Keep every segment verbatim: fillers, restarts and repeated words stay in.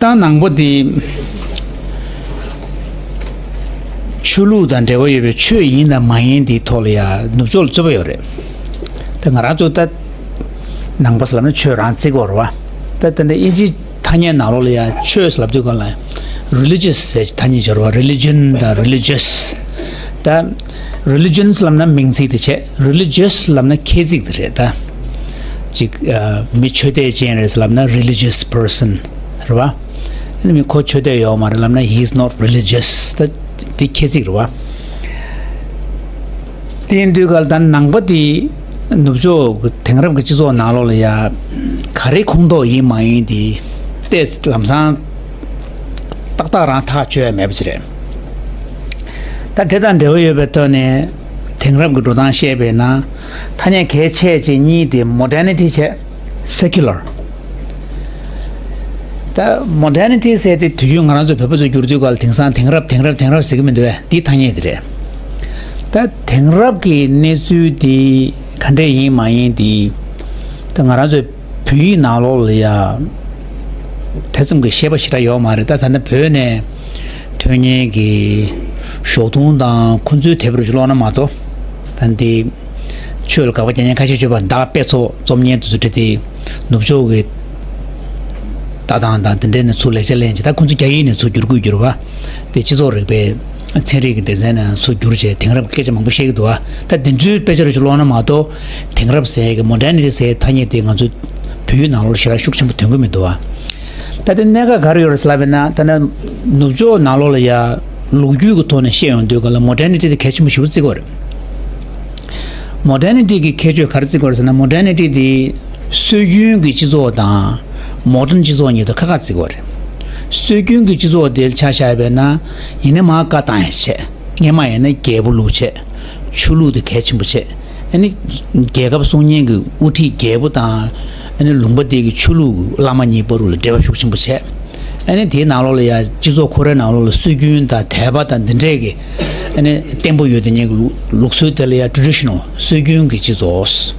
ད་ནང་པ་དེ་ཆོས་ལུགས་དང་འབྲེལ་བ་ཡོད་པའི་ཆོས་ཡིན་དང་མ་ཡིན་དེའི་ཐོག་ལ་ཡང་ནུབ་ཕྱོགས་ལ་རྩོད་པ་ཡོད་རེད། ད་ང་རང་ཚོ་ད་ནང་པ་ཟེར་ལབ་ན་ཆོས་རང་བརྩི་གི་ཡོད་རེད་བ། ད་ད་ལྟ་དབྱིན་ཇིའི་ཐ་སྙད་ནང་ལོགས་ལ་ཡང་ཆོས་ཟེར་ལབ་དུས་སྒང་ལ་religious ཟེར་ཐ་སྙད་སྦྱོར་བ། religion དང་religious། ད་religion ལབ་ན་མིང་ཚིག་དེ་བྱས། religious ལབ་ན་ཁྱད་ཚིག་དེ་རེད་ད། ཅིག་ཨ། མི་ཆོས་དད་ཅན་རེད་ལབ་ན་religious person རེད་བ། ཨ་ནི་མི་ཁོ་ཆོས་དད་ཡོད་མ་རེད་ལབ་ན་he is not religious། ད་དེ་ཁྱད་ཚིག་རེད་བ། དེ་ཡིན་དུས་སྒང་ལ་ད་ནང་པ་དེ་ནུབ་ཕྱོགས་དེང་རབས་ཀྱི་སྤྱི་ཚོགས་ནང་ལོགས་ལ་ཡ་ག་རེ་ཁོངས་གཏོགས་ཡིན་མ་ཡིན་དེ་ཏོག་ཙམ་ལམ་སང་ཏག་ཏག་རང་ཐག་ཆོད་ཡ་མེད་པ་ཅིག་རེད། ད་དེ་དང་འབྲེལ་བ་ཡོད་པའི་ཐོག་ནས་དེང་རབས་ཀྱི་འགྲོ་སྟངས་བཤད་པས་ན། ཐ་སྙད་གལ་ཆེ་ཆེ་གཉིས་དེ་modernity བྱས། secular། ད་modernity ཟེར་དེ་དུས་རྒྱུན་ང་རང་ཚོ་བོད་པ་ཚོ་བསྒྱུར་དུས་སྐབས་ལ་དེང་སང་དེང་རབས་དེང་རབས་དེང་རབས་ཟེར་གྱི་མི་འདུག་བས། འདི་ཐ་སྙད་དེ་རེད། ད་དེང་རབས་ཀྱི་གནས་ཚུལ་འདི་ག་འདྲས་ཡིན་མ་ཡིན་འདི་ད་ང་རང་ཚོའི་བོད་ཡིག་ནང་ལོགས་ལ་ཡ་དེ་ཙམ་གྱི་བཤད་པ་ཞེ་དྲག་ཡོད་མ་རེད། ད་ད་ལྟ་བོད་ནས་ཐོན་མཁན་གྱི་ཞོགས་དུང་དང་ཁོ་ཚོའི་དེབ་རུ་ཀློག་ན་མ་གཏོགས། ད་འདི་ཆོས་ལ་དགག་པ་རྒྱག་མཁན་ཁ་ཤས་ཡོད་པ། ད་དཔེ་ཚོགས་རྩོམ་མཁན་དེ་ཚོ་བྲིས་ཏེ་ནུབ་ཕྱོགས་ཀྱི་ལྟ་སྟངས་དང་དེ་འདྲའི་ནས་ཚུར་ལེགས་ཆ་ལེན་བྱས། ད་ཁོ་ཚོ་རྒྱ་ཡིག་ནས་ཚུར་བསྒྱུར་དགོས་བསྒྱུར་བ། དེ་སྤྱི་ཚོགས་རིག་པའི་ཚན་རིག་གི་སྡེ་ཚན་ནས་ཚུར་བསྒྱུར་བྱས་དེང་རབས་ཀྱི་སྐད་ཆ་མང་པོ་བཤད་ཀྱི་འདུག་བ། ད་དེ་ཚོའི་དཔེ་ཆ་རུ་ཀློག་ན་མ་གཏོགས་དེང་རབས་ཟེར་གི་modernity ཟེར་ཐ་སྙད་དེ་ང་ཚོའི་བོད་ཡིག་ནང་ལོགས་ལ་ཞེ་དྲག་ཤུགས་ཆེན་པོ་ཐོན་གྱི་མི་འདུག་བ། ད་དེ་གནད་འགག་ག་རེ་ཡོད་རེད་ཟེར་ལབ་པ་ཡིན་ན། ད་ནི་ནུབ་ཕྱོགས་ནང་ལོགས་ལ་ཡ་ལོ་རྒྱུས་ཀྱི་ཐོག་ནས་བཤད་ཡོང་དུས་སྒང་ལ་modernity དེ་གལ་ཆེན་པོ་ཞེ་པོ་བརྩི་གི་ཡོད་རེད། modernity གི་ཁྱད་ཆོས་ག་རེ་བརྩི་གི་ཡོད་རེད་ཟེར་ན། modernity དེ་སྲོལ་རྒྱུན་གྱི་སྤྱི་ཚོགས་དང་modern སྤྱི་ཚོགས་གཉིས་དང་ཁ་ཁ་བརྩི་གི་ཡོད་རེད། སྲོལ་རྒྱུན་གྱི་སྤྱི་ཚོགས་དེ་ཆ་བཞག་པ་ཡིན་ན། ཡིན་ན་མར་བཀའ་བཏང་ཡ་བྱས། སྔས་མ་ཡིན་ན་རྒྱལ་པོ་ལུགས་བྱས། ཆོས་ལུགས་དེ་གལ་ཆེན་པོ་བྱས། ཨ་ནི་རྒྱལ་ཁབ་སྲུང་མཁན་གྱི་དབུ་ཁྲིད་རྒྱལ་པོ་དང་། ཨ་ནི་ལུང་པ་དེ་གི་ཆོས་ལུགས་བླ་མ་གཉིས་བར་ལ་འབྲེལ་བ་ཤུགས་ཆེན་པོ་བྱས། ཨ་ནི་དེའི་ནང་ལོགས་ལ་ཡ་སྤྱི་ཚོགས་ཁོ་རའི་ནང་ལོགས་ལ་སྲོལ་རྒྱུན་དང་དད་པ་དང་འདི་འདྲས་ཀྱི་ཨ་ནི་བརྟན་པོ་ཡོད་དེ་ཉིད་ཀྱི་ལུགས་ལུགས་སྲོལ་དེ་ལ་ཡ་traditional སྲོལ་རྒྱུན་གྱི་སྤྱི་ཚོགས།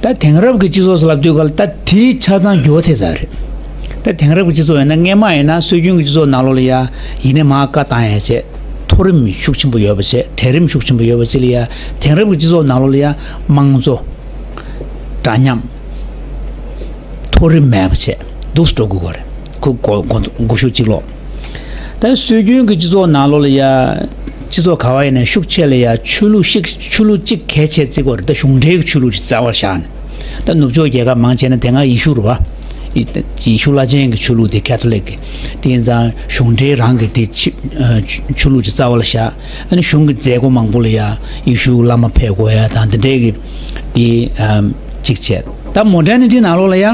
ད་དེང་རབས་ཀྱི་སྤྱི་ཚོགས་སུ་ལབ་དུས་སྒང་ལ་ད་དེའི་ཆ་ཚང་འགྱུར་བ་ཐེབས་ཚར་རེད། ད་དེང་རབས་ཀྱི་སྤྱི་ཚོགས་ཡིན་ན། སྔས་མ་ཡིན་ན་སྲོལ་རྒྱུན་གྱི་སྤྱི་ཚོགས་ནང་ལོགས་ལ་ཡ་ཡིན་ན་མར་བཀའ་བཏང་ཡ་བྱས། མཐོ་རིམ་ཤུགས་ཆེན་པོ་ཡོད་པ་བྱས། གྲལ་རིམ་ཤུགས་ཆེན་པོ་ཡོད་པ་ཅིག་ལ་ཡ། དེང་རབས་ཀྱི་སྤྱི་ཚོགས་ནང་ལོགས་ལ་ཡ་དམངས་གཙོ། འདྲ་མཉམ། མཐོ་རིམ་མེད་པ་བྱས་འདུག་སེ་འགྲོ་དགོས་ཀྱི་རེད། ཁོ་གོ་གོ་གོ་ཤུགས་གཅིག་ལོག་ད་སྲོལ་རྒྱུན་གྱི་སྤྱི་ཚོགས་ནང་ལོགས་ལ་ཡ་སྤྱི་ཚོགས་ག་བ་ཡིན་ན་ཤུགས་ཆེ་ལ་ཡ་ཆོས་ལུགས་ཤིག་ཆོས་ལུགས་གཅིག་གལ་ཆེ་བརྩི་གི་ཡོད་རེད། ད་གཞུང་འབྲེལ་གྱི་ཆོས་ལུགས་ཅིག་རྩ་བར་བཞག་ནས། ད་ནུབ་ཕྱོགས་རྒྱལ་ཁབ་མང་ཆེ་ན་དེ་སྔ་ཡེ་ཤུ་རེད་བ། ཡེ་ཤུ་བླ་ཆེན་གྱི་ཆོས་ལུགས་དེ་ཁ་ཐོ་ལིག་གི། དེ་ཡིན་ཙང་གཞུང་འབྲེལ་རང་གི་དེ་ཆི་ཨ་ཆོས་ལུགས་ཀྱི་རྩ་བ་ལ་བཞག་ཨ་ནི་གཞུང་གི་མཛད་སྒོ་མང་པོ་ལ་ཡ་ཡེ་ཤུ་བླ་མ་ཕེབས་དགོས་ཡ་དང་དེ་འདྲའི་གི་དེ་ཨ་གཅིག་བྱས། ད་modernity ནང་ལོགས་ལ་ཡ་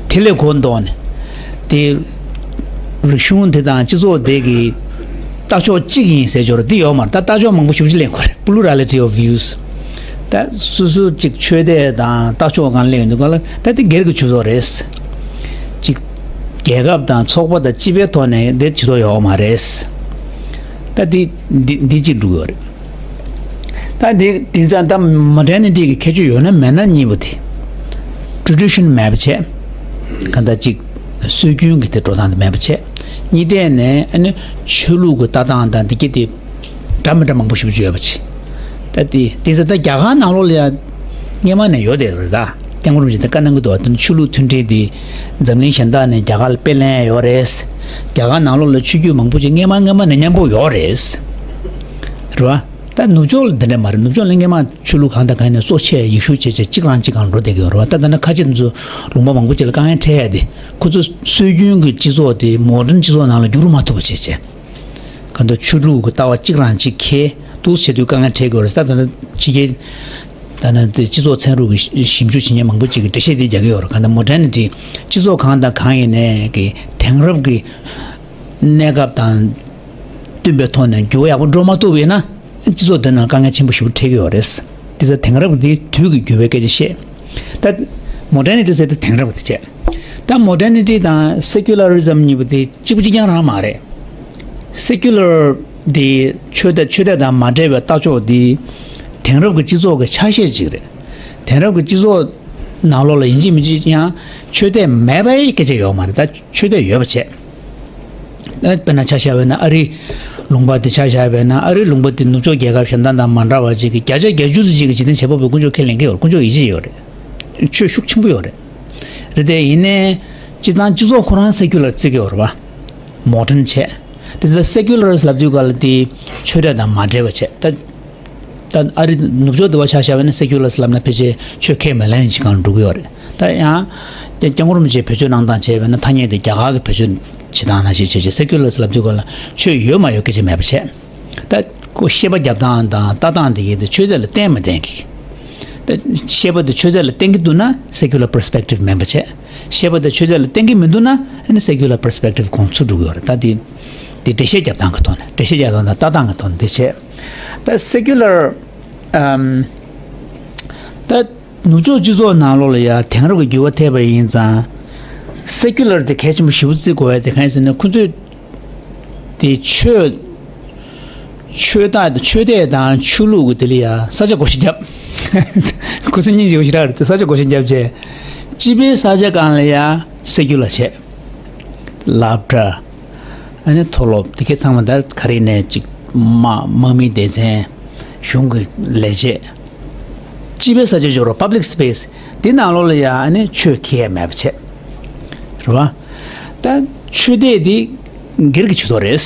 དེ་ལས་གོ་ལྡོག་ནས་དེ་རིག་གཞུང་དེ་དང་སྤྱི་ཚོགས་དེ་གི་ལྟ་ཕྱོགས་གཅིག་ཡིན་ཟེར་སྦྱོར་འདི་ཡོད་མ་རེད། ད་ལྟ་ཕྱོགས་མང་པོ་ཞེ་པོ་ཅིག་ལེན་དགོས་རེད། plurality of views། ད་སོ་སོ་གཅིག་ཆོས་དད་དང་ལྟ་ཕྱོགས་སྒང་ལེན་ཡོང་དུས་སྒང་ལ་ད་དེ་སྒེར་གྱི་ཆོས་ཚོགས་རེད། གཅིག་རྒྱལ་ཁབ་དང་ཚོགས་པ་དང་སྤྱི་པའི་ཐོག་ནས་དེ་ཆོས་ཚོགས་ཡོད་མ་རེད། ད་དེ་འདི་འདི་གཅིག་འགྲོ་གི་ཡོད་རེད། ད་འདི་འདི་ཙང་ད་modernity གི་ཁྱད་ཆོས་ཡོད་ན་མེད་ན་གཉིས་པ་དེ། tradition མེད་པ་བྱས། གང་ལྟར་གཅིག་སྲོལ་རྒྱུན་གྱི་དེ་འགྲོ་སྟངས་དེ་མེད་པ་བྱས། གཉིས་ཐད་ནས་ཨ་ནི་ཆོས་ལུགས་ཀྱི་ལྟ་སྟངས་དང་འདི་གྱད་དེ་འདྲ་མི་འདྲ་མང་པོ་ཞེ་པོ་ཅིག་ཡོད་པ་ཅིག་ད་དེ་དེ་ཚོ་ད་རྒྱ་གར་ནང་ལོགས་ལ་ཡ་སྔས་མ་ནས་ཡོད་བསྡད་ཡོད་རེད། ད་སྐྱབས་མགོན་རིན་པོ་ཆེ་ད་བཀའ་གནང་གི་འདུག་ད་ཆོས་ལུགས་མཐུན་སྒྲིལ་དེ་འཛམ་གླིང་གཞན་དག་ནས་རྒྱ་གར་ལ་དཔེ་ལེན་ཡ་ཡོད་རེད། རྒྱ་གར་ནང་ལོགས་ལ་ཆོས་བརྒྱུད་མང་པོ་ཅིག་སྔས་མ་སྔས་མ་ནས་མཉམ་པོ་ཡོད་རེད། རེད་བ། ད་ནུབ་ཕྱོགས་ལ་འདི་འདྲ་མ་རེད། ནུབ་ཕྱོགས་ལ་སྔས་མ་ཆོས་ལུགས་གང་དང་གང་ནས་གཙོ་ཆེ་ཡེ་ཤུ་བྱས་བྱས་གཅིག་རང་གཅིག་སྒང་འགྲོ་བསྡད་ཀྱི་ཡོད་རེད་བ། ད་ད་ནི་ཁ་ཆེ་ཚོ་ལུང་པ་མང་པོ་ཅིག་ལ་དཀའ་ངལ་འཕྲད་ཡ་དེ་ཁོ་ཚོ་སྲོལ་རྒྱུན་གྱི་སྤྱི་ཚོགས་དེ་མོ་ཌན་སྤྱི་ཚོགས་ནང་ལ་བསྒྱུར་མ་ཐུབ་པ་བྱས་བྱས། གང་ལྟར་ཆོས་ལུགས་ཀྱི་ལྟ་བ་གཅིག་རང་གཅིག་འཁྱེར་འདུག་བྱེད་དུས་དཀའ་ངལ་འཕྲད་ཀྱི་ཡོད་རེད། ད་ད་ནི་ཕྱི་རྒྱལ་ད་ནི་དེ་སྤྱི་ཚོགས་ཚན་རིག་གི་ཞིབ་འཇུག་བྱེད་མཁན་མང་པོ་ཅིག་གིས་འགྲེལ་བཤད་དེ་རྒྱག་གི་ཡོད་རེད། གང་ལྟར་མོ་ཌན་ནི་ཊི་སྤྱི་ཚོགས་གང་དང་གང་ཡིན་ནའི་གི་དེང་རབས་ཀྱི་གནས་སྐབས་དང་བསྟུན་པའི་ཐོག་ནས་འགྱུར་བ་ཡག་པོ་འགྲོ་མ་ཐུབ་པ་ཡིན་ན། སྤྱི་ཚོགས་འདི་ནང་དཀའ་ངལ་ཆེན་པོ་ཞེ་པོ་འཕྲད་ཀྱི་ཡོད་རེད། དེ་ཚོ་དེང་རབས་ཀྱི་དུས་ཀྱི་འགྱུར་བའི་སྐད་ཆ་བཤད། ད་མོ་ཌན་ནི་ཊི་ཟེར་དེ་དེང་རབས་ཀྱི་བྱས། ད་མོ་ཌན་ནི་ཊི་དང་སེ་ཀུ་ལ་རི་ཛམ་གཉིས་པོ་དེ་གཅིག་པ་གཅིག་རྐྱང་རང་མ་རེད། སེ་ཀུ་ལར་དེ་ཆོས་དད་ཆོས་དད་དང་མ་འབྲེལ་བའི་ལྟ་ཕྱོགས་དེ་དེང་རབས་ཀྱི་སྤྱི་ཚོགས་ཀྱི་ཆ་ཤས་ཅིག་རེད། དེང་རབས་ཀྱི་སྤྱི་ཚོགས་ ནང་ལོགས་ལ་ཡིན་གཅིག་མིན་གཅིག་ཡང་ཆོས་དད་མེད་པའི་སྐད་ཆ་ཡོད་མ་རེད། ད་ཆོས་དད་ཡོད་པ་བྱས། ཨ་དཔེར་ན་ཆ་བཞག་པ་ཡིན་ན་ཨ་རི་ལུང་པ་དེ་ཆ་བཞག་པ་ཡིན་ན་ཨ་རི་ལུང་པ་དེ་ནུབ་ཕྱོགས་རྒྱལ་ཁབ་གཞན་དག་དང་མ་འདྲ་བ་ཅིག་གི་བརྒྱ་ཆ་བརྒྱད་ཅུ་ཙམ་ཅིག་གི་འཇིག་རྟེན་བྱེད་པ་པོའི་དཀོན་མཆོག་ཁས་ལེན་གྱི་ཡོད་རེད། དཀོན་མཆོག་ཡིད་ཆེས་ཡོད་རེད། ཆོས་ཤུགས་ཆེན་པོ་ཡོད་རེད། རེད་དེ་ཡིན་ནའི་སྤྱིར་བཏང་སྤྱི་ཚོགས་ཁོ་རང་སེ་ཀུ་ལར་བརྩི་གི་ཡོད་རེད་པ། མོ་ཌན་བྱས། དེ་ཚོ་སེ་ཀུ་ལར་ལབ་དུས་ག་ལ་དེ་ཆོས་དད་དང་མ་འབྲེལ་བ་བྱས། ད་ད་ཨ་རི་ནུབ་ཕྱོགས་དུ་བ་ཆ་བཞག་པ་ན་སེ་ཀུ་ལར་ལབ་ན་ཕལ་ཆེར་ཆོས་ཁས་མི་ལེན་ཞིག་གང་འགྲོ་གི་ཡོད་རེད། ད་ཡང་སྐྱབས་མགོན་རིན་པོ་ཆེ་བེད་སྤྱོད་གནང་སྟངས་བྱས་པ་ན་ཐ་སྙད་དེ་རྒྱ་གར་གྱི་བེད་སྤྱོད་བྱེད་སྟངས་ནང་བཞིན་བྱས་བྱས་སེ་ཀུ་ལར་ལབ་དུས་ག་ལ་ཆོས་ཡོད་མ་ཡོད་སྐད་ཆ་མེད་པ་བྱས། ད་ཁོ་བཤད་པ་རྒྱབ་སྟངས་དང་ལྟ་སྟངས་དེ་གའི་དེ་ཆོས་དད་ལ་བརྟེན་མི་བརྟེན་གི། ད་བཤད་པ་དེ་ཆོས་དད་ལ་བརྟེན་གི་འདུག་ན་སེ་ཀུ་ལར་པར་སི་པེག་ཊིབ་མིན་པ་བྱས། བཤད་པ་དེ་ཆོས་དད་ལ་བརྟེན་གི་མི་འདུག་ན་ཨ་ནི་སེ་ཀུ་ལར་པར་སི་པེག་ཊིབ་གོང་ཚུད་འགྲོ་གི་ཡོད་རེད། ད་དེ་དེ་འགྲེལ་བཤད་རྒྱབ་སྟངས་ཀྱི་ཐོག་ནས་འགྲེལ་བཤད་རྒྱབ་སྟངས་དང་ལྟ་སྟངས་ཀྱི་ཐོག་ནས་དེ་བྱས། ད་སེ་ཀུ་ལར་ཨམ་ད་ནུབ་ཕྱོགས་སྤྱི་ཚོགས་ནང་ལོགས་ལ་ཡ་དེང་རབས་ཀྱི་འགྱུར་བ་ཐེབས་པ་ཡིན་ཙང་། སེ་ཀུ་ལར་དེ་གལ་ཆེན་པོ་ཞེ་པོ་བརྩི་དགོས་ཡ་དེ་གང་ཡིན་ཟེར་ན་ཁོ་ཚོས་དེ་ཆོས་ཆོས་དད་ཆོས་དད་དང་ཆོས་ལུགས་ཀྱི་དེ་ལ་ཡ་ས་ཆ་བགོ་བཤའ་བརྒྱབ། ཁོ་ཚོ་སྙིང་རྗེ་པོ་ཞེ་དྲག་རེད། དེ་ས་ཆ་བགོ་བཤའ་བརྒྱབ་བྱས་སྤྱི་པའི་ས་ཆ་སྒང་ལ་ཡ་སེ་ཀུ་ལར་བྱས། སློབ་གྲྭ། ཨ་ནི་མཐོ་སློབ་དེ་གའི་ཚང་མ་ད་ག་རེ་ནས་ཅིག་དམག་དམག་མིའི་སྡེ་ཚན། གཞུང་གི་ལས་བྱེད། སྤྱི་པའི་ས་ཆ་འབྱོར་བ་པབ་ལིག་སི་པེ་སི་དེ་ནང་ལོགས་ལ་ཡ་ཨ་ནི་ཆོས་ཁེལ་ཡ་མེད་པ་བྱས། རེད་བ། ད་ཆོས་དད་དེ་སྒེར་གྱི་ཆོས་ཐོག་རེད།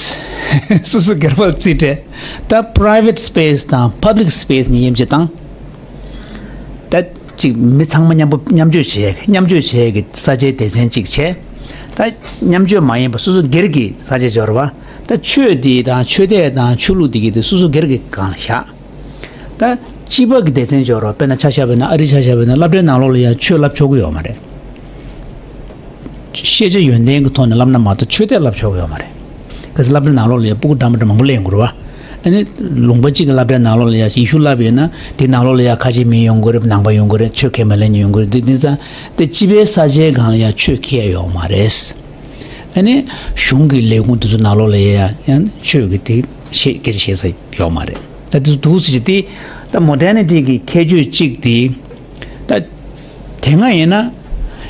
སོ་སོ་སྒེར་པར་རྩིས་སྤྲད། ད་པ་རའི་ཝེ་ཊི་སི་པེ་སི་དང་པབ་ལིག་སི་པེ་སི་གཉིས་དབྱེ་འབྱེད་བཏང་། ད་ཅིག་མི་ཚང་མ་མཉམ་པོ་མཉམ་སྤྱོད་བྱེད་མཉམ་སྤྱོད་བྱེད་ཀྱི་ས་ཆའི་སྡེ་ཚན་གཅིག་བྱས། ད་མཉམ་སྤྱོད་མ་ཡིན་པ་སོ་སོ་སྒེར་གྱི་ས་ཆ་འབྱོར་བ། ད་ཆོས་འདི་དང་ཆོས་དད་དང་ཆོས་ལུགས་འདི་གི་དེ་སོ་སོ་སྒེར་གྱི་སྒང་ལ་བཞག་ད་སྤྱི་པ་གི་སྡེ་ཚན་འབྱོར་བ་དཔེར་ན་ཆ་བཞག་པ་ན་ཨ་རི་ཆ་བཞག་པ་ན་སློབ་གྲྭའི་ནང་ལོགས་ལ་ཡང་ཆོས་བསླབ་ཆོག་གི་ཡོད་མ་རེད། ཤེས་བྱ་ཡོན་ཏན་གྱི་ཐོག་ནས་བསླབ་ན་མ་གཏོགས་ཆོས་དད་བསླབ་ཆོག་གི་ཡོད་མ་རེད། གལ་སྲིད་སློབ་གྲྭའི་ནང་ལོགས་ལ་ཡང་སྤུ་གུ་འདྲ་མི་འདྲ་མང་པོ་སླེབས་ཡོང་གི་རེད་བ། ཨ་ནི་ལུང་པ་གཅིག་གི་སློབ་གྲྭའི་ནང་ལོགས་ལ་ཡང་ཡེ་ཤུ་བསླབ་ཡོད་ན་དེའི་ནང་ལོགས་ལ་ཡང་ཁ་ཆེ་མི་ཡོང་གི་རེད། ནང་པ་ཡོང་གི་རེད། ཆོས་ཁས་མི་ལེན་མཁན་ཡོང་གི་རེད། དེ་དེ་ཙང་དེ་སྤྱི་པའི་ས་ཆའི་སྒང་ལ་ཡང་ཆོས་ཁས་ཡ་ཡོད་མ་རེད། ཨ་ནི་གཞུང་གི་ལས་ཁུངས་དེ་ཚོ་ནང་ལོགས་ལ་ཡང་ཡང་ཆོས་ཀྱི་དེ་བཤད་སྐད་ཆ་བཤད་ས་ཡོད་མ་རེད། ད་དེ་ཚོ་འདུག་ཟེར་གྱི་དེ་ད་མོ་ཌར་ནི་ཊི་གི་ཁྱད་ཆོས་གཅིག་དེ་ད་དེ་སྔ་ཡིན་ན་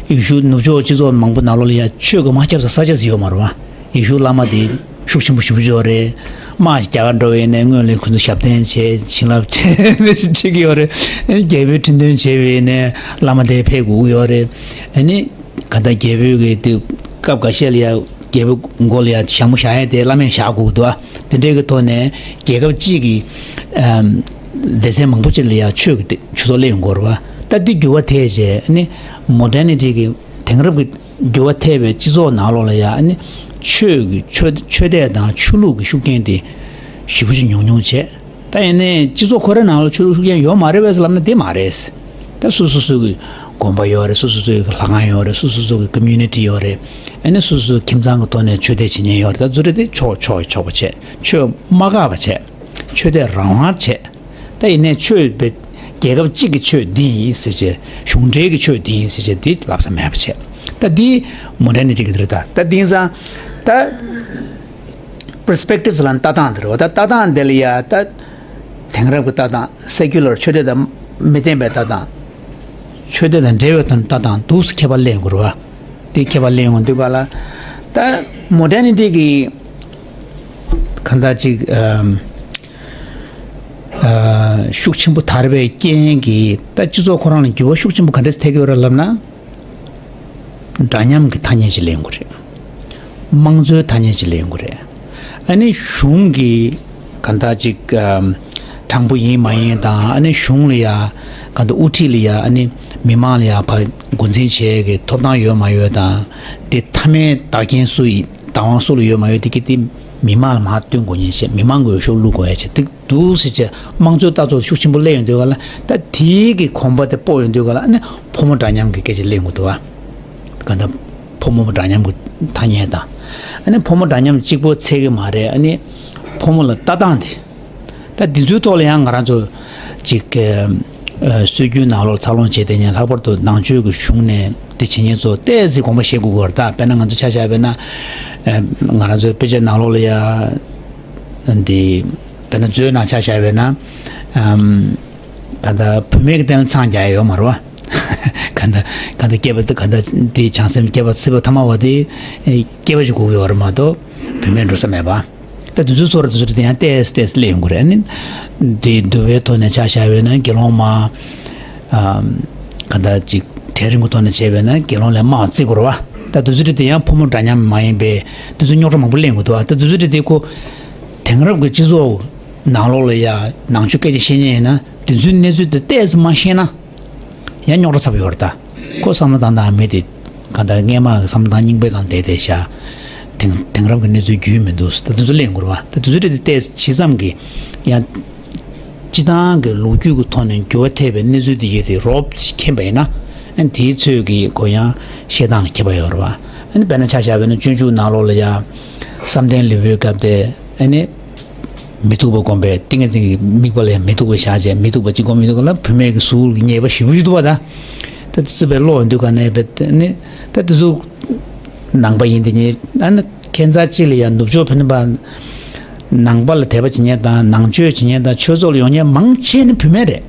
ཡེ་ཤུ་ནུབ་ཕྱོགས་སྤྱི་ཚོགས་མང་པོ་ནང་ལོགས་ལ་ཡང་ཆོས་ཀྱི་དམག་རྒྱབ་ས་ས་ཆ་ཟིག་ཡོད་མ་རེད་བ། ཡེ་ཤུ་བླ་མ་དེ་ཤུགས་ཆེན་པོ་ཞེ་པོ་ཅིག་ཡོད་རེད། དམག་ཅིག་རྒྱག་ག་འགྲོ་བ་ཡིན་ནའི་སྔོན་ལ་ཁོ་ཚོ་ཞབས་བརྟན་བྱས་བྱིན་རླབས་བྱེད་ཀྱི་ཡོད་རེད། རྒྱལ་པོའི་ཁྲི་འདོན་བྱས་པ་ཡིན་ནའི་བླ་མ་དེ་ཕེབས་དགོས་ཀྱི་ཡོད་རེད། ཨ་ནི། ག་ད་རྒྱལ་པོའི་གི་དེ་སྐབས་འགའ་ཤས་ལ་ཡ་རྒྱལ་པོའི་མགོ་ལ་ཡ་ཞྭ་མོ་བཞག་ཡ་དེ་བླ་མས་བཞག་དགོས་འདུག་ཨ། དེ་འདྲའི་གི་ཐོག་ནས་རྒྱལ་ཁབ་གཅིག་གི་ཨམ་སྡེ་ཚན་མང་པོ་ཅིག་ལ་ཡ་ཆོས་ཀྱི་དེ་ཆོས་ཐོག་སླེབས་ཡོང་གི་ཡོད་རེད་བ། ད་འདི་འགྱུར་བ་ཐེབས་རྗེས་ཨ་ནི་མོ་ཌར་ནི་ཊི་གི་དེང་རབས་ཀྱི་འགྱུར་བ་ཐེབས་པའི་སྤྱི་ཚོགས་ནང་ལོགས་ལ་ཡ་ཨ་ནི་ཆོས་ཀྱི་ཆོས་ཆོས་དད་དང་ཆོས་ལུགས་ཀྱི་ཤུགས་རྐྱེན་དེ་ཞེ་པོ་ཅིག་ཉུང་ཉུང་བྱས། ད་ཡིན་ནའི་སྤྱི་ཚོགས་ཁོ་རའི་ནང་ལ་ཆོས་ལུགས་ཤུགས་རྐྱེན་ཡོད་མ་རེད་པས་ལབ་ན་དེ་མ་རེད། ད་སོ་སོ་སོ་གི་དགོན་པ་ཡོད་རེད། སོ་སོ་སོ་གི་ལྷ་ཁང་ཡོད་རེད། སོ་སོ་སོ་གི་ཀོ་མུ་ནི་ཊི་ཡོད་རེད། ཨ་ནི་སོ་སོ་སོ་ཁྱིམ་ཚང་གི་ཐོག་ནས་ཆོས་དད་བྱེད་མཁན་ཡོད་རེད། ད་ཚུར་རེད་དེ་ཆོག་ཆོག་ཆོག་པ་བྱས། ཆོས་མ་བཀག་པ་བྱས། ཆོས་དད་རང་དབང་བྱས། ད་ཡིན་ནའི་ཆོས་པའི་རྒྱལ་ཁབ་གཅིག་གི་ཆོས་འདི་ཡིན་ཟེར་བྱས། གཞུང་འབྲེལ་གྱི་ཆོས་འདི་ཡིན་ཟེར་བྱས་འདི་ལབ་ས་མེད་པ་བྱས། ད་འདི་མོ་ཌར་ནི་ཊི་གི་འདི་རེད། ད་ད་དེང་སང་ད། པར་སི་པེག་ཊིབ་ལབ་ན་ལྟ་སྟངས་དེ་རེད་བ། ད་ལྟ་སྟངས་དེ་ལ་ཡ་ད་དེང་རབས་ཀྱི་ལྟ་སྟངས། སེ་ཀུ་ལར་ཆོས་དད་དང་མི་ལྡན་པའི་ལྟ་སྟངས། ཆོས་དད་དང་འབྲེལ་བའི་དོན་ལྟ་སྟངས་འདུག་སེ་ཁྱད་པར་སླེབས་ཡོང་གི་རེད་བ། དེ་ཁྱད་པར་སླེབས་ཡོང་དུས་ག་ལ་ད་མོ་ཌར་ནི་ཊི་གི་གང་ལྟར་ཅིག་ཨམ་ཨ་ཤུགས་ཆེན་པོ་དར་བའི་རྐྱེན་གྱིས་ད་སྤྱི་ཚོགས་ཁོ་རང་ལ་འགྱུར་བ་ཤུགས་ཆེན་པོ་ག་འདྲས་ཐེབས་ཀྱི་ཡོད་རེད་ལབ་ན། འདྲ་མཉམ་གྱི་ཐ་སྙད་ཅིག་ལེན་དགོས་རེད། དམངས་གཙོའི་ཐ་སྙད་ཅིག་ལེན་དགོས་རེད། ཨ་ནི་གཞུང་གི་གང་ལྟར་ཅིག་ཨམ་དྲང་པོ་ཡིན་མ་ཡིན་དང་། ཨ་ནི་གཞུང་ལ་ཡ་གང་ལྟར་དབུ་ཁྲིད་ལ་ཡ་ཨ་ནི་མི་མང་ལ་ཡ་ཕར་འགོ་འཛིན་བྱེད་ཀྱི་ཐོབ་ཐང་ཡོད་མ་ཡོད་དང་། དེ་མཐའ་མའི་བདག་རྐྱེན་སུ་ཡིན། བདག་དབང་སུ་ལ་ཡོད་མ་ཡོད་དེ་གི་དེ་མི་མང་ལ་མར་བསྟུན་དགོས་མཁན་བྱས། མི་མང་གི་འོས་ཤོག་བླུག་དགོས་ཡ་བྱས། དེ་འདུག་ཟེར་བྱས་དམངས་གཙོའི་ལྟ་ཚུལ་ཤུགས་ཆེན་པོ་སླེབས་ཡོང་དུས་ག་ལ། ད་དེའི་གི་གོམ་པ་དེ་སྤོ་ཡོང་དུས་ག་ལ་ཨ་ནི་ཕོ་མོ་འདྲ་མཉམ་གི་སྐད་ཆ་སླེབས་ཡོང་གི་འདུག་བ། ག་ད་ཕོ་མོ་འདྲ་མཉམ་གི་ཐ་སྙད་དང་། ཨ་ནི་ཕོ་མོ་འདྲ་མཉམ་གཅིག་པོ་ཚད་གི་མ་རེད། ཨ་ནི་ཕོ་མོ་ལ་ལྟ་སྟངས་དེ། ད་འདི་ཚོའི་ཐོག་ལ་ཡང་ང་རང་ཚོ་ཅིག་ཨ་སྲོལ་རྒྱུན་ནང་ལོགས་འཚར་ལོངས་བྱས་བསྡད་མཁན། ལྷག་པར་དུ་ནང་ཆོས་ཀྱི་གཞུང་ནས་དེ་བྱེད་མཁན་ཚོ་ཏོག་ཙམ་དགོངས་པ་བཞེས་དགོས་ཀྱི་ཡོད་རེད། ད་དཔེར་ན་ང་ཚོ་ཆ་བཞག་པ་ཡིན་ན། ཨ་ང་རང་ཚོའི་དཔེ་ཆ་ནང་ལོགས་ལ་ཡ་འདི་དཔེར་ན་མཛོད་ནང་ཆ་བཞག་པ་ཡིན་ན། ཨམ་ད་ལྟ་བུད་མེད་ཀྱི་སྟེང་ལ་མཚང་རྒྱག་ཡ་ཡོད་མ་རེད་བ། ག་འདྲ་ག་འདྲ་སྐྱེས་པ་དེ་ག་འདྲ་དེ་བྱང་སེམས་སྐྱེས་པ་སྲིད་པ་ཐ་མ་བ་དེ་སྐྱེས་པ་ཞིག་དགོས་ཀྱི་ཡོད་རེད་མ་གཏོགས་བུད་མེད་འགྲོ་ས་མེད་པ། ད་དུས་ཚོད་སོ་ར་དུས་ཚོད་དེ་ཡང་ཏེས་ཏེས་སླེབས་ཡོང་གི་རེད། ཨ་ནི་དེ་འདུལ་བའི་ཐོག་ནས་ཆ་བཞག་པ་ཡིན་ན་དགེ་སློང་མ་ག་འདྲ་ཅིག་གྲལ་རིམ་གྱི་ཐོག་ནས་བྱས་པ་ཡིན་ན་དགེ་སློང་ལས་དམའ་བརྩི་དགོས་རེད་བ། ད་དུས་ཚོད་དེ་ཡང་ཕོ་མོ་འདྲ་མཉམ་མ་ཡིན་པའི་དུས་ཚོད་རྙོག་དྲ་མང་པོ་སླེབས་ཡོང་གི་འདུག་ཨ་ད་དུས་ཚོད་དེ་ཁོ་དེང་རབས་ཀྱི་སྤྱི་ཚོགས་ནང་ལོགས་ལ་ཡ་ནང་ཆོས་སྐད་ཆ་བཤད་མཁན་ཡིན་ན་དེ་ཚོའི་གནས་ཚུལ་དེ་ཏེས་མ་ཤེས་ན། ཡང་རྙོག་དྲ་ཚ་པོ་ཡོད་རེད་ད། ཁོ་བསམ་བློ་བཏང་སྟངས་མི་དེ་གང་ལྟར་སྔས་མ་གི་བསམ་བློ་བཏང་རྙིང་པའི་སྒང་བསྡད་བསྡད་ཤག་དེང་དེང་རབས་ཀྱི་གནས་ཚུལ་རྒྱུས་མི་འདུག་ད་དེ་ཚོ་གླེང་དགོས་རེད་བ། ད་དེ་ཚོ་རེད་དེ་ཏོག་ཙམ་གྱི་ཡང་སྤྱི་བཏང་གི་ལོ་རྒྱུས་ཀྱི་ཐོག་ནས་འགྱུར་བ་ཐེབས་པའི་གནས་ཚུལ་དེ་ཡོད་དེ་རོབ་ཙམ་མཁྱེན་པ་ཡིན་ན། ཨ་ནི་དེའི་ཚོད་ཀྱི་ཁོ་ཡང་བཤད་སྟངས་ལ་ཁྱད་པར་ཡོད་རེད་བ། ཨ་ནི་དཔེར་ན་ཆ་བཞག་པ་ཡིན་ན་སྤྱོད་འཇུག་ནང་ལོགས་ལ་ཡང་བསམ་གཏན་ལུས་པོའི་སྐབས་དེ་ཨ་ནི། མི་ཐུབ་པ་བསྒོམས་པས་ཏིང་ངེ་འཛིན་གྱི་དམིགས་པ་ལ་ཡང་མི་ཐུབ་པ་བཞག་བྱས་མི་ཐུབ་པ་གཅིག་བསྒོམས་ཡོང་དུས་ག་ལ་བུད་མེད་ཀྱི་གཟུགས་ལ་ཉེས་པ་ཞེ་པོ་ཞིག་འདུག་པ་ད། ད་དེ་ཚོ་བས་ཀློག་ཡོང་དུས་ག་ནས་བས་ནི་ད་དེ་ཚོ་ནང་པ་ཡིན་དེ་ཉིད་ཨ་ནི་ཁྱད་མཚར་གཅིག་ལ་ཡང་ནུབ་ཕྱོགས་ཕན་པ་ནང་པ་ལ་དད་པ་བྱེད་མཁན་དང་ནང་ཆོས་བྱེད་མཁན་དང་ཆོས་ཚོགས་ལ་ཡོང་མཁན་མང་ཆེ་ནི་བུད་མེད་རེད།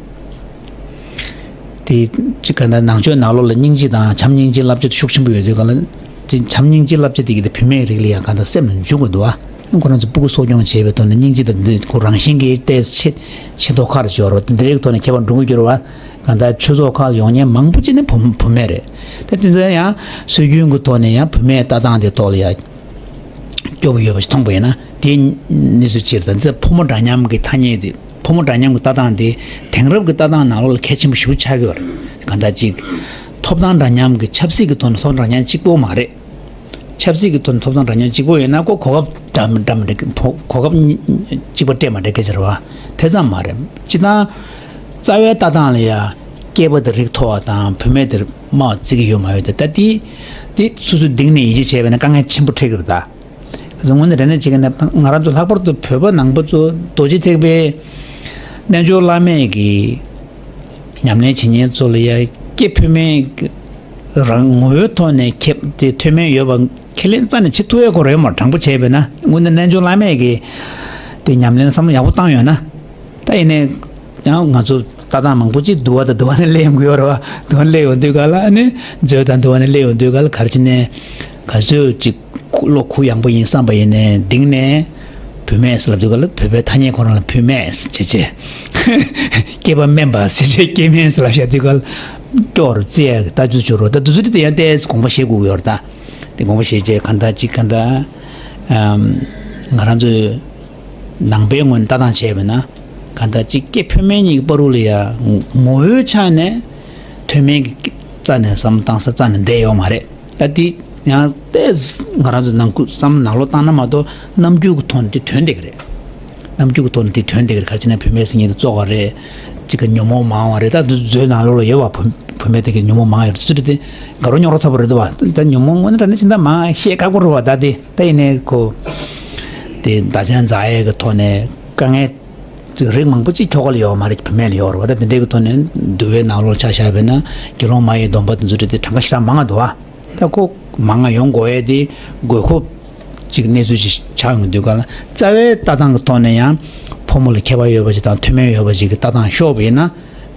དེ་གཅིག་ག་ནས་ནང་ཆོས་ནང་ལོགས་ལ་སྙིང་རྗེ་དང་བྱམས་སྙིང་རྗེ་བསླབ་བྱ་དེ་ཤུགས་ཆེན་པོ་ཡོད་དུས་ག་ལ་དེ་བྱམས་སྙིང་རྗེ་བསླབ་བྱ་དེ་གི་དེ་བུད་མེད་རིགས་ལ་ཡང་གང་ལྟར་སེམས་ལ་འཇུག་དགོས་འདུག་ཨ། ཁོ་རང་ཚོ་སྤུ་གུ་གསོ་སྐྱོང་བྱེད་པའི་ཐོག་ནས་སྙིང་རྗེ་དང་འདི་ཁོ་རང་བཞིན་གྱི་ཏོག་ཙམ་ཆེ་ཆེ་མཐོ་ཁག་ཅིག་ཡོད་རེད་བ། དེ་འདྲའི་ཐོག་ནས་ཁྱད་པར་འགྲོ་གི་འགྱུར་བ། གང་ལྟར་ཆོས་ཚོགས་ཁག་ལ་ཡོང་མཁན་མང་པོ་ཅིག་ནི་བུ་བུད་མེད་རེད། ད་དེ་ཚོ་ཡང་སྲོལ་རྒྱུན་གྱི་ཐོག་ནས་ཡང་བུད་མེད་ལྟ་སྟངས་དེ་ཐོག་ལ་ཡང་སྐྱོ་པོ་ཡོད་པ་ཞིག་མཐོང་པ་ཡིན་ན་དེའི་གནས་ཚུལ་སྤྱིར་དང་འཛམ་ཕོ་མོ་འདྲ་མཉམ་གྱི་ཐ་སྙད་དེ་ཕོ་མོ་འདྲ་མཉམ་གྱི་ལྟ་སྟངས་དེ་དེང་རབས་ཀྱི་ལྟ་སྟངས་ནང་ལོགས་ལ་གལ་ཆེན་པོ་ཞེ་པོ་ཆགས་ཀྱི་ཡོད་རེད། གང་ལྟར་ཅིག་ཐོབ་ཐང་འདྲ་མཉམ་གྱི་ཆབ་སྲིད་ཀྱི་ཐོག་ནས་ཐོབ་ཐང་འདྲ་མཉམ་གཅིག་པོ་མ་རེད། ཆབ་སྲིད་ཀྱི་ཐོག་ནས་ཐོབ་ཐང་འདྲ་མཉམ་གཅིག་པོ་ཡོད་ན་ཁོ་གོ་སྐབས་འདྲ་མི་འདྲ་མི་འདྲ་གོ་སྐབས་གཅིག་པ་སྤྲད་མ་སྤྲད་སྐད་ཆ་རེད་བ། དེ་ཙམ་མ་རེད། སྤྱིར་བཏང་རྩ་བའི་ལྟ་སྟངས་ལ་ཡ་སྐྱེས་པ་དེ་རིགས་མཐོ་བ་དང་བུད་མེད་དེ་དམའ་བ་བརྩི་གི་ཡོད་མ་ཡོད་དེ་ད་དེ་དེ་སོ་སོའི་གཏིང་ནས་ཡིད་ཆེས་བྱས་པ་ན་དཀའ་ངལ་ཆེན་པོ་འཕྲད་ཀྱི་རེད་ད། དངོས་གནས་དྲང་གནས་བྱེད་ཀྱི་ན་ང་རང་ཚོ་ལྷག་པར་དུ་བོད་པ་ནང་པ་ཚོ་རྡོ་རྗེ་ཐེག་པའི་རྣལ་འབྱོར་བླ་མེད་ཀྱི་ཉམས་ལེན་བྱེད་མཁན་ཚོ་ལ་ཡ་སྐྱེ་བུད་མེད་རང་ངོ་བོའི་ཐོག་ནས་ཁེབས་ཏེ་མཐུན་དམན་ཡོད་པ་ཁས་ལེན་རྩ་ནས་བྱེད་ཐུབ་ཡ་ཁོ་རེད་མ་དྲང་པོ་བྱས་པས་ན་དངོས་གནས་རྣལ་འབྱོར་བླ་མེད་ཀྱི་དེ་ཉམས་ལེན་བསམ་བློ་ཡག་པོ་བཏང་ཡོད་ན་ད་ཡིན་ནའི་ཡང་ང་ཚོ་ལྟ་སྟངས་མང་པོ་ཅིག་འདུལ་བ་དང་འདུལ་བ་ནས་སླེབས་ཡོང་གི་ཡོད་རེད་བ། འདུལ་བ་ནས་སླེབས་ཡོང་དུས་ག་ལ་ཨ་ནི་མཛོད་དང་འདུལ་བ་ནས་སླེབས་ཡོང་དུས་ག་ལ་ག་རེ་བྱས་ནས་ག་ཚོད་ཅིག་བློ་གུ་ཡངས་པོ་ཡིན་བསམ་པ་ཡིན་ནའི་གཏིང་ནས་བུད་མེད་ཟེར་ལབ་དུས་ག་ལ་བོད་པའི་ཐ་སྙད་ཁོ་རང་ལ་བུད་མེད་ཟེར་བྱས་བྱས་སྐྱེས་པ་དམན་པ་ཟེར་བྱས་སྐྱེ་དམན་ཟེར་ལབ་བཞག་དུས་ག་ལ་སྐྱོ་བར་བརྩི་ཡ་གི་ལྟ་ཚུལ་བྱུང་རོགས་ད་དུས་ཚོད་དེ་ཡང་ཏོག་ཙམ་དགོངས་པ་བཞེས་དགོས་ཀྱི་ཡོད་རེད་ད། དེ་དགོངས་པ་བཞེས་བྱས་གང་ལྟར་ཅིག་གང་ལྟར་ང་རང་ཚོའི་ནང་པའི་ངོས་ནས་ལྟ་སྟངས་བྱས་པ་ན། གང་ལྟར་གཅིག་སྐྱེ་བུད་མེད་གཉིས་ཀྱི་བར་དུ་ལ་ཡ་ངོ་བོའི་ཆ་ནས་མཐུན་དམན་གྱི་རྩ་ནས་བསམ་བློ་བཏང་ས་རྩ་ནས་བསྡད་ཡོད་མ་རེད། ད་འདི་ཡང་ཏོག་ཙམ་ང་རང་ཚོ་ནང་ཁུལ་བསམ་བློ་ནང་ལོགས་བཏང་ན་མ་གཏོགས་རྣམ་འགྱུར་གྱི་ཐོག་ནས་འདི་དོན་བསྡད་ཀྱི་རེད། རྣམ་འགྱུར་གྱི་ཐོག་ནས་འདི་དོན་བསྡད་ཀྱི་རེད། ག་རེ་བྱས་ན་བུད་མེད་ཟེར་མཁན་དེ་བཙོག་པ་རེད། གཅིག་གི་ཉོན་མོངས་མང་བ་རེད། ད་འདི་མཛོད་ནང་ལོགས་ལ་ཡོད་པ་བུ་བུད་མེད་དེ་གི་ཉོན་མོངས་མང་ཡོད་རེད། ཚུལ་དེ་དགའ་རབ་རྙོག་དྲ་ཚ་པོ་རེད་འདུག་བ། ད་ཉོན་མོངས་དངོས་གནས་དྲང་གནས་ཅི་འདྲ་མང་བཤད་ཁག་པོ་རེད་བ། ད་དེ་ད་ཡིན་ནའི་ཁོ་དེ་བརྡ་མཚོན་འཛིན་ཡས་ཀྱི་ཐོག་ནས་དཀའ་ངལ་རིགས་མང་པོ་ཅིག་ཁྱོ་ག་ལ་ཡོད་མ་རེད། བུད་མེད་ལ་ཡོད་རེད་བ། ད་དེ་འདྲའི་གི་ཐོག་ནས་འདུལ་བའི་ནང་ལོགས་ཆ་བཞག་པས་ན་དགེ་སློང་མ་ཡི་སྡོམ་པ་དེ་ཚོ་རེད་དེ་གྲངས་ཀ་ཞེ་དྲག་མང་ང་འདུག་བ། ད་ཁོ་མང་ང་ཡོང་དགོས་ཡས་དེ་དགོས་མཁོ་ཅིག་གནས་ཚུལ་ཅིག་ཆགས་ཡོང་གི་འདུག་ག་ལ། རྩ་བའི་ལྟ་སྟངས་ཀྱི་ཐོག་ནས་ཡང་ཕོ་མོ་ལ་ཁྱད་པར་ཡོད་པ་ཅིག་དང་མཐུན་དམན་ཡོད་པ་ཅིག་གི་ལྟ་སྟངས་ཤོར་བ་ཡིན་ན་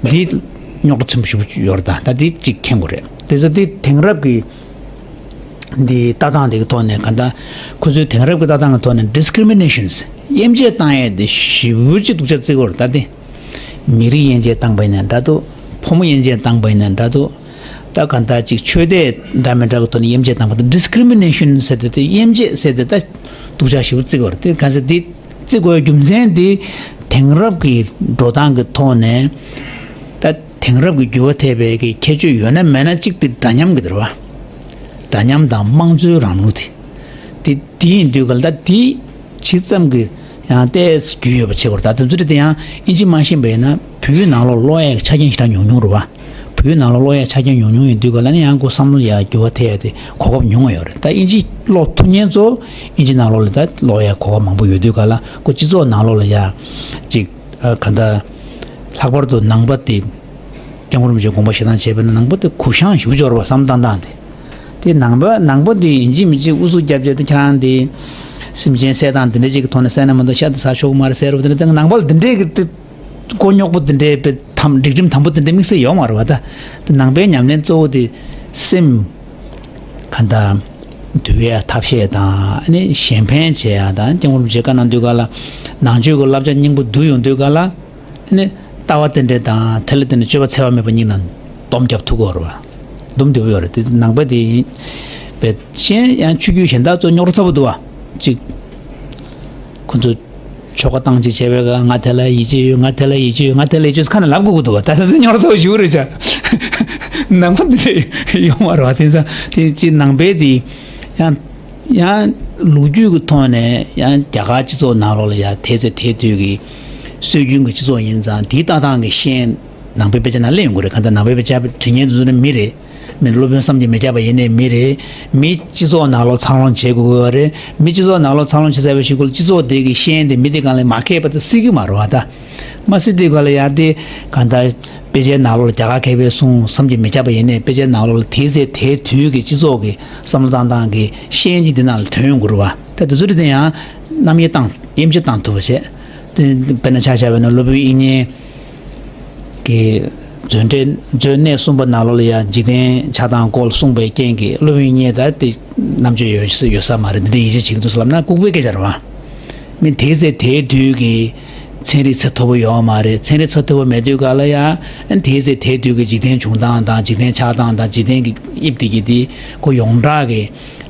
འདི་རྙོག་དྲ་ཆེན་པོ་ཞེ་པོ་ཡོད་རེད། ད་ད་འདི་ཅིག་མཁྱེན་དགོས་རེད། དེ་ཚོ་འདི་དེང་རབས་ཀྱི་འདི་ལྟ་སྟངས་དེ་གི་ཐོག་ནས་ག་འདྲ་ཁོ་ཚོའི་དེང་རབས་ཀྱི་ལྟ་སྟངས་ཀྱི་ཐོག་ནས་discriminations དབྱེ་འབྱེད་བཏང་ཡས་དེ་ཞེ་པོ་ཅིག་སྡུག་ཅག་བརྩི་གི་ཡོད་རེད། ད་དེ་མི་རིགས་དབྱེ་འབྱེད་བཏང་པ་ཡིན་ན་འདྲ་འདུག་ཕོ་མོ་དབྱེ་འབྱེད་བཏང་པ་ཡིན་ན་འདྲ་འདུག་ད་ག་འདྲ་ཅིག་ཆོས་དད་འདྲ་མི་འདྲ་གི་ཐོག་ནས་དབྱེ་འབྱེད་བཏང་པ་དང་discrimination ཟེར་ཏེ་དེ་དབྱེ་འབྱེད་ཟེར་ཏེ་ད་སྡུག་ཅག་ཞེ་པོ་བརྩི་གི་ཡོད་རེད། དེ་ག་ཟེར་དེ་བརྩི་དགོས་རྒྱུ་མཚན་དེ་དེང་རབས་ཀྱི་འགྲོ་སྟངས་ཀྱི་ཐོག་ནས་ད་དེང་རབས་ཀྱི་འགྱུར་བ་ཐེབས་པའི་གི་ཁྱད་ཆོས་ཡོད་ན་མེད་ན་གཅིག་དེ་འདྲ་མཉམ་གྱི་དེ་རེད་བ། འདྲ་མཉམ་དང་དམངས་གཙོའི་རིང་ལུགས་དེ། དེ་དེ་ཡིན་དུས་ག་ལ་ད་དེ་ཇི་ཙམ་གྱི་ཡང་ཏོག་ཙམ་རྒྱུས་ཡོད་པ་བྱེད་དགོས་རེད། ད་དེ་ཚོ་དེ་ཡང་ཨིན་ཇི་མ་ཤེས་པ་ཡིན་ན་བོད་ཡིག་ནང་ལོགས་ཀློག་ཡས་ཆ་རྐྱེན་ཞེ་དྲག་ཉུང་ཉུང་རེད་བ། བོད་ཡིག་ནང་ལོགས་ཀློག་ཡས་ཆ་རྐྱེན་ཉུང་ཉུང་ཡིན་དུས་ག་ལ་ནི་ཡང་ཁོ་བསམ་བློ་ཡ་འགྱུར་བ་ཐེབས་ཡ་དེ་གོ་སྐབས་ཉུང་བ་ཡོད་རེད། ད་ཨིན་ཇི་ཀློག་ཐུབ་མཁན་ཚོ་ཨིན་ཇི་ནང་ལོགས་ལ་ད་ཀློག་ཡ་གོ་སྐབས་མང་པོ་ཡོད་དུས་ག་ལ་ཁོ་སྤྱི་ཚོགས་ནང་ལོགས་ལ་ཡ་ཅིག་ཨ་ག་འདྲ་ལྷག་པར་དུ་ནང་པ་དེ་སྐྱབས་མགོན་རིན་པོ་ཆེས་དགོངས་པ་བཞེས་སྟངས་བྱས་པ་ན་ནང་པ་དེ་གུ་བཤངས་ཞེ་པོ་ཅིག་ཡོད་རེད་བ། བསམ་བློ་བཏང་སྟངས་དེ། དེ་ནང་པ་ནང་པ་འདི་ཡིན་གཅིག་མིན་གཅིག་ཨུ་ཚུགས་རྒྱབ་བྱས་ཏེ་ཁྱེད་རང་འདི་སེམས་ཅན་བསད་སྟངས་འདི་འདྲ་ཅིག་གི་ཐོག་ནས་བསད་ན་མ་གཏོགས་ཤ་འདི་ཟ་ཆོག་གི་མ་རེད་ཟེར་རོ། དེ་འདྲ་ནང་པ་ལ་འདི་འདྲའི་གི་དེ་ མགོ་རྙོག་པོ་དེ་འདྲའི་དཔེ་དམ་སྒྲིག་ཁྲིམས་དམ་པོ་དེ་འདྲ་དམིགས་བསལ་ཡོད་མ་རེད་བ། ད་དེ་ནང་པའི་ཉམས་ལེན་གཙོ་བོ་དེ་སེམས་ག་འདྲ་འདུལ་བའི་ཐབས་ཤེས་དང་ནི་གཞན་ཕན་བྱེད་ཡ་དང་། སྐྱབས་མགོན་རིན་པོ་ཆེས་བཀའ་གནང་དུས་ག་ལ་ནང་ཆོས་ཀྱི་བསླབ་བྱ་སྙིང་པོ་བསྡུ་ཡོང་དུས་ག་ལ་ནི་ལྟ་བ་དེ་འདྲ་དང་དེ་ལ་བརྟེན་ནས་སྤྱོད་པ་འཚེ་བ་མེད་པ་གཉིས་ལ་སྡོམ་རྒྱབ་ཐུབ་ཀྱི་ཡོད་རེད་བ། སྡོམ་རྒྱབ་ཡོད་རེད། དེ་ནང་པ་དེ་ཡིན་པས། གཞན་ཡང་ཆོས་བརྒྱུད་གཞན་དག་ཚོ་རྙོག་དྲ་ཚ་པོ་འདུག་བ། གཅིག་ཁོ་ཚོ་ཆོ་ག་བཏང་ཅིག་བྱས་པའི་སྐབས་ང་དེ་ལ་ཡིད་ཆེས་ཡོད། ང་དེ་ལ་ཡིད་ཆེས་ཡོད། ང་དེ་ལ་ཡིད་ཆེས་ཡོད་ཟེར་ཁ་ནས་ལབ་དགོས་ཀྱི་འདུག་བ། ད་དེ་ཚོ་རྙོག་དྲ་ཚ་པོ་ཞིག་རེད་བྱ། ནང་པ་འདི་འདྲ་ཡོད་མ་རེད་བ། དེང་སང་དེ་གཅིག་ནང་པའི་དེ་ཡང་ཡང་ལོ་རྒྱུས་ཀྱི་ཐོག་ནས་ཡང་རྒྱ་གར་སྤྱི་ཚོགས་ནང་ལོགས་ལ་ཡང་དེ་ཚེ་དེ་དུས་ཀྱི་སྲོལ་རྒྱུན་གྱི་སྤྱི་ཚོགས་ཡིན་ཙང་དེའི་ལྟ་སྟངས་ཀྱི་ཤན་ནང་པའི་དཔེ་ཆ་ནང་སླེབས་ཡོང་གི་རེད། གང་ལྟར་ནང་པའི་དཔེ་ཆ་བྲིས་མཁན་དེ་ཚོ་ནི་མི་རེད། མི་སློབ་དཔོན་བསམ་གྱིས་མི་ཁྱབ་པ་ཡིན་ནའི་མི་རེད། མི་སྤྱི་ཚོགས་ནང་ལོགས་འཚར་ལོངས་བྱེད་དགོས་ཀྱི་ཡོད་རེད། མི་སྤྱི་ཚོགས་ནང་ལོགས་འཚར་ལོངས་བྱེད་ཚར་བའི་གཞུག་གུ་ལ་སྤྱི་ཚོགས་དེ་གི་ཤན་དེ་མི་དེ་སྒང་ལ་མ་ཁེལ་བ་དེ་སྲིད་ཀྱི་མ་རེད་བ། ད་མ་སྲིད་དུས་ག་ལ་ཡང་དེ་གང་ལྟར་དཔེ་ཆའི་ནང་ལོགས་ལ་རྒྱ་གར་མཁས་པའི་གསུང་བསམ་གྱིས་མི་ཁྱབ་པ་ཡིན་ནའི་དཔེ་ཆའི་ནང་ལོགས་ལ་དེའི་ཚེ་དེའི་དུས་ཀྱི་སྤྱི་ཚོགས་ཀྱི་བསམ་བློ་བཏང་སྟངས་ཀྱི་ཤན་གྱིས་འདི་ནང་ལ་ཐོན་ཡོང་གི་རེད་བ། ད་དེ་ཚོ་རེད་དེ་ཡང་རྣམ་དབྱེ་བཏང་དབྱེ་འབྱེད་བཏང་ཐུབ་པ་བྱས། དེ་དཔེར་ན་ཆ་བཞག་པ་ན་སློབ་དཔོན་དབྱིག་གཉེན་གྱི་མཛོད་འགྲེལ་མཛོད་གནས་གསུམ་པ་ནང་ལོགས་ལ་ཡང་འཇིག་རྟེན་ཆགས་སྡང་སྐོར་གསུངས་པའི་རྐྱེན་གྱིས་སློབ་དཔོན་དབྱིག་གཉེན་ད་དེ་རྣམ་དཔྱོད་ཡོད་ཡོད་ས་མ་རེད། འདི་འདྲའི་ཡིད་ཆེས་བྱེད་ཀྱི་འདུག་ཟེར་ལབ་ན་ལྐུགས་པའི་སྐད་ཆ་རེད་བ། མི་དེའི་ཚེ་དེའི་དུས་ཀྱི་ཚན་རིག་ཚད་མཐོ་པོ་ཡོད་མ་རེད། ཚན་རིག་ཚད་མཐོ་པོ་མེད་དུས་ག་ལ་ཡང་དེའི་ཚེ་དེའི་དུས་ཀྱི་འཇིག་རྟེན་བྱུང་སྟངས་དང་འཇིག་རྟེན་ཆགས་སྟངས་དང་འཇིག་རྟེན་གྱི་དབྱིབས་དེ་གི་དེ་ཁོ་ཡོངས་གྲགས་ཀྱི་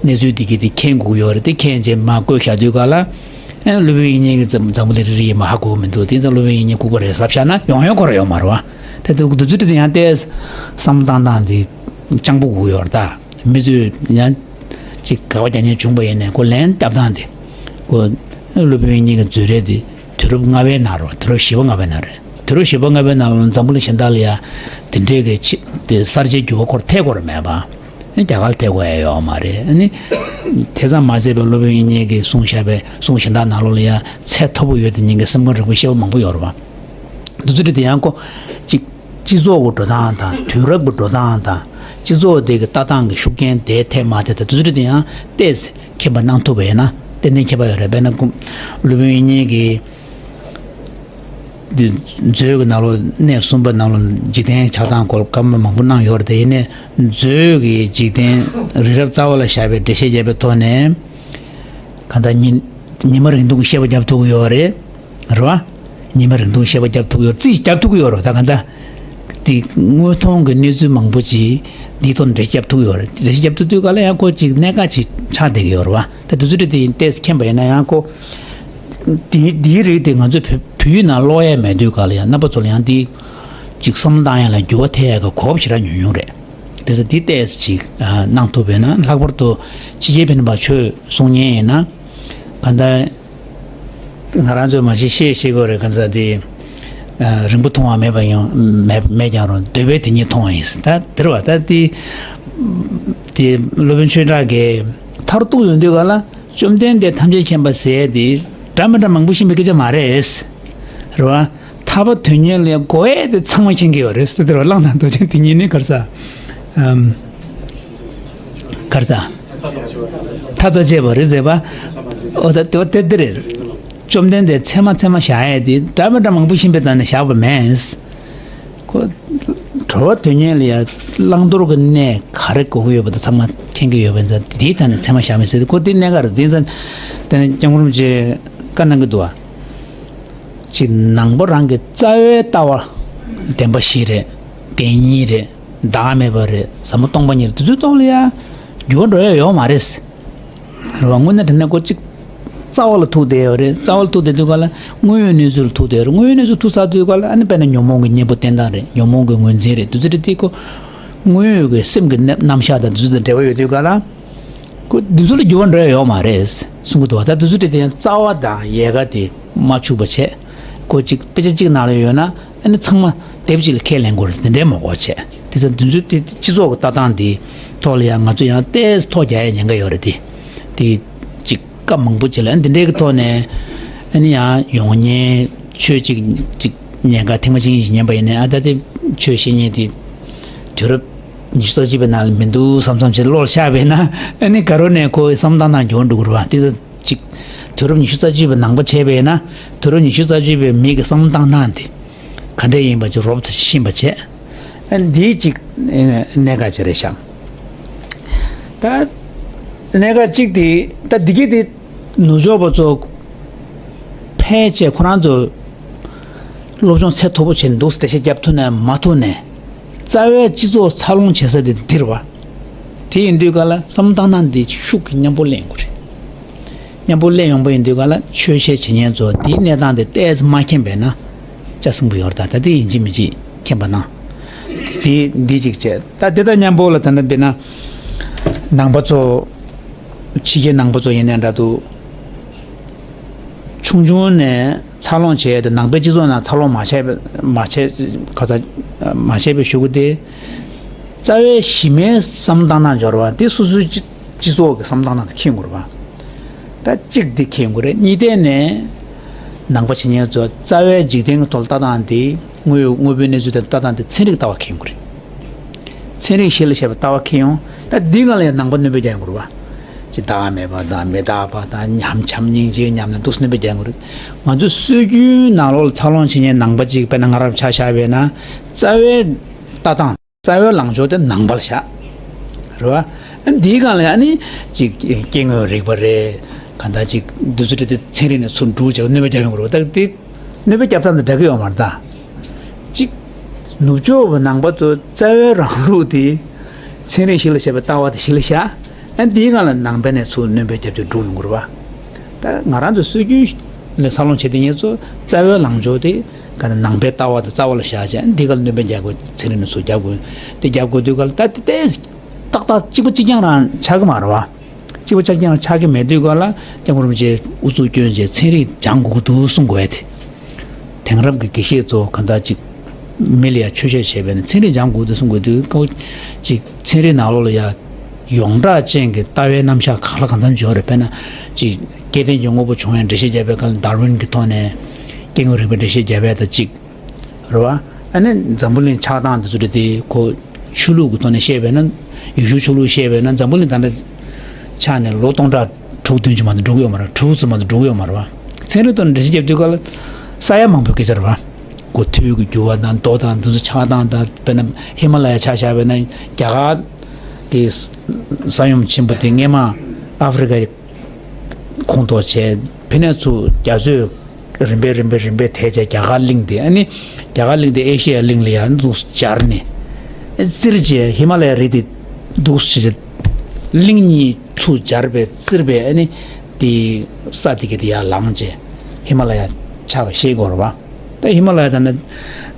གནས་ཚུལ་དེ་གི་དེ་མཁྱེན་དགོས་ཡོད་རེད། དེ་མཁྱེན་རྗེས་མར་བཀོད་བཞག་དུས་ག་ལ་ཨེ་སློབ་དཔོན་དབྱིག་གཉེན་གྱི་འཛམ་འཛམ་བུ་གླིང་རིལ་རིལ་ཡིན་པ་ཧ་གོ་གི་མི་འདུག་དེ་ཚོ་སློབ་དཔོན་དབྱིག་གཉེན་ལྐུགས་པ་རེད་ལབ་བཞག་ན་ཡོང་ཡོང་ཁོ་རང་ཡོད་མ་རེད་བ། དེ་འདུག་འདུག་ཚུལ་དེ་ཡང་ཏོག་ཙམ་བསམ་བློ་བཏང་སྟངས་དེ་སྤྱང་པོ་དགོས་ཡོད་རེད་ད། མི་ཚོས་ཡང་ཅིག་དགག་པ་རྒྱག་མཁན་བྱུང་པ་ཡིན་ནའི་ཁོ་ལན་བརྒྱབ་སྟངས་དེ་ཁོ་སློབ་དཔོན་དབྱིག་གཉེན་གྱི་མཛོད་རེད་དེ། དུས་རབས་ལྔ་པའི་ནང་རེད་བ། དུས་རབས་བཞི་པ་ལྔ་པའི་ནང་རེད། དུས་རབས་བཞི་པ་ལྔ་པའི་ནང་ལ་འཛམ་བུ་གླིང་གཞན་དག་ལ་ཡང་དེ་འདྲའི་གི་ཆེ་དེ་གསར་བརྗེའི་འགྱུར་བ་ཁོར་ཐེབས་ཀྱི་ཡོད་མ་རེད་པ། རྒྱ་གར་ཐེབས་དགོས་ཡ་ཡོད་མ་རེད། ཨ་ནི་དེ་ཙམ་མ་ཟད་པའི་སློབ་དཔོན་དབྱིག་གཉེན་གྱིས་གསུངས་བཞག་པའི་གསུང་གཞན་དག་ནང་ལོགས་ལ་ཡང་ཚད་མཐོ་པོ་ཡོད་དེ་ཉིད་ཀྱི་སེམས་ཁམས་རིག་པའི་ཤེས་པ་མང་པོ་ཡོད་རེད་བ། འདི་ཚོ་དེ་ཡང་ཁོ་གཅིག་སྤྱི་ཚོགས་ཀྱི་འགྲོ་སྟངས་དང་དུས་རབས་ཀྱི་འགྲོ་སྟངས་དང་སྤྱི་ཚོགས་དེ་གི་ལྟ་སྟངས་ཀྱི་ཤུགས་རྐྱེན་དེ་ཐེབས་མ་ཐེབས་དང་འདི་ཚོ་དེ་ཡང་ཏོག་ཙམ་མཁྱེན་པ་གནང་ཐུབ་པ་ཡིན་ན་ཏན་ཏན་ཁྱད་པར་ཡོད་རེད། དཔེར་ན་ཁོ་སློབ་དཔོན་དབྱིག་གཉེན་གྱིས། འདི་མཛོད་ཀྱི་ནང་ལོགས་གནས་གསུམ་པ་ནང་ལོགས་འཇིག་རྟེན་ཆགས་སྟངས་སྐོར་བཀའ་མོལ་མང་པོ་གནང་ཡོད་རེད་དེ། ཡིན་ནའི་མཛོད་ཀྱི་འཇིག་རྟེན་རི་རབ་རྩ་བ་ལ་བཞག་པའི་འགྲེལ་བཤད་བརྒྱབ་པའི་ཐོག་ནས་གང་ལྟར་ཉི་ཉི་མ་རིང་ཐུང་གི་བཤད་པ་བརྒྱབ་ཐུབ་ཀྱི་ཡོད་རེད། རེད་བ། ཉི་མ་རིང་ཐུང་གི་བཤད་པ་བརྒྱབ་ཐུབ་ཀྱི་ཡོད་རེད། རྩིས་བརྒྱབ་ཐུབ་ཀྱི་ཡོད་རེད། ད་གང་ལྟར་འདི་དངོས་མཐོང་གི་གནས་ཚུལ་མང་པོ་ཅིག་འདིའི་ཐོག་འགྲེལ་བཤད་བརྒྱབ་ཐུབ་ཀྱི་ཡོད་རེད། འགྲེལ་བཤད་བརྒྱབ་ཐུབ་དུས་ག་ལ་ཡང་ཁོ་ཅིག་གནད་འགག་ཅིག་ཆགས་བསྡད་ཀྱི་ཡོད་རེད་བ། ད་དེ་ཚོ་དེ་ཡིན་ཏེ་མཁྱེན་པ་ཡིན་ན་ཡང་ཁོ། དེ་དེའི་རིགས་དེ་ང་ཚོས་བོད་བོད་ཡིག་ནང་ཀློག་ཡས་མེད་དུས་ག་ལ་ཡང་རྣམ་པ་ཚོ་ལ་ཡང་འདི་ཅིག་བསམ་བློ་བཏང་ཡས་ལ་འགྱུར་བ་ཐེབས་ཡས་ཀྱི་གོ་སྐབས་ཞེ་དྲག་ཉུང་ཉུང་རེད། དེ་ཚོ་འདི་ཏོག་ཙམ་ཅིག་གནང་ཐུབ་པས་ན། ལྷག་པར་དུ་ཕྱི་རྒྱལ་ཕན་པ་ཆོས་གསུང་མཁན་ཡིན་ན་ག་འདྲ་ང་རང་ཚོས་མ་གཞི་བཤད་ཤེས་དགོས་རེད། ག་འདྲ་དེ་རིང་པོ་མཐོང་བ་མེད་པ་ཡང་མེད་མེད་ཀྱང་རུང་འདོད་པས་དེ་ཉིད་མཐོང་བ་ཡིན། ད་དེ་རེད་བ། ད་དེ་དེ་སློབ་དཔོན་ཆོས་གྲགས་ཀྱིས་མཐར་གཏུགས་ཡོང་དུས་ག་ལ། བཅོམ་ལྡན་འདས་ཐམས་ཅད་མཁྱེན་པ་ཟེར་དེ་འདྲ་མི་འདྲ་མང་པོ་ཤེས་པའི་སྐད་ཆ་མ་རེད། རེད་བ། ཐར་པ་དོན་གཉེར་ལ་དགོས་ཡས་དེ་ཚང་མ་མཁྱེན་གྱི་ཡོད་རེད་ཟེར། དེ་རེད་བ། གླང་དང་འདོད་ཆེན་དེ་གཉིས་ནི་ག་རེ་ཟ། ཨམ། ག་རེ་ཟ། ཐབས་དང་བཅས་པ་རེད་ཟེར་བ། འོ་ད་དེ་བ་དེ་དེ་རེད། བཅོམ་ལྡན་འདས་ཚད་མ་ཚད་མ་བཞག་ཡས་དེ་འདྲ་མི་འདྲ་མང་པོ་ཤེས་པའི་སྟེང་ནས་བཞག་པ་མེད། ཁོ། གྲོལ་བ་དོན་གཉེར་ལ་ཡང་བླང་དོར་གྱི་གནས་ག་རེ་དགོས་ཀྱི་ཡོད་པ་དང་ཚང་མ་མཁྱེན་གྱི་ཡོད་པ་ཡིན་ཙང་དེའི་ཐད་ནས་ཚད་མ་བཞག་མེད་ཟེར་ཏེ་ཁོ་དེ་གནད་འགག་རེད། དེ་ཡིན་ཙང་དེ་ནས་སྐྱབས་མགོན་རིན་པོ་ཆེས་བཀའ་གནང་གི་འདུག་བ། ཅིག་ནང་པ་རང་གི་རྩ་བའི་ལྟ་བ་བདེན་པ་བཞི་རེད། བདེན་གཉིས་རེད། བདག་མེད་པ་རེད། ཟབ་མོ་སྟོང་པ་ཉིད་རེད། དེ་ཚོའི་ཐོག་ལ་ཡང་འགྱུར་བ་འགྲོ་ཡ་ཡོད་མ་རེད། རེད་བ། དངོས་གནས་དྲང་གནས་ཁོ་གཅིག་རྩ་བ་ལ་ཐུག་བསྡད་ཡོད་རེད། རྩ་བ་ལ་ཐུག་བསྡད་དུས་ག་ལ་དངོས་ཡོད་གནས་ཚུལ་ལ་ཐུག་བསྡད་ཡོད་རེད། དངོས་ཡོད་གནས་ཚུལ་ཐུག་ཚར་དུས་ག་ལ་ཨ་ནི་དཔེར་ན་ཉོན་མོངས་ཀྱི་གཉེན་པོ་བསྟེན་སྟངས་རེད། ཉོན་མོངས་ཀྱི་ངོས་འཛིན་རེད། དེ་ཚོ་རེད་དེ་ཁོ་དངོས་ཡོད་ཀྱི་སེམས་ཀྱི་རྣམ་རྣམ་གཞག་དང་དེ་ཚོ་དང་འབྲེལ་བ་ཡོད་དུས་ག་ལ་ཁོ་དེ་ཚོ་ལ་འགྱུར་བ་འགྲོ་ཡ་ཡོད་མ་རེད་གསུང་གི་འདུག་བ། ད་དེ་ཚོ་རེད་དེ་ཡང་རྩ་བ་དང་ཡལ་ག་དེ་མ་འཆུག་པ་བྱས། ཁོ་གཅིག་དཔེ་ཆ་གཅིག་ནང་ལ་ཡོད་ན། ཨ་ནི་ཚང་མ་དེབ་གཅིག་ལ་ཁས་ལེན་དགོས་རེད། དེ་འདྲའི་མ་དགོས་བྱས། དེ་ཚོ་འདི་ཚོ་དེ་སྤྱི་ཚོགས་ཀྱི་ལྟ་སྟངས་དེ་ཐོག་ལ་ཡང་ང་ཚོ་ཡང་ཏོག་ཙམ་ཐོ་རྒྱག་ཡ་ཉེན་ཁ་ཡོད་རེད་དེ། དེ་གཅིག་སྐབས་མང་པོ་ཅིག་ལ་ཨ་འདི་འདྲའི་གི་ཐོག་ནས་ཨ་ནི་ཡང་ཡོང་མཁན་ཆོས་གཅིག་གཅིག་ཉན་ག་ཐེངས་མ་གཅིག་གཉིས་ཤིག་ཉན་པ་ཡིན་ནའི་ཨ་ད་དེ་ཆོས་བཤད་མཁན་དེ་དུས་རབས་ཉི་ཤུ་རྩ་གཅིག་པའི་ནང་ལ་མི་འདུག་བསམ་བསམ་བྱས་བློ་ལ་ཤར་བས་ན་ཨ་ནི་ག་རེ་ནས་ཁོའི་བསམ་བློ་བཏང་སྟངས་འགྱུར་བ་འགྲོ་གི་རེད་བ། དེ་ཚོ་གཅིག་དུས་རབས་ཉི་ཤུ་རྩ་གཅིག་པའི་ནང་པ་བྱས་པས་ན་དུས་རབས་ཉི་ཤུ་རྩ་གཅིག་པའི་མི་གི་བསམ་བློ་བཏང་སྟངས་དེ། ག་འདྲས་ཡིན་པ་ཅིག་རོབ་ཙམ་ཤེས་པ་བྱས། ཨ་འདིའི་ཅིག་གནད་འགག་ཅིག་རེད་ཤག་ད་གནད་འགག་གཅིག་དེ་ད་འདི་གི་དེ་ནུབ་ཕྱོགས་པ་ཚོ་ཕལ་ཆེར་ཁོ་རང་ཚོ་སློབ་སྦྱོང་ཚད་མཐོ་པོ་བྱས་འདུག་འགྲེལ་བཤད་རྒྱབ་ཐུབ་ན་མ་ཐུབ་ནས་རྩ་བའི་སྤྱི་ཚོགས་འཚར་ལོངས་བྱེད་ས་དེ་འདིར་བ། དེ་ཡིན་དུས་ག་ལ་བསམ་བློ་བཏང་སྟངས་འདི་ཤུགས་ཀྱིས་མཉམ་པོ་སླེབས་ཡོང་གི་རེད། མཉམ་པོ་སླེབས་ཡོང་པ་ཡིན་དུས་ག་ལ་ཆོས་བཤད་བྱེད་མཁན་ཚོ་འདིའི་གནས་སྟངས་དེ་ཏོག་ཙམ་མ་མཁྱེན་པས་ན་ལྕགས་སྲིན་པོ་ཡོད་རེད། ད་ད་དེ་ཡིན་གཅིག་མིན་གཅིག་མཁྱེན་པ་ན། དེ་འདི་གཅིག་བྱས། ད་དེ་དང་མཉམ་པོ་ལ་ད་ལྟ་འབད་ན་ནང་པ་ཚོ་ཕྱི་རྒྱལ་ནང་པ་ཚོ་ཡིན་ནའི་འདྲ་འདུག་ཆུང་ཆུང་ནས་འཚར་ལོངས་བྱས་ཏེ་ནང་པའི་སྤྱི་ཚོགས་ནང་འཚར་ལོངས་མ་བྱས་པའི་མ་བྱས་ག་ཚ་མ་བྱས་པའི་གཞུག་གུ་དེ་རྩ་བའི་གཞི་མའི་བསམ་བཏང་སྟངས་འབྱོར་བ་དེ་སོ་སོའི་སྤྱི་སྤྱི་ཚོགས་ཀྱི་བསམ་བཏང་སྟངས་དེ་མཁྱེན་དགོས་རེད་པ། ད་གཅིག་དེ་མཁྱེན་དགོས་རེད། གཉིས་ཐད་ནས་ནང་པ་བྱེད་མཁན་ཚོ་རྩ་བའི་འཇིག་རྟེན་གྱི་ཐོག་ལ་ལྟ་སྟངས་དེ་དངོས་དངོས་པོའི་གནས་ཚུལ་དེ་ལ་ལྟ་སྟངས་དེ་ཚན་རིག་ལྟ་བ་མཁྱེན་དགོས་རེད། ཚན་རིག་གཞི་ལ་བཞག་པའི་ལྟ་བ་མཁྱེན་ཡོང་། ད་འདི་སྒང་ལ་ཡང་ནང་པ་སྣོན་པ་རྒྱག་དགོས་རེད་པ། ཅི་བདག་མེད་པ་དང་མི་རྟག་པ་དང་ཉམས་བྱམས་སྙིང་རྗེ་ཉམས་ལེན་འདུག་སེ་སྣོན་པ་རྒྱག་དགོས་རེད། ང་ཚོ་སྲོལ་རྒྱུན་ནང་ལོགས་ལ་འཚར་ལོངས་བྱེད་མཁན་ནང་པ་ཅིག་དཔེར་ན་ང་རང་ཆ་བཞག་པ་ཡིན་ན་རྩ་བའི་ལྟ་སྟངས། རྩ་བའི་ལངས་ཕྱོགས་དེ་ནང་པ་ལ་བཞག་རེད་བ། ཨ་འདིའི་སྒང་ལ་ཨ་ནི་ཅིག་སྐྱེ་དངོས་རིག་པ་རེད། གང་ལྟར་ཅིག་འདི་ཚོ་དེ་ཚན་རིག་ནས་ཚུར་འགྲོ་བྱས་སྣོན་པ་རྒྱག་ཡོང་གི་རེད་བ། ད་དེ་སྣོན་པ་རྒྱབ་སྟངས་དང་འདྲ་གི་ཡོད་མ་རེད་ད། ཅིག་ནུབ་ཕྱོགས་པ་ནང་པ་ཚོ་རྩ་བའི་རང་ལུགས་དེ་ཚན་རིག་གཞི་ལ་བཞག་པའི་ལྟ་བ་དེ་གཞི་ལ་བཞག་ཨ་འདིའི་སྒང་ལ་ནང་པ་ནས་ཚུར་སྣོན་པ་རྒྱབ་བྱས་འགྲོ་ཡོང་གི་རེད་བ། ད་ང་རང་ཚོ་སྲོལ་རྒྱུན་ནས་འཚར་ལོངས་བྱེད་དེ་ངེད་ཚོ་རྩ་བའི་ལངས་ཕྱོགས་དེ་ག་ནང་པའི་ལྟ་བ་དང་རྩ་བ་ལ་བཞག་བྱས་འདི་ག་ལ་སྣོན་པ་རྒྱག་དགོས། ཚན་རིག་ནས་ཚུར་རྒྱབ་དགོས། དེ་རྒྱབ་དགོས་དུས་ག་ལ་ད་དེ་ཏོག་ཏག་ཏག་གཅིག་པ་གཅིག་རྐྱང་རང་ཆགས་ཀྱི་མ་རེད་བ། གཅིག་པ་གཅིག་རྐྱང་རང་ཆགས་ཀྱི་མེད་དུས་ག་ལ་སྐྱབས་མགོན་རིན་པོ་ཆེས་ཨུ་ཚུགས་བསྐྱོན་བྱས་ཚན་རིག་སྦྱང་དགོས་ཀྱི་འདུག་གསུང་དགོས་ཡ་དེ། དེང་རབས་ཀྱི་དགེ་བཤེས་ཚོ་གང་ལྟར་ཅིག་མི་ལ་ཡ་ཆོས་བཤད་བྱས་པས་ན་ཚན་རིག་སྦྱང་དགོས་འདུག་གསུང་དགོས་དུས་ཀ་ཅིག་ཚན་རིག་ནང་ལོགས་ལ་ཡ་ཡོངས་གྲགས་ཅན་གྱི་ལྟ་བའི་རྣམ་གཞག་གང་ལ་གང་འཚམ་ཡོད་རེད། དཔེར་ན་ཅིག་སྐལ་ལྡན་གྱི་དངོས་པོ་བྱུང་བའི་འགྲེལ་བཤད་བརྒྱབ་པའི་སྐབས་ལ་ཌར་ཝིན་གྱི་ཐོག་ནས་སྐྱེ་དངོས་རིག་པའི་འགྲེལ་བཤད་བརྒྱབ་པ་དང་གཅིག་རེད་བ། ཨ་ནི་འཛམ་བུ་གླིང་ཆགས་སྟངས་དེ་ཚོ་རེད་དེ་ཁོ་ཆོས་ལུགས་ཀྱི་ཐོག་ནས་བཤད་པས་ན་ཡེ་ཤུ་ཆོས་ལུགས་བཤད་པས་ན་འཛམ་བུ་གླིང་ད་ལྟ་ཆགས་ནས་ལོ་སྟོང་ཕྲག་དྲུག་བདུན་ཅུ་མ་གཏོགས་འགྲོ་གི་ཡོད་མ་རེད། དྲུག་ཙམ་མ་གཏོགས་འགྲོ་གི་ཡོད་མ་རེད་བ། ཚན་རིག་ཐོག་ནས་འགྲེལ་བཤད་བརྒྱབ་དུས་ག་ལ་ས་ཡ་མང་པོའི་སྐད་ཆ་རེད་བ། ཁོ་དུས་ཀྱི་འགྱུར་བ་དང་མདོ་དང་འདི་ཚོ་ཆགས་སྟངས་དང་དཔེར་ན་ཧི་མ་ལ་ཡ་ཆ་བཞག་པས་ན་རྒྱ་གར་གྱི་ས་ཡོམ་ཆེན་པོ་དེ་སྔས་མ་ཨ་ཧྥེ་རི་ཁའི་ཁོངས་གཏོགས་བྱས། ཕ་ནས་ཚུར་རྒྱ་མཚོས་རིམ་པས་རིམ་པས་རིམ་པས་དེད་བྱས་རྒྱ་གར་གླིང་དེ་ཨ་ནི་རྒྱ་གར་གླིང་དེ་ཨེ་ཤེ་ཡ་གླིང་ལ་ཡང་འདུག་སྦྱར་ནས་བཙིར་བྱས་ཧི་མ་ལ་ཡ་རི་དེ་འདུག་བྱས་གླིང་གཉིས་ཚུར་སྦྱར་བས་བཙིར་བས་ཨ་ནི་དེ་ས་དེ་ག་དེ་ཡར་ལངས་བྱས་ཧི་མ་ལ་ཡ་ཆགས་པ་ཤེས་དགོས་རེད་བ། ད་ཧི་མ་ལ་ཡ་ད་ནི་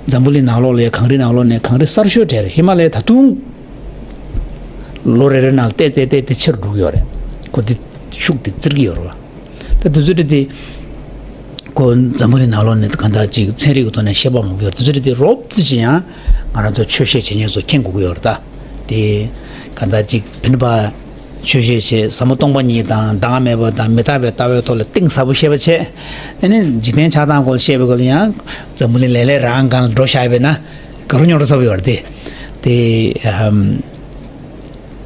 འཛམ་བུ་གླིང་ནང་ལོགས་ལ་ཡ་གངས་རི་ནང་ལོགས་ནས་གངས་རི་གསར་ཤོས་གྲས་རེད། ཧི་མ་ལ་ཡ་ད་དུང་ལོ་རེ་རེ་ནང་ལ་ཏེ་ཏེ་ཏེ་ཏེ་ཆེ་རུ་འགྲོ་གི་ཡོད་རེད། ཁོ་དེ་ཤུགས་དེ་བཙིར་གི་ཡོད་རེད་བ། ད་དེ་ཚོ་དེ་དེ་ཁོ་འཛམ་བུ་གླིང་ནང་ལོགས་ནས་གང་ལྟར་ཅིག་ཚན་རིག་གི་ཐོག་ནས་བཤད་པ་མང་པོ་ཡོད་རེད། དེ་ཚོ་དེ་དེ་རོབ་ཙམ་ཅིག་ཡང་ང་རང་ཚོ་ཆོས་བཤད་བྱེད་མཁན་ཚོ་མཁྱེན་དགོས་ཀྱི་ཡོད་རེད། ད་དེ་གང་ལྟར་ཅིག་བེ་ནི་པ་ཆོས་བཤད་བྱེད་ཟབ་མོ་སྟོང་པ་ཉིད་དང་བདག་མེད་པ་དང་མི་རྟག་པའི་ལྟ་བའི་ཐོག་ལ་གཏིང་ཟབ་པོ་བཤད་པ་བྱས། ཨ་ནི་འཇིག་རྟེན་ཆགས་སྟངས་སྐོར་ལ་བཤད་པའི་སྐོར་ལ་ཡང་འཛམ་བུ་གླིང་ལེ་ལེ་རང་སྒང་ལ་འགྲོ་བཞག་པས་ན་དགའ་རབ་རྙོག་དྲ་ཚ་པོ་ཡོད་རེད་དེ། དེ་ཨམ།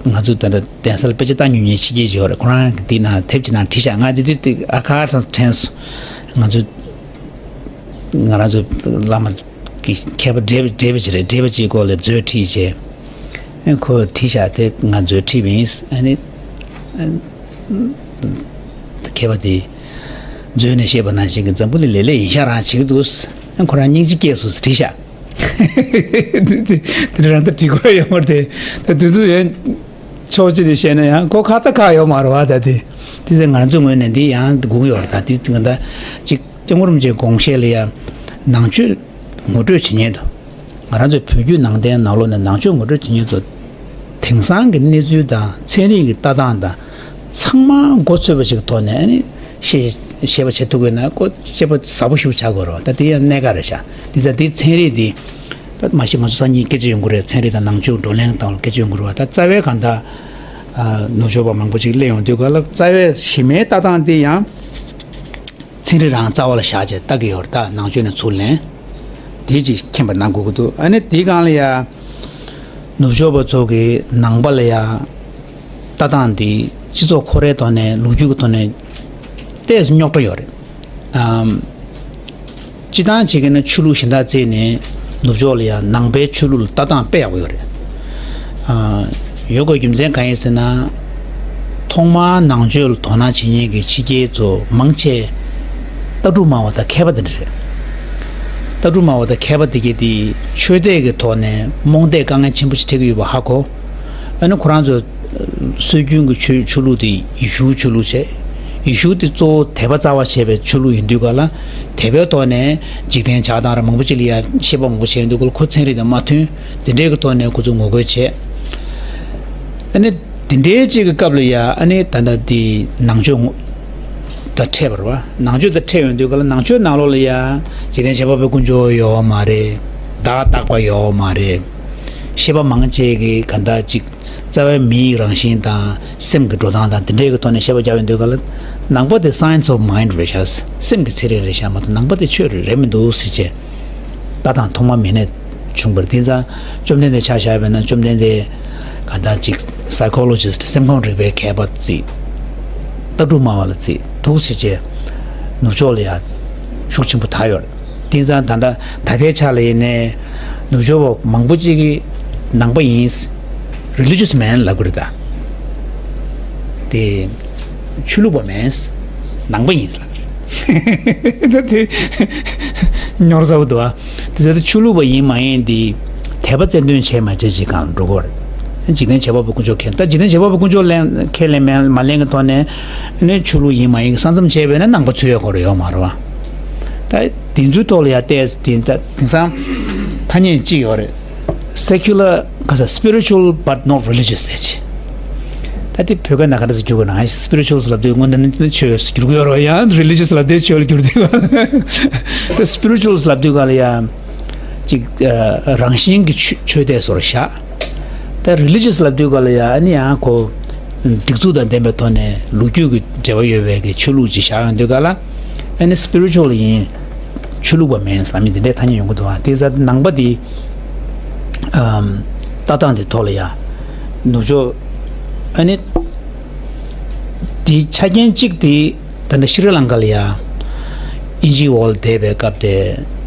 ང་ཚོ་ད་ལྟ་གདན་ས་ལ་དཔེ་ཆ་ལྟ་ཉུང་ཉུང་ཤེས་ཀྱི་ཡོད་རེད། ཁོ་རང་གིས་འདི་ནང་དེབ་ཀྱི་ནང་བྲིས་ཤག་ང་འདི་དུས་དེ་ཨ་ཁ་ཁ་དྲན་སོང་། ང་ཚོ་ང་རང་ཚོ་བླ་མ་གི་མཁས་པ་བགྲེས་པ་བགྲེས་པ་ཅིག་རེད། བགྲེས་པ་ཅིག་སྐོར་ལ་མཛོད་ཁྲིད་བྱས། ཨེ་ཁོ་བྲིས་ཤག་དེ་ང་མཛོད་ཁྲིད་པ་ཡིན། ཨ་ནི་ཨ་མཁས་པ་དེ་མཛོད་ནས་བཤད་པ་ནང་བཞིན་གྱི་འཛམ་བུ་གླིང་ལེ་ལེ་ཡིན་ཤག་རང་བྱེད་ཀྱི་འདུག་ཨ་ཁོ་རང་སྙིང་རྗེ་སྐྱེས་སོང་ཟེར་བྲིས་ཤག་དེ་རང་ད་འགྲིག་གི་ཡོད་མ་རེད་དེ། ད་དེ་ཚོ་ཡང་ཕྱོགས་གཅིག་ནས་བཤད་ན་ཡང་ཁོ་ཁ་ད་ཁག་ཡོད་མ་རེད་བ། ད་དེ་དེ་ཚོ་ང་ཚོའི་ངོས་ནས་འདི་ཡང་སྒུག་གི་ཡོད་རེད། ད་དེ་ང་ད་ཅིག་སྐྱབས་མགོན་རིན་པོ་ཆེའི་དགོངས་བཞེད་ལ་ཡང་ནང་ཆོས་ངོ་སྤྲོད་བྱེད་མཁན་དང་། ང་རང་ཚོའི་བོད་བརྒྱུད་ནང་བསྟན་ནང་ལོགས་ནས་ནང་ཆོས་ངོ་སྤྲོད་བྱེད་མཁན་ཚོ་དེང་སང་གི་གནས་ཚུལ་དང་ཚན་རིག་གི་ལྟ་སྟངས་དང་ཚང་མ་མགོ་ཚོས་པ་ཞིག་གི་ཐོག་ནས་ཨ་ནི་ཤེས་ཤེས་པ་བྱེད་ཐུབ་དགོས་ན་ཁོ་ཤེས་པ་ཟབ་པོ་ཞིག་བྱ་དགོས་རེད་བ། ད་དེ་ཡང་གནད་འགག་རེད་ཤག་དེ་ཚ་དེ་ཚན་རིག་དེ་ད་མ་གཞི་ང་ཚོ་སང་ཉིན་སྐད་ཆ་ཡོང་གི་རེད། ཚན་རིག་དང་ནང་ཆོས་བགྲོ་གླེང་དང་སྐད་ཆ་ཡོང་གི་རེད་བ། ད་རྩ་བའི་གང་ལྟར་ནུབ་ཕྱོགས་པ་མང་པོ་ཅིག་སླེབས་ཡོང་དུས་ག་ལ་རྩ་བའི་གཞི་མའི་ལྟ་སྟངས་དེ་ཡང་། ཚན་རིག་རང་རྩ་བ་ལ་བཞག་བྱས་ལྟ་གི་ཡོད་རེད། ད་ནང་ཆོས་ནས་ཚུར་ལེན། དེ་ཅིག་མཁྱེན་པ་གནང་དགོས་ཀྱི་འདུག་ཨ་ནི་དེའི་སྒང་ལ་ཡ། ནུབ་ཕྱོགས་པ་ཚོ་གིས་ནང་པ་ལ་ཡ། ལྟ་སྟངས་འདི་སྤྱི་ཚོགས་ཁོ་རའི་ཐོག་ནས་ལོ་རྒྱུས་ཀྱི་ཐོག་ནས་ཏོག་ཙམ་རྙོག་དྲ་ཡོད་རེད། ཨམ། སྤྱིར་བཏང་བྱེད་ཀྱི་ན་ཆོས་ལུགས་གཞན་དག་བརྩིས་ནས་ནུབ་ཕྱོགས་ལ་ཡང་ནང་པའི་ཆོས་ལུགས་ལ་ལྟ་སྟངས་དཔེ་ཡག་པོ་ཡོད་རེད། ཨ། ཡོད་དགོས་རྒྱུ་མཚན་གང་ཡིན་ཟེར་ན། ཐོག་མར་ནང་ཆོས་ལ་དོ་སྣང་བྱེད་མཁན་གྱི་ཕྱི་རྒྱལ་ཚོ་མང་ཆེ་ལྟ་གྲུབ་སྨྲ་བ་དང་མཁས་པ་དེ་འདྲ་རེད། ལྟ་གྲུབ་སྨྲ་བ་དང་མཁས་པ་དེ་གས་དེ་ཆོས་དད་ཀྱི་ཐོག་ནས་རྨོངས་དད་དཀའ་ངལ་ཆེན་པོ་ཞིག་འཕྲད་ཀྱི་ཡོད་པ་ཧ་གོ། ཨ་ནི་ཁོ་རང་ཚོ་སྲོལ་རྒྱུན་གྱི་ཆོས་ཆོས་ལུགས་དེ་ཡེ་ཤུའི་ཆོས་ལུགས་བྱས། ཡེ་ཤུ་དེ་གཙོ་བོ་དད་པ་རྩ་བ་བྱས་པའི་ཆོས་ལུགས་ཡིན་དུས་ག་ལ། དད་པའི་ཐོག་ནས་འཇིག་རྟེན་ཆགས་སྟངས་ར་མང་པོ་ཅིག་ལ་ཡ་བཤད་པ་མང་པོ་བྱས་ཡོང་དུས་ག་ལ་ཁོ་ཚན་རིག་དང་མ་མཐུན། དེ་འདྲའི་གི་ཐོག་ནས་ཁོ་ཚོ་ངོ་རྒོལ་བྱས། ཨ་ནི་དེ་འདྲའི་ཅིག་གི་སྐབས་ལ་ཡ་ཨ་ནི་ད་ལྟ་དེ་ནང་ཆོས་ངོ་དང་འཕྲད་པ་རེད་བ། ནང་ཆོས་དང་འཕྲད་ཡོང་དུས་ག་ལ་ནང་ཆོས་ནང་ལོགས་ལ་ཡ་འཇིག་རྟེན་བྱེད་པ་པོའི་དཀོན་མཆོག་ཡོད་མ་རེད། བདག་རྟག་པ་ཡོད་མ་རེད། བཤད་པ་མང་ཆེ་གི་ག་འདྲ་ཅིག་རྩ་བའི་མིའི་རང་བཞིན་དང་སེམས་ཀྱི་འགྲོ་སྟངས་དང་དེ་འདྲའི་གི་ཐོག་ནས་བཤད་པ་རྒྱག་ཡོང་དུས་ག་ལ། ནང་པ་དེ་science of mind རེད་ཤག་སེམས་ཀྱི་ཚན་རིག་རེད་ཤག་མ་གཏོགས་ནང་པ་དེ་ཆོས་རེད་མི་འདུག་ཟེར་བྱས། ལྟ་སྟངས་ཐོག་མ་མི་ནས་བྱུང་བར་དེང་སང་བཅོམ་ལྡན་འདས་ཆ་བཞག་པ་ཡིན་ན་བཅོམ་ལྡན་འདས་ག་འདྲ་ཅིག psychologist སེམས་ཁམས་རིག་པའི་མཁས་པ་ཅིག་ལྟ་གྲུབ་སྨྲ་བ་ལ་ཅིག་འདུག་ཟེར་བྱས་ནུབ་ཕྱོགས་ལ་ཡ་ཤུགས་ཆེན་པོ་དར་ཡོད་རེད། དེང་སང་ད་ལྟ་ད་ལྟའི་ཆ་ལ་ཡིན་ནའི་ནུབ་ཕྱོགས་པ་མང་པོ་ཅིག་གིས་ནང་པ་ཡིན། religious man ལབ་ཀྱི་རེད་ད། དེ་ཆོས་ལུགས་པ་མིན། ནང་པ་ཡིན་ལབ་ཀྱི་རེད། ད་དེ་ཉོར་ཟ་བོ་འདུག་ཨ། དེ་ཚོ་ཆོས་ལུགས་པ་ཡིན་མ་ཡིན་དེ་དད་པ་རྩལ་འདོན་བྱས་མ་བྱས་ཅིག་གང་འགྲོ་གི་རེད། འཇིག་རྟེན་བྱེད་པ་པོ་དཀོན་མཆོག་ཁས་ད་འཇིག་རྟེན་བྱེད་པ་པོ་དཀོན་མཆོག་ལེན་ཁས་ལེན་མེད་མ་ལེན་གྱི་ཐོག་ནས་ནི་ཆོས་ལུགས་ཡིན་མ་ཡིན་གྱི་ས་མཚམས་བྱས་པས་ན་ནང་པ་ཚུད་ཡོད་གོ་རེ་ཡོད་མ་རེད་བ། ད་དེ་ཚོའི་ཐོག་ལ་ཡ་བལྟས་དེ་ད་དེང་སང་ཐ་སྙད་གཅིག་ཡོད་རེད། secular ག་ས་spiritual but not religious ཟེར་ཅིག་ད་དེ་བོད་སྐད་ནང་ག་འདྲ་ཟེར་བསྒྱུར་དགོས་ན་spiritual ཟེར་ལབ་དུས་སྔོན་ན་ནི་ཆོས་ཟེར་བསྒྱུར་གི་ཡོད་རེད་ཡང་religious ལབ་དུས་ཆོས་ལ་བསྒྱུར་དུས་ད་spiritual ལབ་དུས་ག་ལ་ཡ་ཅིག་ཨ་རང་བཞིན་གྱི་ཆོས་ཆོས་དེ་སོར་བཞག་ད་religious ལབ་དུས་ག་ལ་ཡ་ཨ་ནི་ཡང་ཁོ་སྒྲིག་འཛུགས་དང་ལྡན་པའི་ཐོག་ནས་ལོ་རྒྱུས་ཀྱི་འབྲེལ་བ་ཡོད་པའི་གི་ཆོས་ལུགས་ཅིག་བཞག་ཡོང་དུས་ག་ལ་ཨ་ནི་spiritual ཡིན། ཆོས་ལུགས་པ་མིན་ཟེར་མི་འདི་འདྲའི་ཐ་སྙད་ཡོང་གི་འདུག་ཨ། དེ་ཟ་ནང་པ་འདི་ཨམ་ལྟ་སྟངས་འདི་ཐོག་ལ་ཡ་ནུབ་ཕྱོགས་ཨ་ནི་འདི་ཆ་རྐྱེན་གཅིག་འདི་ད་ནི་ཤྲི་ལང་ཀ་ལ་ཡ་ཨིན་ཇིའི་འོག་ལ་བསྡད་པའི་སྐབས་དེ་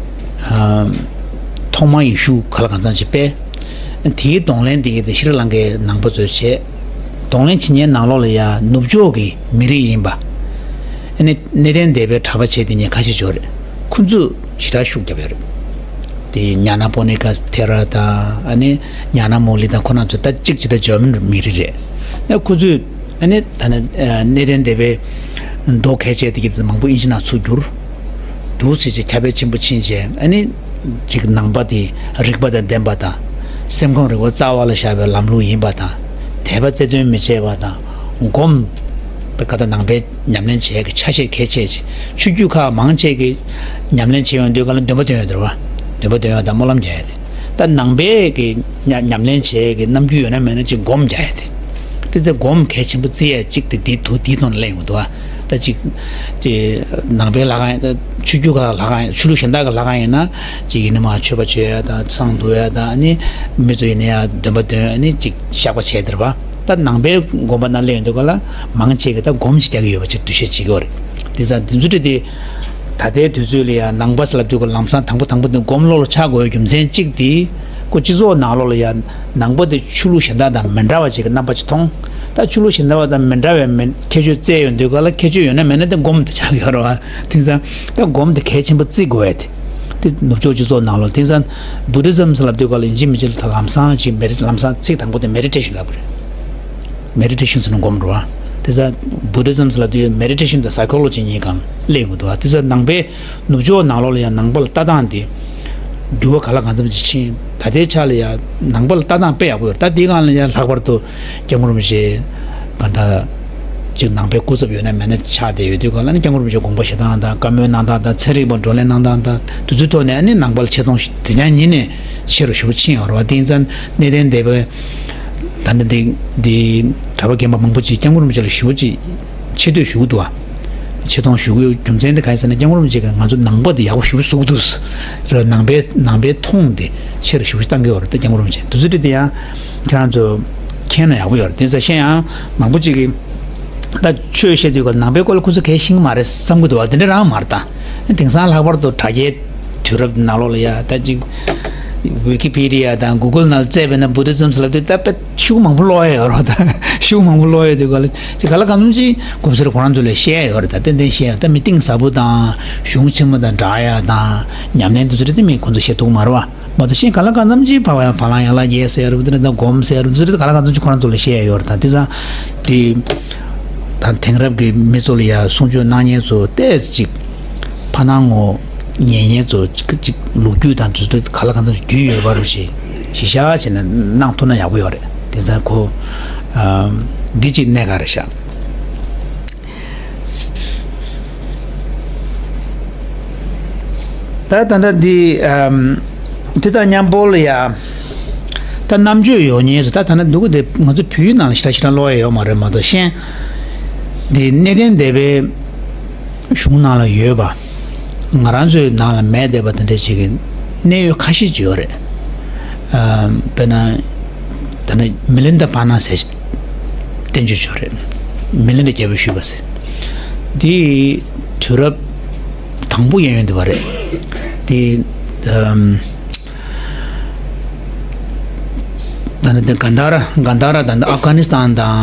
ཨམ་ཐོག་མར་ཡེ་ཤུ་ག་ལ་གང་འཚམ་ཞིག་སྤེལ། དེའི་གདོང་ལེན་འདི་གི་དེ་ཤྲི་ལང་ཀའི་ནང་པ་ཚོས་བྱས། གདོང་ལེན་བྱེད་མཁན་ནང་ལོགས་ལ་ཡ་ནུབ་ཕྱོགས་ཀྱི་མི་རིགས་ཡིན་པ། ཨ་ནི་གནས་བརྟན་སྡེ་པའི་གྲྭ་པ་བྱས་དེ་ཉིད་ཁ་ཤས་ཅིག་ཡོད་རེད། ཁོ་ཚོས་ཞེ་དྲག་ཤུགས་རྒྱབ་ཡོད་རེད། དེ་ཉ་ན་པོ་ནི་ཀ་ཐེ་ར་དང་ཨ་ནི་ཉ་ན་མོ་ལི་དང་ཁོ་རང་ཚོ་ད་གཅིག་ཅིག་ད་འཇར་མན་མི་རིགས་རེད། ཨ་ཁོ་ཚོས་ཨ་ནི་ད་ནི་གནས་བརྟན་སྡེ་པའི་མདོ་གལ་ཆེ་དེ་གི་མང་པོ་ཨིན་ཇི་ནང་ཚུར་བསྒྱུར། འདུག་ཟེར་བྱས་ཁྱབ་སྤེལ་ཆེན་པོ་ཕྱིན་བྱས་ཨ་ནི་ཅིག་ནང་པ་དེ་རིག་པ་དང་ལྡན་པ་དང་སེམས་ཁམས་རིག་པ་རྩ་བ་ལ་བཞག་པའི་ལམ་ལུགས་ཡིན་པ་དང་དད་པ་རྩལ་འདོན་མི་བྱེད་པ་དང་སྒོམ་པའི་ཀ་ད་ནང་པའི་ཉམས་ལེན་བྱེད་ཀྱི་ཆ་ཤས་གལ་ཆེ་ཆེ་ཆོས་བརྒྱུད་ཁག་མང་ཆེ་གི་ཉམས་ལེན་བྱེད་ཡོང་དུས་ག་ལ་འདོན་པ་འདོན་ཡོད་དེ་རེད་བ། འདོན་པ་འདོན་ཡོད་དང་སྨོན་ལམ་རྒྱག་ཡ་དེ་ད་ནང་པའི་གི་ཉ་ཉམས་ལེན་བྱེད་ཀྱི་རྣམ་འགྱུར་ཡོད་ན་མེད་ན་ཅིག་སྒོམ་རྒྱག་ཡ་དེ་དེ་ཚེ་སྒོམ་གལ་ཆེན་པོ་བརྩི་ཡ་ཅིག་དེ་དེ་དུ་དེའི་ཐོག་ནས་གླེང་ཡོང་འདུག་བ། ད་ཅིག་དེ་ནང་པའི་ལྷ་ཁང་ཡང་ད་ཆོས་བརྒྱུད་ཁག་ལྷ་ཁང་ཡང་ཆོས་ལུགས་གཞན་དག་གི་ལྷ་ཁང་ཡིན་ན་ཅིག་ཡིན་ན་མ་མཆོད་པ་མཆོད་ཡ་དང་བསང་བསྡུ་ཡ་དང་ཨ་ནི་མི་ཚོ་ཡིན་ན་ཡང་འདོན་པ་འདོན་ཨ་ནི་ཅིག་བཤགས་པ་བྱས་དེར་བ། ད་ནང་པའི་དགོན་པ་ནང་སླེབས་ཡོང་དུས་ག་ལ་མང་ཆེ་གི་ད་སྒོམ་ཞིག་རྒྱག་གི་ཡོད་པ་ཅིག་འདུ་ཤེས་བྱེད་ཀྱི་ཡོད་རེད། དེ་ཙང་དེ་ཚོ་དེ་དེ་ད་ལྟའི་དུས་ཚོད་ལ་ཡང་ནང་པ་ཟེར་ལབ་དུས་ག་ལམ་སང་དང་པོ་དང་པོ་དེ་སྒོམ་བློ་ལ་ཆགས་དགོས་རྒྱུ་མཚན་གཅིག་དེ་ཁོ་སྤྱི་ཚོགས་ནང་ལོགས་ལ་ཡང་ནང་པ་དེ་ཆོས་ལུགས་གཞན་དག་དང་མི་འདྲ་བ་ཅིག་གི་རྣམ་པ་ཅིག་མཐོང་། ད་ཆོས་ལུགས་གཞན་དག་དང་མི་འདྲ་བའི་མི་ཁྱད་ཆོས་བཙལ་ཡོང་དུས་ག་ལ་ཁྱད་ཆོས་ཡོད་ན་མེད་ན་དེ་སྒོམ་དེ་ཆགས་ཀྱི་ཡོད་རེད་བ། དེང་སང་ད་སྒོམ་དེ་གལ་ཆེན་པོ་བརྩི་དགོས་ཡ་དེ། དེ་ནུབ་ཕྱོགས་སྤྱི་ཚོགས་ནང་ལོགས་དེང་སང་བུ་དྷི་ཛམ་ཟེར་ལབ་དུས་ག་ལ་ཡིན་གཅིག་མིན་གཅིག་ལ་ད་ལམ་སང་ཅིག་མེ་རི་ལམ་སང་ཚིག་དང་པོ་དེ་མེ་ཌི་ཊེ་ཤན་ལབ་དགོས་རེད། མེ་ཌི་ཊེ་ཤན་ཟེར་ན་སྒོམ་རེད་བ། དེ་ཙང་བུ་དྷི་ཛམ་ཟེར་ལབ་དུས་མེ་ཌི་ཊེ་ཤན་དང་སའི་ཁོ་ལོ་ཇི་གཉིས་ཀ་སླེབས་ཡོང་གི་འདུག་བ། དེ་ཙང་ནང་པའི་ནུབ་ཕྱོགས་ནང་ལོགས་ལ་ཡང་ནང་པ་ལ་ལྟ་སྟངས་དེ་འགྱུར་བ་ག་ལ་གང་འཚམ་ཅིག་ཕྱིན། ད་ལྟའི་ཆ་ལ་ཡང་ནང་པ་ལ་ལྟ་སྟངས་དཔེ་ཡག་པོ་ཡོད། ད་དེའི་སྒང་ལ་ཡང་ལྷག་པར་དུ་སྐྱབས་མགོན་རིན་པོ་ཆེ་ག་ད་ཅིག་ནང་པའི་སྐུ་ཚབ་ཡོད་ན་མེད་ན་ཆགས་བསྡད་ཡོད་དུས་ག་ལ་ནི་སྐྱབས་མགོན་རིན་པོ་ཆེ་དགོངས་པ་བཞེས་སྟངས་དང་བཀའ་མོལ་གནང་སྟངས་དང་ཚན་རིག་པ་བགྲོ་གླེང་གནང་སྟངས་དང་དེ་ཚོའི་ཐོག་ནས་ཨ་ནི་ནང་པ་ལ་ཆེ་མཐོང་དེ་སྙིང་ཉིན་ནས་ཆེ་རུ་ཞེ་པོ་ཕྱིན་ཡོད་རེད་བ། དེ་ཡིན་ཙང་གནས་བརྟན་སྡེ་པའི་ད་ནི་འདི་འདི་གྲྭ་པ་རྒན་པ་མང་པོ་ཅིག་སྐྱབས་མགོན་རིན་པོ་ཆེ་ལ་ཞེ་པོ་ཅིག་ཆེ་བསྟོད་ཞུ་གི་འདུག་བ། ཆེ་མཐོང་ཞུ་གི་ཡོད། རྒྱུ་མཚན་དེ་ག་ཡིན་ཟེར་ན་སྐྱབས་མགོན་རིན་པོ་ཆེ་གིས་ང་ཚོ་ནང་པ་འདི་ཡག་པོ་ཞེ་པོ་བཟོ་གི་འདུག་ར། ནང་པའི་ནང་པའི་མཐོང་དེ་ཆེ་རུ་ཞེ་པོ་ཅིག་བཏང་གི་ཡོད་རེད། ད་སྐྱབས་མགོན་རིན་པོ་ཆེ་དེ་ཚོ་འདྲ་དེ་ཡང་ཁྱེད་རང་ཚོ་མཁྱེན་ན་ཡག་པོ་ཡོད་རེད། དེ་ཚོ་གཞན་ཡང་མང་པོ་ཅིག་གིས་ད་ཆོས་བཤད་དུས་ག་ནང་པའི་སྐོར་ལ་ཁོ་ཚོ་གས་ཤེས་ཀྱི་མ་རེད་བསམ་གྱི་འདུག་བ། དེ་འདྲ་རང་མ་རེད། ད་དེང་སང་ལྷག་པར་དུ་དྲ་རྒྱའི་ དུས་རབས་ནང་ལོགས་ལ་ཡ་ད་ཅིག་ཝི་ཀི་པི་ཌི་ཡ་དང་གུ་གལ་ནང་བཙལ་བས་ན་བུ་དྷི་ཛིམ་ཟེར་ལབ་དུས་ད་དཔེ་ཤུགས་མང་པོ་ཀློག་ཡ་ཡོད་རེད་བ། ད་ཤུགས་མང་པོ་ཀློག་ཡ་དུས་ག་ལ་ཅིག་ག་ལ་གང་འཚམ་ཅིག་གོམས་སྲོལ་ཁོ་རང་ཚོ་ལ་བཤད་ཡ་ཡོད་རེད། ད་ཏན་ཏན་བཤད་ཡ་ད་མི་གཏིང་ཟབ་པོ་དང་གཞུང་ཆེན་མོ་དང་འདྲ་ཡ་དང་ཉམས་ལེན་དེ་ཚོ་རེད་དེ་མི་ཁོ་ཚོ་བཤད་ཐུབ་མ་རེད་བ། མ་གཏོགས་གཞན་ག་ལ་གང་འཚམ་ཅིག་བག་ཡངས་བག་ལང་ཡང་ལ་རྒྱས་ཟེར་ཡ་རེད་བ། དེ་འདྲ་ད་སྒོམ་ཟེར་ཡ་རེད་བ། དེ་འདྲ་ད་ག་ལ་གང་འཚམ་ཅིག་ཁོ་རང་ཚོ་ལ་བཤད་ཡ་ཡོད་རེད། ད་དེ་ཙང་དེ་ད་དེང་རབས་ཀྱི་མི་ཚོ་ལ་ཡ་གསུང་ཆོས་གནང་མཁན་ཚོ་ཏོག་ཙམ་ཅིག་ཕ་ནང་ངོ་ཉན་མཁན་ཚོ་ཅིག་ཅིག་ལོ་རྒྱུས་དང་དུས་ཚོད་ག་ལ་གང་འཚམ་ཅིག་རྒྱུས་ཡོད་པ་རུ་ཞིག་གཞི་བཞག་བྱས་ནས་གནང་ཐུབ་ན་ཡག་པོ་ཡོད་རེད། དེ་ཙང་ཁོ་ཨ་འདི་ཅིག་གནད་འགག་རེད་ཤག་ད་ད་ལྟ་འདི་ཨམ་དེ་དང་མཉམ་པོ་ལ་ཡ་ད་རྣམ་དཔྱོད་ཡོད་མཁན་ཚོ་ད་ད་ལྟ་འདུག་གི་དེ་ང་ཚོ་བོད་ཡིག་ནང་ལ་ཞེ་དྲག་ཞེ་དྲག་ཀློག་ཡ་ཡོད་མ་རེད། མ་གཏོགས་གཞན་འདི་གནས་བརྟན་སྡེ་པའི་གཞུང་ནང་ལ་ཡོད་པ་ང་རང་ཚོའི་ནང་ལ་མེད་བསྡད་པ་དེ་འདྲ་ཅིག་གི་གནད་ཡོད་ཁ་ཤས་ཅིག་ཡོད་རེད། ཨམ་དཔེར་ན་ད་ནི་མི་ལིན་ད་བྷ་ན་ཟེར་བསྟན་བཅོས་ཅིག་ཡོད་རེད། མི་ལིན་ད་རྒྱལ་པོས་ཞུས་པ་ཟེར། དེ་དུས་རབས་དང་པོ་གཡས་གཡོན་དུ་བ་རེད། དེ་ཨམ་ད་ནི་དེ་གན་དྷ་ར་གན་དྷ་ར་ད་ནི་ཨབ་གྷ་ནི་སི་ཐན་དང་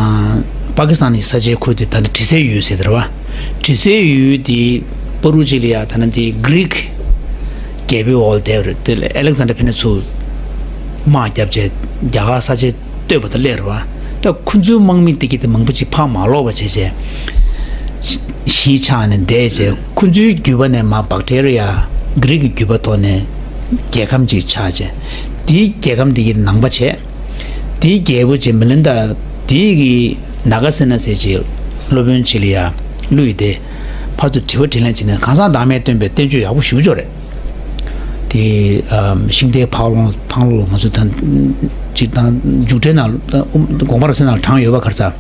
པ་ཀི་སི་ཐན་གྱི་ས་ཆའི་ཁུལ་དེ་ད་ནི་དྲི་ཟའི་ཡུལ་ཟེར་དེ་རེད་བ། དྲི་ཟའི་ཡུལ་དེ་པ་རུ་ཅི་ལ་ཡ་ད་ནི་དེ་གྷི་རིག་རྒྱལ་པོའི་འོག་ལ་བསྡད་པ་རེད། དེ་ལ་ཨ་ལེག་ཛན་ཌར་ཕེ་ནེ་ཚུར་དམག་བརྒྱབ་བྱས་རྒྱ་གར་ས་ཆ་གཏོད་པ་དང་སླེབས་རེད་བ། ད་ཁོ་ཚོའི་དམག་མི་དེ་གིས་དེ་མང་པོ་ཅིག་ཕར་མ་ལོག་པ་བྱས་བྱས་གཞིས་ཆགས་ནས་བསྡད་བྱས་ཁོ་ཚོའི་རྒྱུད་པ་ནས་མར་བག་ཏྲེ་རི་ཡ་གྷི་རིག་གི་རྒྱུད་པ་ཐོག་ནས་རྒྱལ་ཁམས་ཅིག་ཆགས་བྱས་དེའི་རྒྱལ་ཁམས་དེ་གི་ནང་པ་བྱས། དེའི་རྒྱལ་པོ་ཅིག་མི་ལིན་ད་དེའི་གི་ནཱ་ག་སེ་ན་ཟེར་ཅིག་སློབ་དཔོན་ཅིག་ལ་ཡ་བླུས་ཏེ་ཕར་ཚུར་དྲི་བ་དྲིས་ལན་བྱས་ནས་གང་ཟག་བདག་མེད་སྟོན་པའི་བསྟན་བཅོས་ཡག་པོ་ཞེ་པོ་ཅིག་ཡོད་རེད། དེ་ཨམ་ཤིང་རྟའི་འཕང་ལོང་འཕང་ལོང་ང་ཚོ་དང་ཅིག་དང་མཇུག་འབྲས་ནང་དགོངས་པ་རབ་གསལ་ནང་ལ་དྲངས་ཡོད་པ་ག་རེ་ཟེར།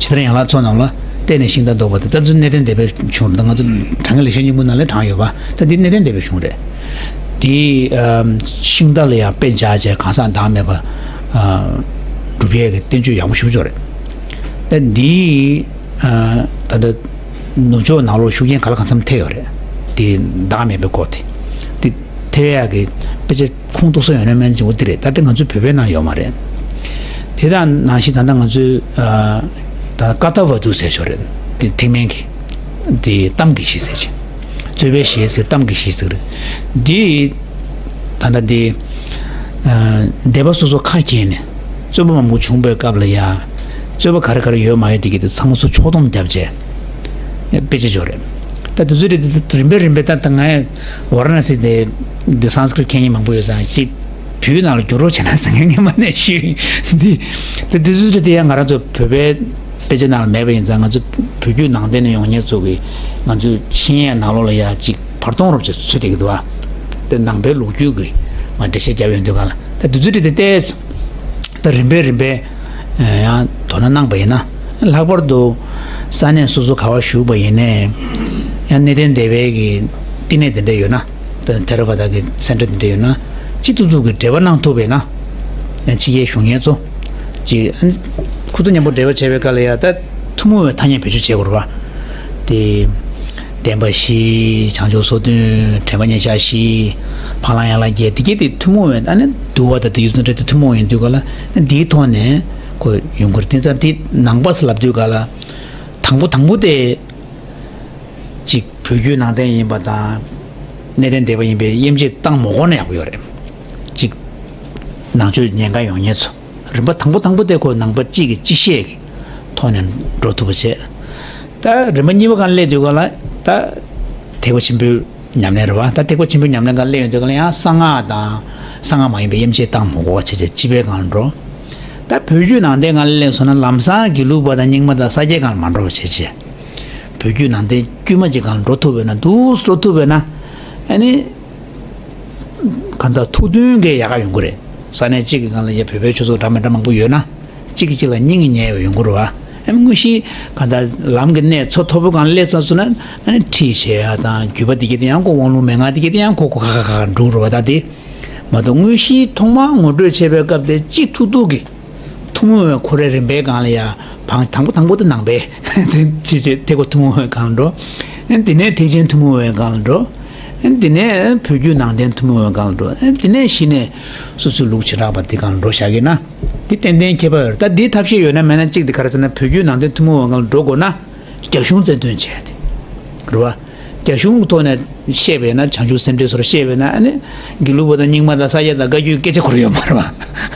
ཕྱི་དར་ཡན་ལག་ཚོགས་རྣམས་ལ་བརྟེན་ནས་ཤིང་རྟ་བཟློག་པ་དེ་ད་ཚོ་གནས་བརྟན་སྡེ་པའི་གཞུང་རེད། ད་ང་ཚོ་དྲང་ངེས་ལེགས་བཤད་སྙིང་པོ་ནང་ལ་དྲངས་ཡོད་པ་ད་འདི་གནས་བརྟན་སྡེ་པའི་གཞུང་རེད། དེ་ཨམ་ཤིང་རྟ་ལ་ཡང་དཔེ་འཇགས་བྱས་གང་ཟག་བདག་མེད་པ་ཨ་སྒྲུབ་ཡས་ཀྱི་བསྟན་བཅོས་ཡག་པོ་ཞེ་པོ་ཅིག་ཡོད་རེད། ད་འདི་ཨ་ད་ལྟ་ནུབ་ཕྱོགས་ནང་ལོགས་ཤུགས་རྐྱེན་ག་ལ་གང་འཚམ་ཐེབས་ཡོད་རེད། དེ་བདག་མེད་པའི་སྐོར་དེ། དེ་ཐེབས་ཡག་གི་དཔེ་ཆ་ཁུངས་གཏུགས་ས་ཡོད་ན་མིན་ཅིག་འོ་དེ་རེད། ད་ལྟ་ང་ཚོའི་བོད་པའི་ནང་ཡོད་མ་རེད། དེ་དང་ནང་བཞིན་ད་ལྟ་ང་ཚོའི་ཨ་ད་ཀ་ཏ་ཝ་དུ་ཟེར་ཞོར་རེད། དེ་ཐེག་དམན་གྱི་དེ་གཏམ་གྱི་གཞི་ཟེར་ཅིག་རྩོད་པའི་གཞི་ཟེར་གཏམ་གྱི་གཞི་ཟེར་རེད། འདི་ད་ལྟ་འདི་ཨ་སྡེ་པ་སོ་སོ་ཁ་གྱེས་ནས་རྩོད་པ་མང་པོ་བྱུང་པའི་སྐབས་ལ་ཡ་རྩོད་པ་ག་རེ་ག་རེ་ཡོད་མ་ཡོད་དེ་གི་དེ་ཚང་མ་ཚུར་ཕྱོགས་བསྡོམས་བརྒྱབ་བྱས་དཔེ་ཆ་ཅིག་ཡོད་རེད། ད་དེ་ཚོ་རེད་དེ་རིམ་པས་རིམ་པས་ད་ད་ང་ཝཱ་ར་ཎ་སི་དེ་འདི་སཾ་སྐྲྀཏ་མཁྱེན་མཁན་མང་པོ་ཡོད་ཙང་ཅིག་བོད་ནང་ལ་བསྒྱུར་རོགས་བྱས་ན་ཟེར་མཁན་སྔོན་མ་ནས་ཞུས་ཡིན། འདི་ད་དེ་ཚོ་རེད་དེ་ཡང་ང་རང་ཚོ་བོད་པའི་དཔེ་ཆ་ནང་ལ་མེད་པ་ཡིན་ཙང་ང་ཚོ་བོད་བརྒྱུད་ནང་བསྟན་ནས་ཡོང་མཁན་ཚོ་གི་ང་ཚོའི་ཤེས་ཡོན་ནང་ལོགས་ལ་ཡ་ཅིག་བར་སྟོང་རོབ་ཅིག་ཚུད་བསྡད་ཀྱི་འདུག་བ། དེ་ནང་པའི་ལོ་རྒྱུས་ཀྱི་ང་འགྲེལ་བཤད་བརྒྱབ་ཡོང་དུས་ག་ལ་ད་དེ་ཚོ་རེད་དེ་ཏོག་ཙམ་ད་རིམ་པས་རིམ་པས་ཡང་དོ་སྣང་གནང་པ་ཡིན་ན་ལྷག་པར་དུ་ས་གནས་སོ་སོ་ག་བ་བཞུགས་པ་ཡིན་ནའི་ཡང་གནས་བརྟན་སྡེ་པའི་གི་བསྟི་གནས་དེ་འདྲ་ཡོད་ན། ད་ཐེ་ར་ཝ་ད་གི་སེན་ཊར་དེ་འདྲ་ཡོད་ན་ཅི་ཐུབ་ཐུབ་ཀྱི་འབྲེལ་བ་གནང་ཐུབ་པས་ན་ཡང་ཕྱི་རྒྱལ་བཞུགས་མཁན་ཚོ་ཅིག་ཨ་ནི་ཁོ་ཚོ་མཉམ་པོ་འབྲེལ་བ་བྱས་པའི་སྐབས་ལ་ཡ་ད་ཐུན་མོང་བའི་ཐ་སྙད་བེད་སྤྱོད་བྱེད་དགོས་རེད་བ། དེ་བདེན་པ་བཞི་བྱང་ཆུབ་སོ་བདུན་དྲན་པ་མཉམ་བཞག་བཞི་འཕགས་ལམ་ཡན་ལག་བརྒྱད་དེ་གྱད་དེ་ཐུན་མོང་བའི་ཨ་ནི་འདུལ་བ་དང་དེ་ཡུལ་ཚོ་འདྲ་དེ་ཐུན་མོང་ཡིན་དུས་ག་ལ་འདིའི་ཐོག་ནས་ཁོ་ཡོང་གི་རེད། དེ་ཙང་དེ་ནང་པ་ཟེར་ལབ་དུས་ག་ལ་དང་པོ་དང་པོ་དེ། གཅིག་བོད་བརྒྱུད་ནང་བསྟན་ཡིན་པ་དང་། གནས་བརྟན་སྡེ་པ་ཡིན་པའི་དབྱེ་འབྱེད་བཏང་མ་དགོས་ན་ཡག་པོ་ཡོད་རེད། གཅིག་ནང་ཆོས་ཉན་ག་ཡོང་མཁན་ཚོ་རིམ་པ་དང་པོ་དང་པོ་དེ་ཁོ་ནང་པ་གཅིག་གི་སྤྱི་བཤད་ཀྱི་ཐོག་ནས་འགྲོ་ཐུབ་པ་བྱས། ད་རིམ་པ་གཉིས་པ་སྒང་སླེབས་དུས་སྒང་ལ་ད་ཐེག་པ་ཆེན་པོའི་ཉམས་ལེན་རེད་བ། ད་ཐེག་པ་ཆེན་པོའི་ཉམས་ལེན་སྒང་སླེབས་ཡོང་དུས་སྒང་ལ་ཡང་གསང་སྔགས་དང་གསང་སྔགས་མ་ཡིན་པའི་དབྱེ་འབྱེད་བཏང་མ་དགོས་པ་བྱས་བྱས་སྤྱི་པའི་སྒང་ལ་འགྲོ། ད་བོད་བརྒྱུད་ནང་བསྟན་སྒང་ལ་སླེབས་སོང་ན་ལམ་སང་དགེ་ལུགས་པ་དང་རྙིང་མ་དང་ས་སྐྱའི་སྒང་ལ་མ་འགྲོ་བ་བྱས་བྱས། བོད་བརྒྱུད་ནང་བསྟན་དཀྱུས་མ་ཅིག་སྒང་ལ་འགྲོ་ཐུབ་པས་ན་འདུག་སེ་འགྲོ་ཐུབ་པས་ན། ཨ་ནི། གང་ལྟར་ཐུགས་མཐུན་གྱི་ཡག་ག་ཡོང་གི་རེད། ས་གནས་གཅིག་གི་སྒང་ལ་ཡ་བོད་པའི་ཆོས་ཚོགས་འདྲ་མི་འདྲ་མང་པོ་ཡོད་ན། གཅིག་གིས་གཅིག་ལ་སྙིང་ཉེ་བ་ཡོང་གི་རེད་བ། ཨ་ནི་དངོས་གཞི་གང་ལྟར་ལམ་གྱི་གནད་མཚོན་ཐོག་པོའི་སྒང་ལ་སླེབས་ཚར་སོང་ན་ཨ་ནི་ཁྲིད་བྱེད་ཡ་དང་རྒྱུད་པ་དེ་གྱད་དེ་ཡང་ཁོ་དབང་ལུང་མན་ངག་དེ་གྱད་དེ་ཡང་ཁོ་ཁོ་ཁ་ཁ་ཁ་འགྲོ་གི་རེད་བ། ད་དེ་མ་གཏོགས་དངོས་གཞི་ཐོག་མར་ངོ་སྤྲོད་བྱེད་པའི་སྐབས་དེ་གཅིག་ཐུག་ཐུག་གི་ཐུན་མོང་བའི་ཁོ་རའི་རིམ་པའི་སྒང་ལ་ཡ་བང་དང་པོ་དང་པོ་དེ་ནང་པའི་དེ་བྱས་བྱས་ཐེག་པ་ཐུན་མོང་བའི་སྒང་ལ་འགྲོ། དེ་ནས་ཐེག་ཆེན་ཐུན་མོང་བའི་སྒང་ལ་འགྲོ། འདི་ནས་བོད་བརྒྱུད་ནང་བསྟན་ཐུན་མོང་བའི་སྒང་ལ་འགྲོ། འདི་ནས་གཞི་ནས་སོ་སོའི་ལུགས་བྱེ་བྲག་པ་འདི་སྒང་ལ་འགྲོ་བཞག་གི་ན། འདི་ཏན་ཏན་ཁྱད་པར་ཡོད་རེད། ད་འདིའི་ཐབས་ཤེས་ཡོད་ན་མེད་ན་གཅིག་འདི་ག་རེ་ཟེར་ན། བོད་བརྒྱུད་ནང་བསྟན་ཐུན་མོང་བའི་སྒང་ལ་འགྲོ་དགོས་ན། རྒྱ་གཞུང་རྩ་འདོན་བྱས་ཏེ། རེད་བ། རྒྱ་གཞུང་གི་ཐོག་ནས་བཤད་པས་ན། བྱང་ཆུབ་སེམས་འགྲེལ་སོགས་བཤད་པས་ན། ཨ་ནི་དགེ་ལུགས་པ་དང་རྙིང་མ་དང་ས་སྐྱ་དང་བཀའ་བརྒྱུད་སྐད་ཆ་འཁོར་ཡོད་མ་རེད་བ།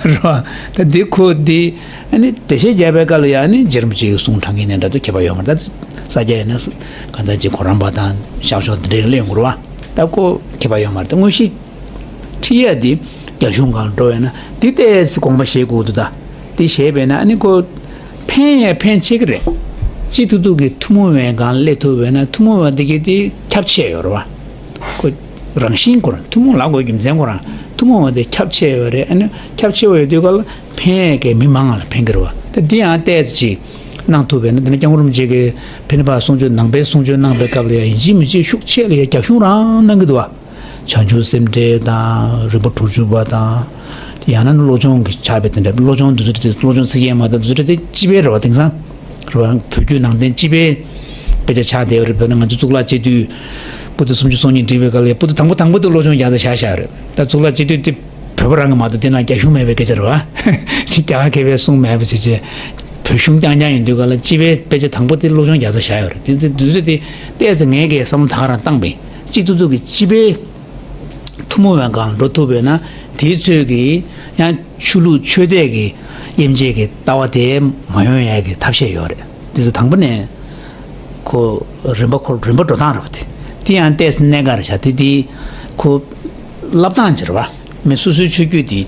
རེད་བ། ད་འདི་ཁོ་འདི་ཨ་ནི་འགྲེལ་བཤད་རྒྱག་པའི་སྐབས་ལ་ཡང་ཨ་ནི་རྗེ་རིན་པོ་ཆེའི་གསུང་དྲང་གི་ནས་འདྲ་ད་ཁྱད་པར་ཡོད་མ་རེད། ད་ས་སྐྱ་ཡིན་ན་གང་ལྟར་ཅིག་གོ་རམས་པ་དང་ཤག་ཤོག་འདི་འདྲའི་གླེང་དགོས་རེད་བ། ད་ཁོ་ཁྱད་པར་ཡོད་མ་རེད། ད་དངོས་གཞི་ཁྲིད་ཡ་འདི་རྒྱ་གཞུང་སྒང་ལ་འགྲོ་བས་ན་འདི་ལྟས་དགོངས་པ་བཞེས་དགོས་འདུག་ད་འདི་བཞེས་པས་ན་ཨ་ནི་ཁོ་ཕན་ཡང་ཕན་ཆེ་གི་རེད། སྤྱི་ཐུབ་ཐུབ་ཀྱི་ཐུན་མོང་བའི་སྒང་སླེབས་ཐུབ་པས་ན་ཐུན་མོང་བ་འདི་གི་དེ་ཁྱབ་ཆེ་ཡོད་རེད་བ། ཁོ་རང་བཞིན་ཁོ་རང་ཐུན་མོང་ལབ་དགོས་རྒྱུ་མཚན་ཁོ་རང་ཐུན་མོང་བ་དེ་ཁྱབ་ཆེ་ཡོད་རེད། ཨ་ནི་ཁྱབ་ཆེ་བ་ཡོད་དུས་ག་ལ་ཕན་ཡས་ཀྱི་མི་མང་ལ་ཕན་གི་རེད་བ། ད་འདི་ཡང་ཏོག་ཙམ་ཅིག་གནང་ཐུབ་པས་ན། དེ་ནས་སྐྱབས་མགོན་རིན་པོ་ཆེ་གིས་ཕན་པ་གསུང་ཆོས་ནང་པའི་གསུང་ཆོས་གནང་པའི་སྐབས་ལ་ཡང་ཡིན་གཅིག་མིན་གཅིག་ཤུགས་ཆེ་ལ་ཡང་རྒྱ་གཞུང་རང་གནང་གི་འདུག་བ། བྱང་ཆུབ་སེམས་འགྲེལ་དང་རིམ་པ་དྲུག་ཅུ་པ་དང་། ཡང་ན་བློ་སྦྱོང་གི་ཕྱག་དཔེ་དེ་འདྲ། བློ་སྦྱོང་འདི་ཚོ་དེ་བློ་སྦྱོང་ཚིག་བརྒྱད་མ་དང་འདི་ཚོ་དེ་སྤྱི་པའི་རེད་བ། དེང་སང་རེད་བ། བོད་བརྒྱུད་ནང་བསྟན་སྤྱི་པའི་དཔེ་ཆ་ཆགས་བསྡད་ཡོད་རེད། བོད་ནང་ང་ཚོ་གཙུག་ལག་སྤྱི་འཐུས་པོ་ཏི་སུམ་ཅུ་སོ་གཉིས་བསྒྲིགས་པའི་སྐབས་ལ་པོ་ཏི་དང་པོ་དང་པོ་དེ་བློ་སྦྱོང་རྒྱག་ས་བཞག་བཞག་རེད། ད་གཙུག་ལག་སྤྱི་འཐུས་དེ་བོད་པ་རང་གི་མ་གཏོགས་དེ་ནང་རྒྱ་གཞུང་མེད་པའི་སྐད་ཆ་རེད་བ། རྒྱ་གར་མཁས་པའི་གསུང་མེད་པ་བྱས་བྱས་བོད་གཞུང་རྐྱང་རྐྱང་ཡིན་དུས་ག་ལ་སྤྱི་པའི་དཔེ་ཆ་དང་པོ་དེ་བློ་སྦྱོང་རྒྱག་ས་བཞག་ཡོད་རེད། དེ་ཚེ་དུས་ཚོད་དེ་ཏོག་ཙམ་ངས་ཀྱི་བསམ་བློ་ད་ག་རང་བཏང་པས། སྤྱི་ཐུབ་ཐུབ་ཀྱི་སྤྱི་པའི་ཐུན་མོང་བའི་སྒང་འགྲོ་ཐུབ་པས་ན། དེའི་ཚོད་ཀྱིས་ཡང་ཆོས་ལུགས་ཆོས་དད་ཀྱི་དབྱེ་འབྱེད་ཀྱི་ལྟ་བ་དེ་མ་ཡོང་ཡས་ཀྱི་ཐབས་ཤེས་ཡོད་རེད། དེ་ཚོ་དང་པོ་ནས་ཁོ་རིམ་པ་ཁོ་རིམ་པ་འགྲོ་སྟངས་རེད་བ། དེ་དེ་ཡང་ཏོག་ཙམ་གནད་འགག་རེད་ཤག་དེ་དེ་ཁོ་བསླབ་སྟངས་ཅིག་རེད་བ། མི་སོ་སོའི་ཆོས་བརྒྱུད་དེ་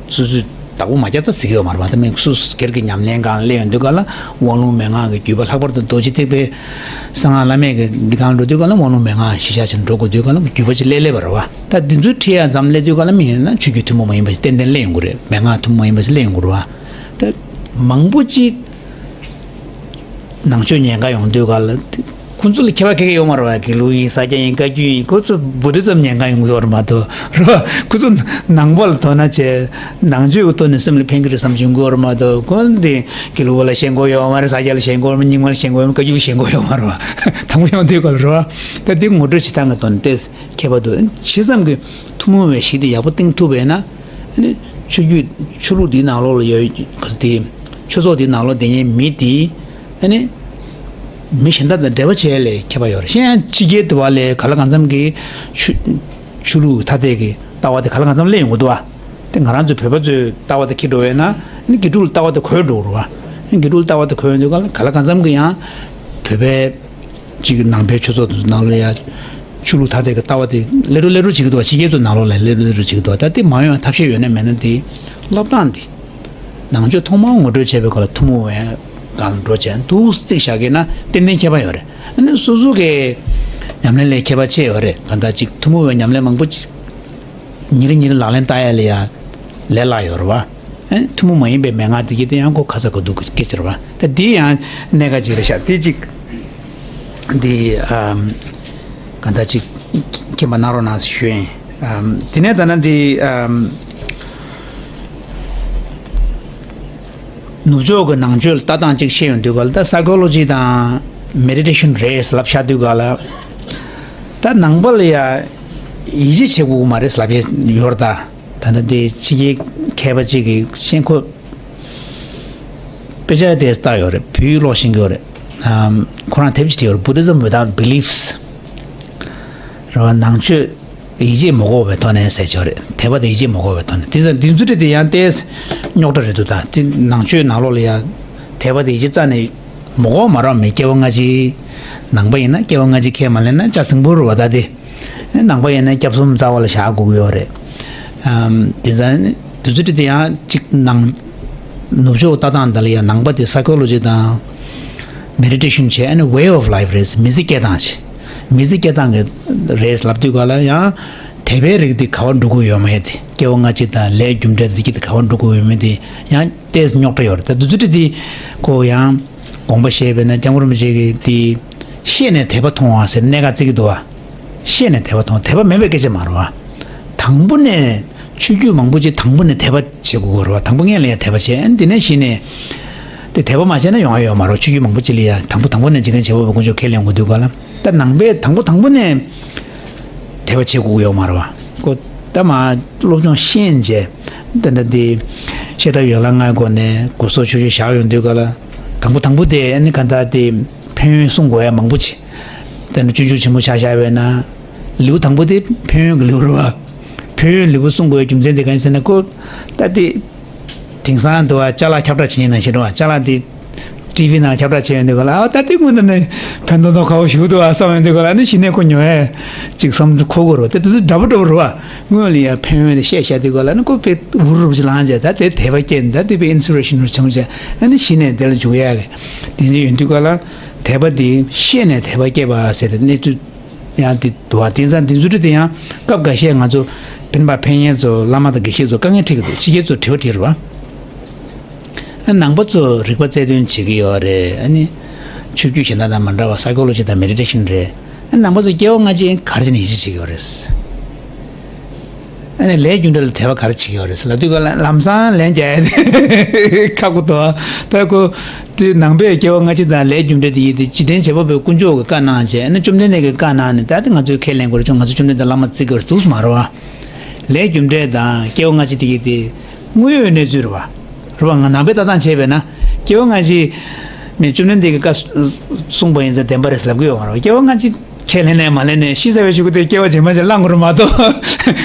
སོ་སོའི་བདག་པོ་མ་བརྒྱབ་ད་ཟེར་གྱི་ཡོད་མ་རེད་བ། ད་མི་སོ་སོ་སྒེར་གྱི་ཉམས་ལེན་སྒང་སླེབས་ཡོང་དུས་ག་ལ་དབང་ལུང་མན་ངག་གི་བརྒྱུད་པ། ལྷག་པར་དུ་རྡོ་རྗེ་ཐེག་པའི་གསང་སྔགས་བླ་མེད་ཀྱི་འདི་སྒང་འགྲོ་དུས་ག་ལ་དབང་ལུང་མན་ངག་གཞི་བཞག་བྱས་འགྲོ་དགོས་དུས་ག་ལ་བརྒྱུད་པ་ཅིག་སླེབས་སླེབས་པ་རེད་བ། ད་འདི་ཚོའི་ཁྲིད་ཡག་མཚམས་སླེབས་དུས་ག་ལ་མི་ཡིན་ན་ཆོས་བརྒྱུད་ཐུན་མོང་མ་ཡིན་པ་ཞིག་ཏན་ཏན་སླེབས་ཡོང་གི་རེད། མན་ངག་ཐུན་མོང་མ་ཡིན་པ་ཞིག་སླེབས་ཡོང་གི་རེད་བ། ད་མང་པོ་ཅིག་ནང་ཆོས་ཉན་ག་ཡོང་དུས་ག་ལ་ཁོ་ཚོ་ལ་ཁྱད་པར་ག་གེ་ཡོད་མ་རེད་བ། དགེ་ལུགས་ཡིན། ས་སྐྱ་ཡིན། བཀའ་བརྒྱུད་ཡིན། ཁོ་ཚོ་བུ་དྷི་ཛམ་ཉན་ག་ཡོང་གི་ཡོད་རེད་མ་གཏོགས་རེད་བ། ཁོ་ཚོ་ནང་པ་ལ་དོ་སྣང་བྱས། ནང་ཆོས་ཀྱི་ཐོག་ནས་སེམས་ལ་ཕན་གི་རེད་བསམ་བྱུང་གི་ཡོད་རེད་མ་གཏོགས། ཁོ་འདི་དགེ་ལུགས་པ་ལ་ཞེན་ཁོག་ཡོད་མ་རེད། ས་སྐྱ་ལ་ཞེན་ཁོག་ཡོད་མ་རེད། རྙིང་མ་ལ་ཞེན་ཁོག་ཡོད་མ་རེད། བཀའ་བརྒྱུད་ལ་ཞེན་ཁོག་ཡོད་མ་རེད་བ། དང་པོ་ཡོང་དུས་ག་ལ་རེད་བ། ད་འདི་ངོ་སྤྲོད་བྱེད་སྟངས་ཀྱི་ཐོག་ནས་ཏོག་ཙམ་ཁྱད་པར་འདུག་བྱས་ཙང་གི་ཐུན་མོང་བའི་གཞི་དེ་ཡག་པོ་བཏིང་ཐུབ་པས་ན། ཨ་ནི་ཆོས་བརྒྱུད་ཆོས་ལུགས་འདིའི་ནང་ལོགས་ལ་ཡོད་ག་ས་དེ། ཆོས་ཚོགས་འདིའི་ནང་ལོགས་བསྡད་མཁན་མི་དེ་ཨ་ནི་མི་གཞན་དག་དང་འབྲེལ་བ་བྱེད་ཡ་ལས་ཁྱད་པར་ཡོད་རེད། གཞན་ཡང་ཕྱི་རྒྱལ་དུ་བ་ལས་ག་ལ་གང་འཚམ་གྱི་ཆོས་ཆོས་ལུགས་ཐ་དད་ཀྱི་ལྟ་བ་དེ་ག་ལ་གང་འཚམ་སླེབས་ཡོང་གི་འདུག་བ། དེ་ང་རང་ཚོའི་བོད་པ་ཚོའི་ལྟ་བ་དེ་འཁྱེར་འགྲོ་བས་ན། ཨ་ནི་དགེ་ཕྲུག་ལ་ལྟ་བ་དེ་གོ་འགྲོ་གི་རེད་བ། ཨ་ནི་དགེ་ཕྲུག་ལ་ལྟ་བ་དེ་གོ་ཡོང་དུས་ག་ལ་ག་ལ་གང་འཚམ་གྱི་ཡང་བོད་པའི་གཅིག་གི་ནང་པའི་ཆོས་ཚོགས་དེ་ཚོ་ནང་ལ་ཡ་ཆོས་ལུགས་ཐ་དད་ཀྱི་ལྟ་བ་དེ་སླེབས་འགྲོ་སླེབས་འགྲོ་བྱེད་ཀྱི་འདུག་བ། ཕྱི་རྒྱལ་ཚོ་ནང་ལོགས་ལ་སླེབས་འགྲོ་སླེབས་འགྲོ་བྱེད་ཀྱི་འདུག་བ། ད་དེ་མ་ཡོང་བའི་ཐབས་ཤེས་ཡོད་ན་མེད་ན་དེ་བསླབ་སྟངས་དེ་ནང་ཆོས་ཐོག་མར་ངོ་སྤྲོད་བྱས་པའི་སྐབས་ལ་ཐུན་མོང་བའི་སྒང་ལ་འགྲོ་བྱས་འདུག་རྩིས་བཞག་གི་ན་ཏན་ཏན་ཁྱད་པར་ཡོད་རེད། ཨ་ནི་སོ་སོ་གི་ཉམས་ལེན་ལས་ཁྱད་པར་ཆེ་ཡོད་རེད། གང་ལྟར་ཅིག་ཐུན་མོང་བའི་ཉམས་ལེན་མང་པོ་ཅིག་ཉིན་རེ་ཉིན་རེ་ལག་ལེན་བསྟར་ཡ་ལ་ཡ་ལས་སླ་ཡོད་རེད་བ། ཨེ་ཐུན་མོང་མ་ཡིན་པའི་མན་ངག་དེ་གྱིས་དེ་ཡང་ཁོ་ཁ་ཚ་དགོས་གཏུགས་སྐད་ཆ་རེད་བ། ད་འདི་ཡང་གནད་འགག་ཅིག་རེད་ཤག་དེ་གཅིག་འདི་ཨམ་གང་ལྟར་ཅིག་མཁྱེན་པ་གནང་རོགས་གནང་ཞུ་ཡིན། ཨམ་དེ་ནས་ད་ནི་འདི་ཨམ་ནུབ་ཕྱོགས་ཀྱི་ནང་ཆོས་ལ་ལྟ་སྟངས་གཅིག་བཤད་ཡོང་དུས་ག་ལ། ད་སའི་ཀོ་ལོ་ཇི་དང་མེ་ཌི་ཊེ་ཤན་རེད་ལབ་བཞག་དུས་ག་ལ། ད་ནང་པ་ལ་ཡ་ཡིད་ཆེས་བྱེད་དགོས་ཀྱི་མ་རེད་ལབ་ཡས་ཡོད་རེད་ད། ད་ལྟ་འདི་ཕྱི་རྒྱལ་མཁས་པ་གཅིག་གིས་ཤེས་ཁོ་དཔེ་ཆ་དེ་ལྟ་ཡོད་རེད། བོད་ཡིག་ཀློག་ཤེས་ཀྱི་ཡོད་རེད། ཨམ་ཁོ་རང་དེབ་ཅིག་བྲིས་ཡོད་རེད། Buddhism Without Beliefs། རེད་བ། ནང་ཆོས་ཡིད་ཆེས་མ་དགོས་པའི་ཐོག་ནས་ཟེར་གྱི་ཡོད་རེད། དད་པ་དང་ཡིད་ཆེས་མ་དགོས་པའི་ཐོག་ནས། དེ་ཙང་འདི་ཚོ་དེ་ཡང་ཏོག་ཙམ་རྙོག་དྲ་རེད་འདུག་ད་དེ་ནང་ཆོས་ནང་ལོགས་ལ་ཡང་དད་པ་དང་ཡིད་ཆེས་རྩ་ནས་མ་དགོས་མ་རེད་མེད། སྐྱེ་བ་སྔ་ཕྱི། ནང་པ་ཡིན་ན་སྐྱེ་བ་སྔ་ཕྱི་ཁས་མ་ལེན་ན་ལྕགས་སྲིན་པོ་རེད་བ། ད་དེ་ནང་པ་ཡིན་ན་སྐྱབས་གསུམ་རྩ་བ་ལ་བཞག་དགོས་ཀྱི་ཡོད་རེད། ཨམ་དེ་ཙང་དེ་ཚོ་དེ་ཡང་གཅིག་ནང་ནུབ་ཕྱོགས་ལྟ་སྟངས་འདི་ལ་ཡང་ནང་པ་དེ་སའི་ཀོ་ལོ་ཇི་དང་མེ་ཌི་ཊེ་ཤན་བྱས། ཨ་ནི་way of life རེད། མི་ཚེ་སྐྱེལ་སྟངས་བྱས། མི་ཚེ་སྐྱེལ་སྟངས་ཀྱི་རེད་ལབ་དུས་ག་ལ་ཡང་དད་པའི་རིགས་དེ་ག་པར་འགྲོ་གི་ཡོད་མེད་དེ། སྐྱེ་བ་སྔ་ཕྱི་དང་ལས་རྒྱུ་འབྲས་དེ་གྱིས་དེ་ག་པར་འགྲོ་གི་ཡོད་མེད་དེ་ཡང་ཏོག་ཙམ་རྙོག་དྲ་ཡོད་རེད། ད་དེ་ཚོ་དེ་དེ་ཁོ་ཡང་དགོངས་པ་བཞེས་པས་ན་སྐྱབས་མགོན་རིན་པོ་ཆེ་གིས་དེ་ཤེས་ནས་དད་པ་མཐོང་བ་ཟེར་གནད་འགག་བརྩི་གི་འདུག་བ། ཤེས་ནས་དད་པ་མཐོང་། དད་པ་མེད་པའི་སྐད་ཆ་མ་རེད་བ། དང་པོ་ནས་ཆོས་བརྒྱུད་མང་པོ་ཅིག་དང་པོ་ནས་དད་པ་བྱེད་དགོས་ཀྱི་རེད་བ། དང་པོ་སྔོན་ལ་ཡང་དད་པ་བྱས། ཨ་ནི་དེ་ནས་གཞི་ནས་དེ་དད་པ་མ་བྱས་ན་ཡོང་ཡ་ཡོད་མ་རེད། ཆོས་བརྒྱུད་མང་པོ་ཅིག་ལ་ཡང་དང་པོ་དང་པོ་ནས་འཇིག་རྟེན་བྱེད་པ་པོ་དཀོན་མཆོག་ཁས་ལེན་དགོས་དུས་ག་ལ། ད་ནང་པའི་དང་པོ་དང་པོ་ནས་ དད་པ་བྱེད་དགོས་ཀྱི་ཡོད་མ་རེད་བ། ཁོ་ད་མ་སློབ་སྦྱོང་ཤེས་བྱས་ད་ལྟ་འདི་བཤད་ཐབས་ཡོ་ལ་ལྔའི་སྒོ་ནས་སྒོ་ཟོག་ཆུ་ཆུ་བཞག་ཡོང་དུས་ག་ལ། དང་པོ་དང་པོ་དེ་ཨ་ནི་ག་ད་དེ་ཕན་ཡོན་གསུང་དགོས་ཡ་མང་པོ་ཅིག་ད་ནི་སྤྱོད་འཇུག་ཆེན་མོ་ཆ་བཞག་པས་ན། ལེའུ་དང་པོ་དེ་ཕན་ཡོན་གྱི་ལེའུ་རེད་བ། ཕན་ཡོན་ལེའུ་གསུང་དགོས་ཡ་རྒྱུ་མཚན་དེ་ག་ཡིན་ཟེར་ན། ཁོ་ད་དེ་དེང་སང་དུ་བ་ཅ་ལག་ཁྱབ་བསྒྲགས་བྱེད་ཉེན་ནང་བཞིན་རེད་བ། ཅ་ལག་དེ་ཊི་ཝི་ནང་ཁྱབ་བསྒྲགས་བྱས་ཡོང་དུས་ག་ལ། ཨ་ད་དེ་སྔོན་དུ་ནས་ཕན་ཐོགས་ཐོགས་ཁ་བོ་ཞིག་འདུག་ཨ་བསམ་ཡོང་དུས་ག་ལ། ཨ་ནི་གཞི་ནས་ཁོ་ཉོ་ཡས་ཅིག་བསམ་འཁོར་གོ་རོ། དེ་དུས་ཚོད་འདྲ་པོ་འདྲ་པོ་རེད་བ། སྔོན་ལ་ཡ་ཕན་ཡོན་དེ་བཤད་བཞག་དུས་ག་ལ། ཨ་ནི་ཁོ་དཔེ་འུར་རུབ་ཅིག་ལངས་བྱས། ད་དེ་དད་པ་སྐྱེས་ནས་ད་དེ་དཔེ་ཨིན་སི་པི་རེ་ཤན་རུ་བྱུང་བྱས། ཨ་ནི་གཞི་ནས་དེ་ལ་འཇུག་ཡས་གི་དེ་འདྲ་ཡོང་དུས་ག་ལ། དད་པ་དེ་ཤེས་ནས་དད་པ་སྐྱེས་པ་ཟེར་ཏེ་གནས་ཚུལ། ཡང་དེ་འདུག་བ། དེང་སང་དེ་ཚོ་དེ་ཡང་སྐབས་འགའ་ཤས་ང་ཚོ་སྤེན་པ་ཕན་ཡོན་ཚོ་བླ་མ་དང་དགེ་བཤེས་ཚོ་དཀའ་ངལ་འཕྲད་ཀྱི་འདུག་ཕྱི་རྒྱལ་ཚོ་དྲི་བ་དྲིས་རེད་བ། ཨ་ནང་པ་ཚོ་རིག་པ་རྩལ་འདོན་བྱེད་ཀྱི་ཡོད་རེད། ཨ་ནི་ཆོས་བརྒྱུད་གཞན་དག་དང་མ་འདྲ་བ་སའི་ཀོ་ལོ་ཇི་དང་མེ་ཌི་ཊེ་ཤན་རེད། ཨ་ནང་པ་ཚོ་སྐྱེ་བ་སྔ་ཕྱི་ག་རེ་བྱས་ནས་ཡིད་ཆེས་བྱེད་ཀྱི་ཡོད་རེད། ཨ་ནི་ལས་རྒྱུ་འབྲས་ལ་དད་པ་ག་རེ་བྱེད་ཀྱི་ཡོད་རེད་ཟེར་ལབ་དུས་ག་ལ། ལམ་སང་ལན་རྒྱག་ཡ་དེ་ཁག་པོ་འདུག་ད་ཁོ་དེ་ནང་པས་སྐྱེ་བ་སྔ་ཕྱི་དང་ལས་རྒྱུ་འབྲས་དེ་ཡིན་ཏེ། འཇིག་རྟེན་བྱེད་པ་པོའི་དཀོན་མཆོག་གིས་བཀའ་གནང་བྱས། ཨ་ནི་བཅོམ་ལྡན་འདས་ཀྱིས་བཀའ་གནང་ནས། ད་དེ་ང་ཚོས་ཁས་ལེན་དགོས་རེད། ང་ཚོ་བཅོམ་ལྡན་འདས་བླ་མ་བརྩི་དགོས་རེད་འདུག་མ་རེད་བ། ལས་རྒྱུ་འབྲས་དང་སྐྱེ་བ་སྔ་ཕྱི་དེ་ཡིན་ཏེ། དངོས་ཡོད་གནས་ཚུལ་རེད་བ། རེད་བ། ང་ནང་པའི་ལྟ་སྟངས་བྱས་པས་ན། སྐྱེ་བ་སྔ་ཕྱི་ནས་བཅོམ་ལྡན་འདས་ཀྱིས་བཀའ་གསུངས་པ་ཡིན་ཙང་བདེན་པ་རེད་ཟེར་ལབ་ཀྱི་ཡོད་མ་རེད་བ། སྐྱེ་བ་སྔ་ཕྱི་ཁས་ལེན་ནས་མ་ལེན་ནས། ཤི་ཚར་བའི་གཞུག་གུ་དེ་སྐྱེ་བ་རྗེས་མ་ཅིག་བླང་དགོས་རེད་མ་གཏོགས།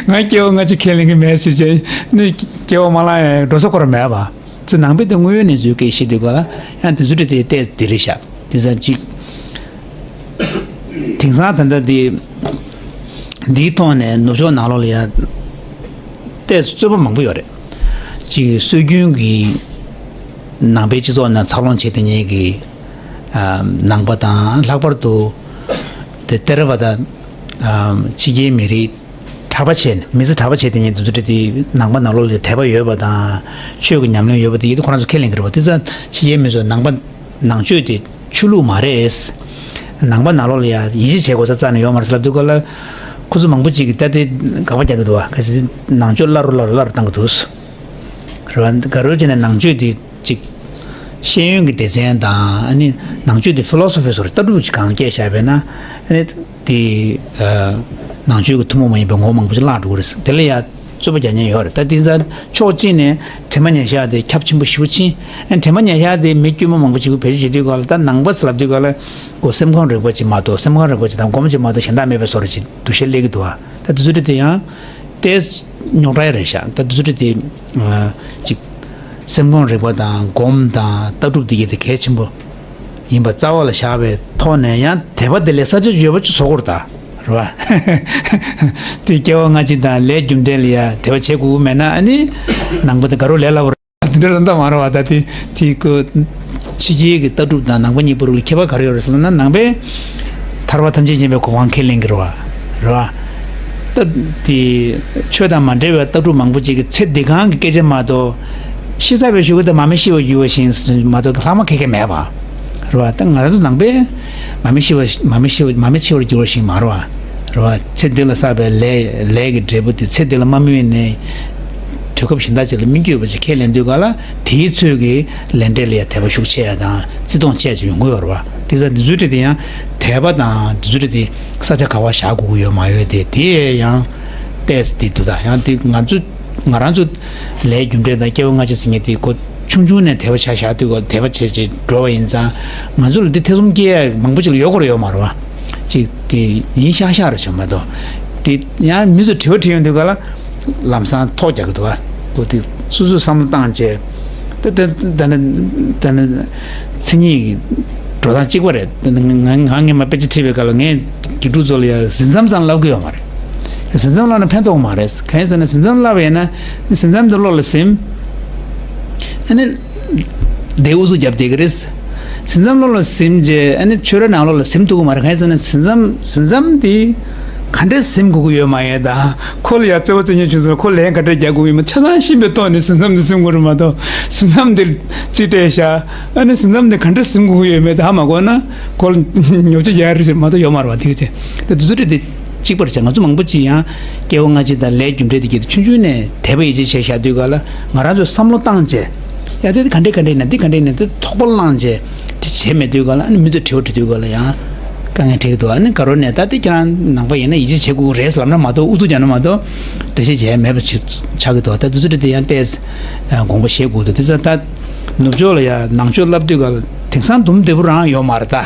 ང་སྐྱེ་བ་སྔ་ཕྱི་ཁས་ལེན་གྱི་མེད་ཟེར་བྱས་ནས་སྐྱེ་བ་མ་བླངས་ཡང་འགྲོ་ས་ཁོ་རང་མེད་པ། ཚེ་ནང་པའི་དེ་དངོས་ཡོད་གནས་ཚུལ་སྐད་བཤད་དུས་ག་ལ། ཡང་དེ་ཚོ་དེ་ཏོག་ཙམ་དེ་རེད་ཤག་དེ་ཙམ་ཅིག་དེང་སང་ད་ལྟ་འདི་འདིའི་ཐོག་ནས་ནུབ་ཕྱོགས་ནང་ལོགས་ལ་ཡང་ཏོག་ཙམ་རྩོད་པ་མང་པོ་ཡོད་རེད། གཅིག་སྲོལ་རྒྱུན་གྱི་ནང་པའི་སྤྱི་ཚོགས་ནང་འཚར་ལོངས་བྱེད་བསྡད་མཁན་གྱི་ཨ་ནང་པ་དང་། ལྷག་པར་དུ་དེ་ཐེ་ར་ཝ་ད་ཨ་ཕྱི་རྒྱལ་མི་རིགས་གྲྭ་པ་བྱས་ནས། མི་ཚེ་གྲྭ་པ་བྱས་བསྡད་མཁན་དེ་ཚོ་དེ་ནང་པ་ནང་ལོགས་ལ་དད་པ་ཡོད་པ་དང་ཆོས་ཀྱི་ཉམས་ལེན་ཡོད་པ་དེ་ཡིན་དུས་ཁོ་རང་ཚོ་ཁས་ལེན་གྱི་རེད་པ། དེ་ཙང་ཕྱི་རྒྱལ་མི་ཚོས་ནང་པ་ནང་ཆོས་དེ་ཆོས་ལུགས་མ་རེད། ནང་པ་ནང་ལོགས་ལ་ཡ་ཡིད་ཆེས་བྱེད་དགོས་ས་རྩ་ནས་ཡོད་མ་རེད་ཟེར་ལབ་དུས་ག་ལ། ཁོ་ཚོ་མང་པོ་ཅིག་གིས་ད་དེ་དགག་པ་རྒྱག་གི་འདུག་བ། གལ་སྲིད་ནང་ཆོས་སླར་རུ་སླར་རུ་སླར་རུ་བཏང་གི་འདུག་རེད་བ། ག་རེ་བྱས་ནས་ནང་ཆོས་དེ་ཅིག་ཤེས་ཡོན་གྱི་སྡེ་ཚན་དང་། ཨ་ནི་ནང་ཆོས་དེ་ཕི་ལོ་སོ་ཕི་བཟོ་འདྲ་ལྟ་གྲུབ་ཅིག་གང་སྐྱེས་བཞག་པས་ན། ཨ་ནི་དེ་ཨ་ནང་ཆོས་ཀྱི་ཐུན་མོང་མ་ཡིན་པའི་ངོ་བོ་མང་པོ་ཅིག་བརླག་འགྲོ་གི་རེད། དེ་ལ་ཡ་རྩོད་པ་རྒྱག་མཁན་ཡོད་རེད། ད་དེང་སང་ཕྱོགས་གཅིག་ནས་དྲི་མ་ཉེས་བྱ་དེ་ཁྱབ་ཆེན་པོ་ཞེ་པོ་ཕྱིན། ཨ་ནི་དྲི་མ་ཉེས་བྱ་དེ་མི་དཀྱུས་མ་མང་པོ་ཞིག་བེད་སྤྱོད་བྱེད་དུས་ག་ལ། ད་ནང་པ་ཟེར་ལབ་དུས་ག་ལ། ཁོ་སེམས་ཁམས་རིག་པ་ཅིག་མ་གཏོགས། སེམས་ཁམས་རིག་པ་ཅིག་དང་སྒོམ་ཅིག་མ་གཏོགས་གཞན་དག་མེད་པའི་བཟོ་འདྲ་ཅིག་འདུ་ཤེས་སླེབས་ཀྱི་འདུག་བ། ད་དེ་ཚོ་དེ་དེ་ཡང་ཏོག་ཙམ་རྙོག་དྲ་རེད་ཤག་ད་དེ་ཚོ་དེ་དེ་ཨ་ཅིག་སེམས་ཁམས་རིག་པ་དང་སྒོམ་དང་ལྟ་གྲུབ་དེ་གྱད་དེ་གལ་ཆེན་པོ་ཡིན་པ་རྩ་བ་ལ་བཞག་པའི་ཐོག་ནས། ཡང་དད་པ་དེ་ལས་ས་ཆ་ཡོད་པ་ཅིག་བཟོ་དགོས་རེད་ད། རེད་བ། དེ་སྐྱེ་བ་སྔ་ཕྱི་དང་ལས་རྒྱུ་འབྲས་ལ་ཡ་དད་པ་བྱེད་དགོས་ཀྱི་མེད་ན། ཨ་ནི་ནང་པ་དེ་དགའ་རབ་ལས་སླ་པོ་རེད། དེ་འདྲ་རང་ད་མ་རེད་བ། ད་དེ་དེ་ཁོ་ཕྱི་རྒྱལ་གྱི་ལྟ་གྲུབ་དང་ནང་པ་གཉིས་པོ་ལ་ཁྱད་པར་ག་རེ་ཡོད་རེད་ཟེར་ན། ནང་པས་ཐར་པ་ཐམས་ཅད་མཁྱེན་པའི་གོ་འཕང་ཁས་ལེན་གྱི་རེད་བ། རེད་བ། ད་དེ་ཆོས་དང་མ་འབྲེལ་བའི་ལྟ་གྲུབ་མང་པོ་ཅིག་གིས་ཚེ་འདི་གང་གི་སྐད་ཆ་མ་གཏོགས། ཤི་ཚར་བའི་གཞུག་གུ་དེ་མ་མི་ཤི་བར་འགྱུར་བ་བཞིན་མ་གཏོགས་ལྷག་མ་ག་གེ་མེད་པ། རེད་བ། ད་ང་རང་ཚོ་ནང་པས་མ་མི་ཤི་བ། མ་མི་ཤི་བ། མ་མི་འཆི་བར་འགྱུར་བ་བཞིན་མ་རེད་བ། རེད་བ། ཚེ་འདི་ལ་བསགས་པའི་ལས། ལས་ཀྱི་འབྲས་བུ་དེ་ཚེ་འདི་ལ་མ་སྨིན་པའི་ནས་དུས་སྐབས་གཞན་དག་ཅིག་ལ་སྨིན་གྱི་ཡོད་པ་ཅིག་ཁས་ལེན་དུས་ག་ལ། དེའི་ཚོད་ཀྱི་ལས་འབྲས་ལ་ཡང་དད་པ་ཤུགས་ཆེ་ཡ་དང་བརྩི་མཐོང་ཆེ་ཡ་ཅིག་ཡོང་གི་ཡོད་རེད་བ། དེ་ཙང་འདི་ཚོའི་གྲས་དེ་ཡང་དད་པ་དང་འདི་ཚོའི་གྲས་དེ་ས་ཆ་ག་པར་བཞག་དགོས་ཀྱི་ཡོད་མ་ཡོད་དེ། དེ་ཡང་ཏོག་ཙམ་དེ་འདུག་ད་ཡང་དེ་ང་ཚོ་ང་རང་ཚོ་ལས་རྒྱུ་འབྲས་དང་སྐྱེ་བ་སྔ་ཕྱི་ཟེར་མཁན་དེ་ཁོ་ཆུང་ཆུང་ནས་དད་པ་ཆ་བཞག་དུས་ག་དད་པ་བྱས་བྱས་འགྲོ་བ་ཡིན་ཙང་། ང་ཚོ་ལ་འདི་ཐེ་ཚོམ་སྐྱེ་ཡ་མང་པོ་ཅིག་ལ་ཡོད་དགོས་རེད་ཡོད་མ་རེད་བ། ཅིག་དེ་ཡིན་ཤག་ཤག་རེད་བྱུང་མ་གཏོགས། དེ་ཡང་མི་ཚོ་དྲི་བ་དྲིས་ཡོང་དུས་ག་ལ་ལམ་སང་ཐོག་རྒྱག་གི་འདུག་བ། ཁོ་དེ་སོ་སོས་བསམ་བློ་བཏང་བྱས། ད་ད་ད་ནི་ད་ནི་མཚན་ཉིད་ཀྱི་འགྲོ་སྟངས་གཅིག་པ་རེད། ད་ནི་ང་ང་ངས་མ་དཔེ་ཆ་ཁྲིད་པའི་སྐབས་ལ་ངས་དགེ་ཕྲུག་ཚོ་ལ་ཡ་ཟིན་མཚམས་ཙམ་བསླབ་གི་ཡོད་མ་རེད། ཟིན་མཚམས་བསླབ་ན་ཕན་ཐོགས་མ་རེད། གང་ཡིན་ཟེར་ན་ཟིན་མཚམས་བསླབ་པ་ཡིན་ན་ཟིན་མཚམས་དེ་བློ་ལ་ཟིན། ཨ་ནི་དེ་ཨུ་ཚུགས་རྒྱབ་བསྡད་ཀྱི་རེད། ཟིན་མཚམས་བློ་ལ་ཟིན་རྗེས་ཨ་ནི་ཆོས་ར་ནང་ལོགས་ལ་ཟིན་ཐུབ་ཀྱི་མ་རེད། གང་ཡིན་ཟེར་ན་ཟིན་མཚམས་ཟིན་མཚམས་དེ་ག་འདྲས་ཟིན་དགོས་ཀྱི་ཡོད་མ་ཡིན་དང་། ཁོ་ལ་ཡ་རྩོད་པ་རྩོད་མཁན་བྱུང་སོང་ན་ཁོ་ལན་ག་འདྲས་རྒྱག་དགོས་ཀྱི་ཡོད་མ། ཆ་ཚང་ཤེས་པའི་ཐོག་ནས་ཟིན་མཚམས་དེ་ཟིན་དགོས་རེད་མ་གཏོགས། ཟིན་མཚམས་དེ་རྩིས་སྤྲད་བཞག་ཨ་ནི་ཟིན་མཚམས་དེ་ག་འདྲས་ཟིན་དགོས་ཀྱི་ཡོད་མེད་དེ་ཧ་མ་གོ་ན་ཁོ་ལ་ཉོབ་ཆ་རྒྱག་ཡ་རེད་མ་གཏོགས་ཡོད་མ་རེད་བ། དེ་ག་ཅིག་དེ་དུས་ཚོད་དེ་གཅིག་པར་བྱས། ང་ཚོ་མང་པོ་ཅིག་ཡང་སྐྱེ་བ་སྔ་ཕྱི་དང་ལས་རྒྱུ་འབྲས་དེ་གྱད་དེ་ཆུང་ཆུང་ནས་དད་པ་ཡིད་ཆེས་བྱས་བཞག་དུས་ག་ལ་ང་རང་ཚོས་བསམ་བློ་བཏང་བྱས། ཡ་དེ་ག་འདྲས་ག་འདྲས་ན་འདི་ག་འདྲས་ན་འདི་ཐོགས་པ་བླངས་བྱས་དེ་བྱས་མེད་དུས་ག་ལ། ཨ་ནི་མི་ཚོས་དྲི་བ་དྲི་དུས་ག་ལ་ཡང་ དཀའ་ངལ་འཕྲད་ཀྱི་འདུག་ཨ་ནི་དགའ་རོགས་ནས་ད་ལྟ་ཁྱེད་རང་ནང་པ་ཡིན་ན་ཡིད་ཆེས་བྱེད་དགོས་ཀྱི་རེད་ལབ་ན་མ་གཏོགས། ཨུ་ཚུགས་རྒྱག་ན་མ་གཏོགས་འགྲེལ་བཤད་བྱས་མེད་པ་ཆགས་ཀྱི་འདུག་ད་དེ་ཚོ་དེ་ཡང་ཏོག་ཙམ་དགོངས་པ་བཞེས་དགོས་འདུག་དེ་ཚོ་ད་ནུབ་ཕྱོགས་ལ་ཡ་ནང་ཆོས་བསླབ་དུས་ག་ལ་དེང་སང་འདུམ་བདེ་པོ་རང་ཡོད་མ་རེད་ད།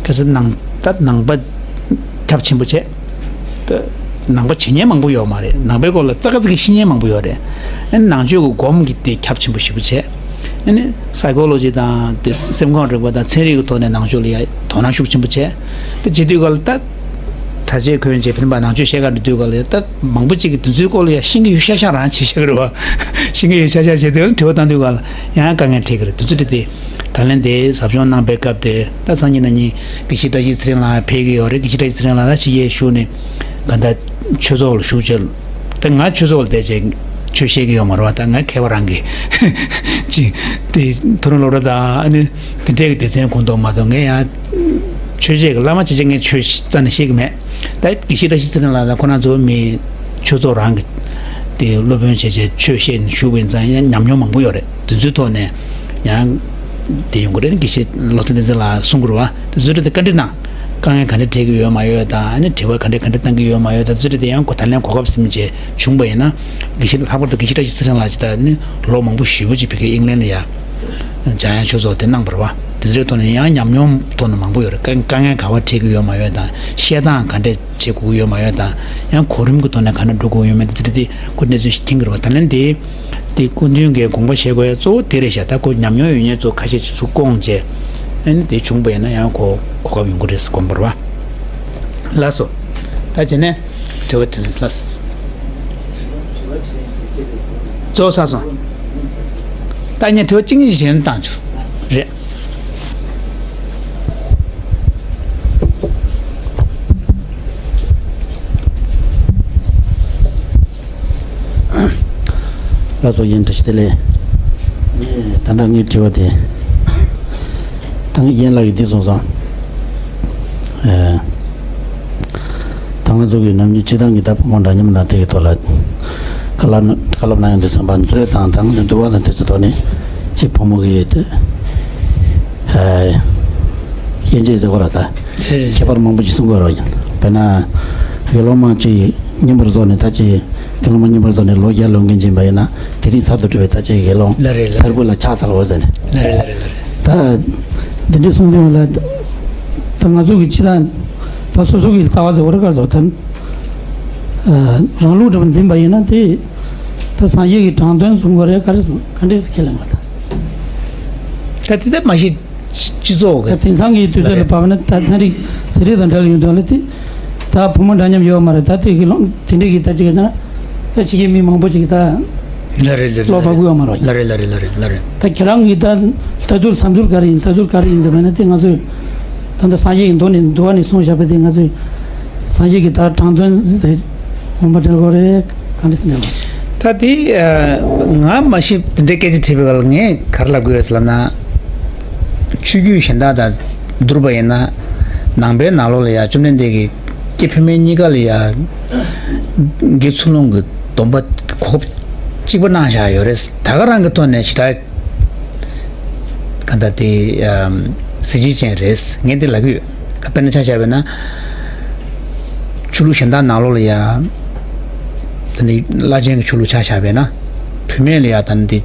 གལ་སྲིད་ནང་ད་ནང་པ་ཁྱབ་ཆེན་པོ་བྱས། ད་ནང་པ་བྱེད་མཁན་མང་པོ་ཡོད་མ་རེད། ནང་པའི་སྐོར་ལ་ཙག་ཙིག་ཤེས་མཁན་མང་པོ་ཡོད་རེད། ཨ་ནི་ནང་ཆོས་ཀྱི་སྒོམ་གྱི་དེ་ཁྱབ་ཆེན་པོ་ཞེ་པོ་བྱས། ཨ་ནི་སའི་ཀོ་ལོ་ཇི་དང་དེ་སེམས་ཁམས་རིག་པ་དང་ཚན་རིག་གི་ཐོག་ནས་ནང་ཆོས་ལ་ཡ་དོ་སྣང་ཤུགས་ཆེན་པོ་བྱས། དེ་བྱེད་དུས་ག་ལ་ད་གྲྭ་ཆས་གོན་བྱས་ཕན་པ་ནང་ཆོས་བཤད་ག་འགྲོ་དུས་ག་ལ་ཡ་ད་མང་པོ་ཅིག་གིས་དེ་ཚོའི་སྐོར་ལ་ཡ་ཤེས་ཀྱི་ཡོད་ཤག་ཤག་རང་བྱེད་ཤག་རེད་བ། ཤེས་ཀྱི་ཡོད་ཤག་ཤག་བྱེད་དུས་ག་ལ་དྲི་བ་བཏང་དུས་ག་ལ་ཡང་དཀའ་ངལ་འཕྲད་ཀྱི་རེད། དེ་ཚོ་དེ་དེ། ད་ལན་དེ་ཟབ་སྦྱོང་གནང་པའི་སྐབས་དེ་ད་སང་ཉིན་གནངས་ཉིན་དགེ་བཤེས་བཀྲ་ཤིས་ཚེ་རིང་ལགས་ཕེབས་ཀྱི་ཡོད་རེད། དགེ་བཤེས་བཀྲ་ཤིས་ཚེ་རིང་ལགས་ད་ཕྱི་རྒྱལ་བཞུགས་ནས་ག་ད་ཆོས་ཚོགས་ལ་ཞུགས་བྱས། ད་ང་ཆོས་ཚོགས་ལ་བསྡད་བྱས་ཆོས་བཤད་ཀྱི་ཡོད་མ་རེད་བ། ད་ང་མཁས་པ་རང་གི་ཅིག་དེ་མཐོ་རིམ་སློབ་གྲྭ་དང་ཨ་ནི་དེ་འདྲས་ཀྱི་སྡེ་ཚན་ཁོངས་གཏོགས་མ་གཏོགས་ངས་ཡང་ཆོས་བཤད་ཀྱི་བླ་མ་བྱས་བྱས་ངས་ཆོས་རྩ་ནས་བཤད་ཀྱི་མེད། ད་དགེ་བཤེས་བཀྲ་ཤིས་ཚེ་རིང་ལགས་དང་ཁོ་རང་ཚོ་མི་ཆོས་ཚོགས་རང་གི་དེ་སློབ་དཔོན་བྱས་བྱས་ཆོས་བཤད་ནས་བཞུགས་པ་ཡིན་ཙང་ཡང་ཉམས་མྱོང་མང་པོ་ཡོད་རེད། དེ་ཚོའི་ཐོག་ནས་ཡང་དེ་ཡོང་གི་རེད། དགེ་བཤེས་བློ་བཟང་བསྟན་འཛིན་ལགས་གསུང་གི་རེད་བ། དེ་ཚོའི་གྲས་དེ་བཀའ་འདྲི་གནང་། དཀའ་ངལ་ག་འདྲ་འཕྲད་ཀྱི་ཡོད་མ་ཡོད་དང་ཨ་ནི་དྲི་བ་ག་འདྲ་ག་འདྲ་བཏང་གི་ཡོད་མ་ཡོད་དང་དེ་ཚོའི་གྲས་དེ་ཡང་ཁོ་ད་ལན་གོ་སྐབས་ཟིན་བྱས་བྱུང་པ་ཡིན་ན་དགེ་བཤེས་ལྷག་པར་དུ་དགེ་བཤེས་བཀྲ་ཤིས་ཚེ་རིང་ལགས་ཅིག་ད་ནི་ལོ་མང་པོ་ཞེ་པོ་ཅིག་བོད་ཀྱི་ཨིང་ལན་ལ་ཡ་འཇམ་དབྱངས་ཆོས་ཚོགས་དེ་གནང་བ་རེད་བ། དེ་ཚོའི་ཐོག་ནས་ཡང་ཉམས་མྱོང་ཐོག་ནས་མང་པོ་ཡོད་རེད། དཀའ་དཀའ་ངལ་ག་པར་འཕྲད་ཀྱི་ཡོད་མ་ཡོད་དང་བཤད་སྟངས་ག་འདྲས་བྱེད་དགོས་ཀྱི་ཡོད་མ་ཡོད་དང་ཡང་གོ་རིམ་གྱི་ཐོག་ནས་ག་འདྲ་འགྲོ་དགོས་ཡོད་མེད་དེ་ཚོ་དེ་ཁོ་གནས་ཚུལ་ཞིག་མཁྱེན་གྱི་རེད་བ། ད་ལན་དེ་དེ་སྐུ་མདུན་གྱིས་དགོངས་པ་བཞེས་དགོས་ཡ་གཙོ་བོ་དེ་རེད་ཤག་ད་ཁོ་ཉམས་མྱོང་ཡོད་མཁན་ཚོ་ཁ་ཤས་ཅིག་ཚུར་བསྐོངས་བྱས་ཨ་ནི་དེ་བྱུང་པ་ཡིན་ན་ཡང་ཁོ་གོ་སྐབས་ཡོང་གི་རེད་ཟེར་དགོངས་པ་རེད་བ། ལགས་སོ། ད་བྱས་ནས་དྲི་བ་དྲིས་ལན་ལགས་སོ། གཙོ་བོ་ཚར་སོང་། ད་ངས་དྲི་བ་གཅིག་གཉིས་ཤིག་གཞན་བཏང་ཆོག་རེད། ལགས་སོ། ཡིན། བཀྲ་ཤིས་བདེ་ལེགས། ད་ལྟ་ངའི་དྲི་བ་དེ། ད་ངས་ཡན་ལག་གི་འདི་གསུངས་སོང་། ཨེ། ད་ང་ཚོ་གི་ནམ་རྒྱུན་སྤྱི་བཏང་གི་ད་ཕོ་མོ་འདྲ་མཉམ་དང་དེ་གི་ཐོག་ལ་བཀའ་སློབ་བཀའ་སློབ་གནང་ཡོང་དུས་ཙམ་པ་མཛོད་དང་ད་ང་ཚོ་འདུལ་བ་དང་དེ་ཚོ་ཐོག་ནས་གཅིག་ཕོ་མོ་གི་དེ་ཨ་དབྱེ་འབྱེད་ཟེར་བ་ར་ད་ཁྱད་པར་མང་པོ་ཞིག་གསུང་གི་ཡོད་རེད། དཔེར་ན་དགེ་སློང་མ་གཅིག་རྙིང་པར་རྫོགས་ནས་ད་ཅིག་དགེ་སློང་མ་རྙིང་པར་རྫོགས་ནས་ལོ་བརྒྱ་ལོན་མཁན་ཅིག་ཡིན་པ་ཡིན་ན་དེ་རིང་གསར་དུ་གྲུབ་པའི་ད་ཅིག་དགེ་སློང་ལ་རེ་ལ་གསར་བུ་ལ་ཕྱག་འཚལ་ལོ་ཟེར་ནས། ལ་རེ་ལ་རེ་ལ་རེ། ད་འདི་འདྲའི་གསུང་དོན་ལ་ད་ང་ཚོ་གི་སྤྱི་བཏང་ད་སོ་སོ་གི་ལྟ་བ་ཟེར་བ་རེད་ག་ཚོད་ད། རང་ལུགས་འདྲ་པོ་འཛིན་པ་ཡིན་ན་དེ་ད་སངས་རྒྱས་ཀྱི་དྲང་དོན་གསུང་དགོས་རེད། ག་རེ་གསུང་ག་འདྲས་སེ་ཁས་ལེན་དགོས་ད། ད་དེ་ད་མ་གཞི་སྤྱི་ཚོགས་ཀྱི་ད་དེང་སང་གི་དུས་ཚོད་ལ་བབས་ན་ད་ཚན་རིག་ཟེར་རིགས་དང་འབྲེལ་ཡོང་དོན་ལ་དེ་ད་བུ་མོ་འདྲ་མཉམ་ཡོད་མ་རེད། ད་དེ་གི་ལོང་དེ་འདྲས་ཀྱི་ད་ཅིག་གི་ད་ད་ཕྱི་རྒྱལ་མི་མང་པོ་ཅིག་གི་ད་ལ་རེ་ལ་རེ་བློ་ལ་བབ་རེ་གི་ཡོད་མ་རེད། ལ་རེ་ལ་རེ་ལ་རེ་ལ་རེ། ད་ཁྱེད་རང་གི་ད་ལྟ་ཚུལ་བསམ་ཚུལ་ག་རེ་ཡིན། ལྟ་ཚུལ་ག་རེ་ཡིན་ཟེར་བ་ན་དེ་ང་ཚོས་ད་ལྟ་སངས་རྒྱས་ཀྱི་མདོ་ནས་འདུལ་བ་ནས་གསུངས་བཞག་པ་དེ་ང་ཚོས་སངས་རྒྱས་ཀྱི་ད་དྲང་དོན་ཟེར་འོང་པ་འབྲེལ་དགོས་རེད། གང་འདྲ་སེ་མེད་པ། ད་དེ་ང་མ་ཤེས་དེ་འདྲའི་སྐད་ཆ་དྲིས་པའི་སྐབས་ལ་ངས་ག་རེ་ལབ་དགོས་ཟེར་ལབ་ན། ཆོས་བརྒྱུད་གཞན་དག་དང་བསྡུར་བ་ཡིན་ན། ནང་པའི་ནང་ལོགས་ལ་ཡང་བཅོམ་ལྡན་འདས་ཀྱིས་སྐྱེས་བུད་མེད་གཉིས་ཀ་ལ་ཡང་དགེ་ཚུལ་སློང་གི་སྡོམ་པ་གོ་སྐབས་གཅིག་པ་གནང་བཞག་ཡོད་རེད། ད་ག་རང་གི་ཐོག་ནས་ཞེ་དྲག་ག་ད་དེ་གཟི་བརྗིད་ཅན་རེད། ངས་འདི་ལབ་ཀྱི་ཡོད། དཔེར་ན་ཆ་བཞག་པ་ཡིན་ན། ཆོས་ལུགས་གཞན་དག་ནང་ལོགས་ལ་ཡང་། ད་ནི་བླ་ཆེན་གྱི་ཆོས་ལུགས་ཆ་བཞག་པ་ཡིན་ན། བུད་མེད་ལ་ཡང་ད་ནི་འདི་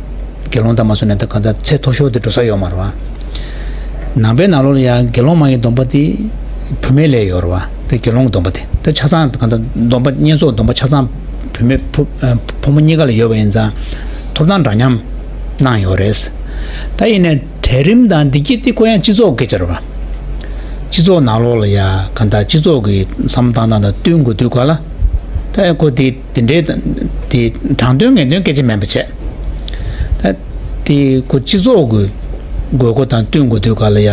དགེ་སློང་དང་མ་སོང་ན་ད་ག་ད་ཚད་མཐོ་ཤོས་དེ་འགྲོ་ས་ཡོད་མ་རེད་བ། ནང་པའི་ནང་ལོགས་ལ་ཡང་དགེ་སློང་མ་ཡི་སྡོམ་པ་དེ་བུད་མེད་ལ་ཡོད་རེད་བ། དེ་དགེ་སློང་གི་སྡོམ་པ་དེ་དེ་ཆ་ཚང་ག་ད་སྡོམ་པ་བསྙེན་སོགས་སྡོམ་པ་ཆ་ཚང་བུད་མེད་ཕོ་ཕོ་མོ་གཉིས་ཀ་ལ་ཡོད་པ་ཡིན་ཙང་ཐོབ་ཐང་འདྲ་མཉམ་གནང་ཡོད་རེད། ད་ཡིན་ནའི་གྲལ་རིམ་དང་འདི་གྱི་དེ་ཁོ་ཡང་སྤྱི་ཚོགས་སྐད་ཆ་རེད་བ། སྤྱི་ཚོགས་ནང་ལོགས་ལ་ཡ་ག་ད་སྤྱི་ཚོགས་ཀྱི་བསམ་བློ་བཏང་སྟངས་དང་བསྟུན་དགོས་དུས་ག་ལ། ད་ཁོ་དེ་དེ་འདྲའི་དེ་དྲང་དོན་ངེས་དོན་སྐད་ཆ་མིན་པ་བྱས། ད་དེ་ཁོ་སྤྱི་ཚོགས་ཀྱི་དགོས་མཁོ་དང་བསྟུན་དགོས་དུས་ག་ལ་ཡ།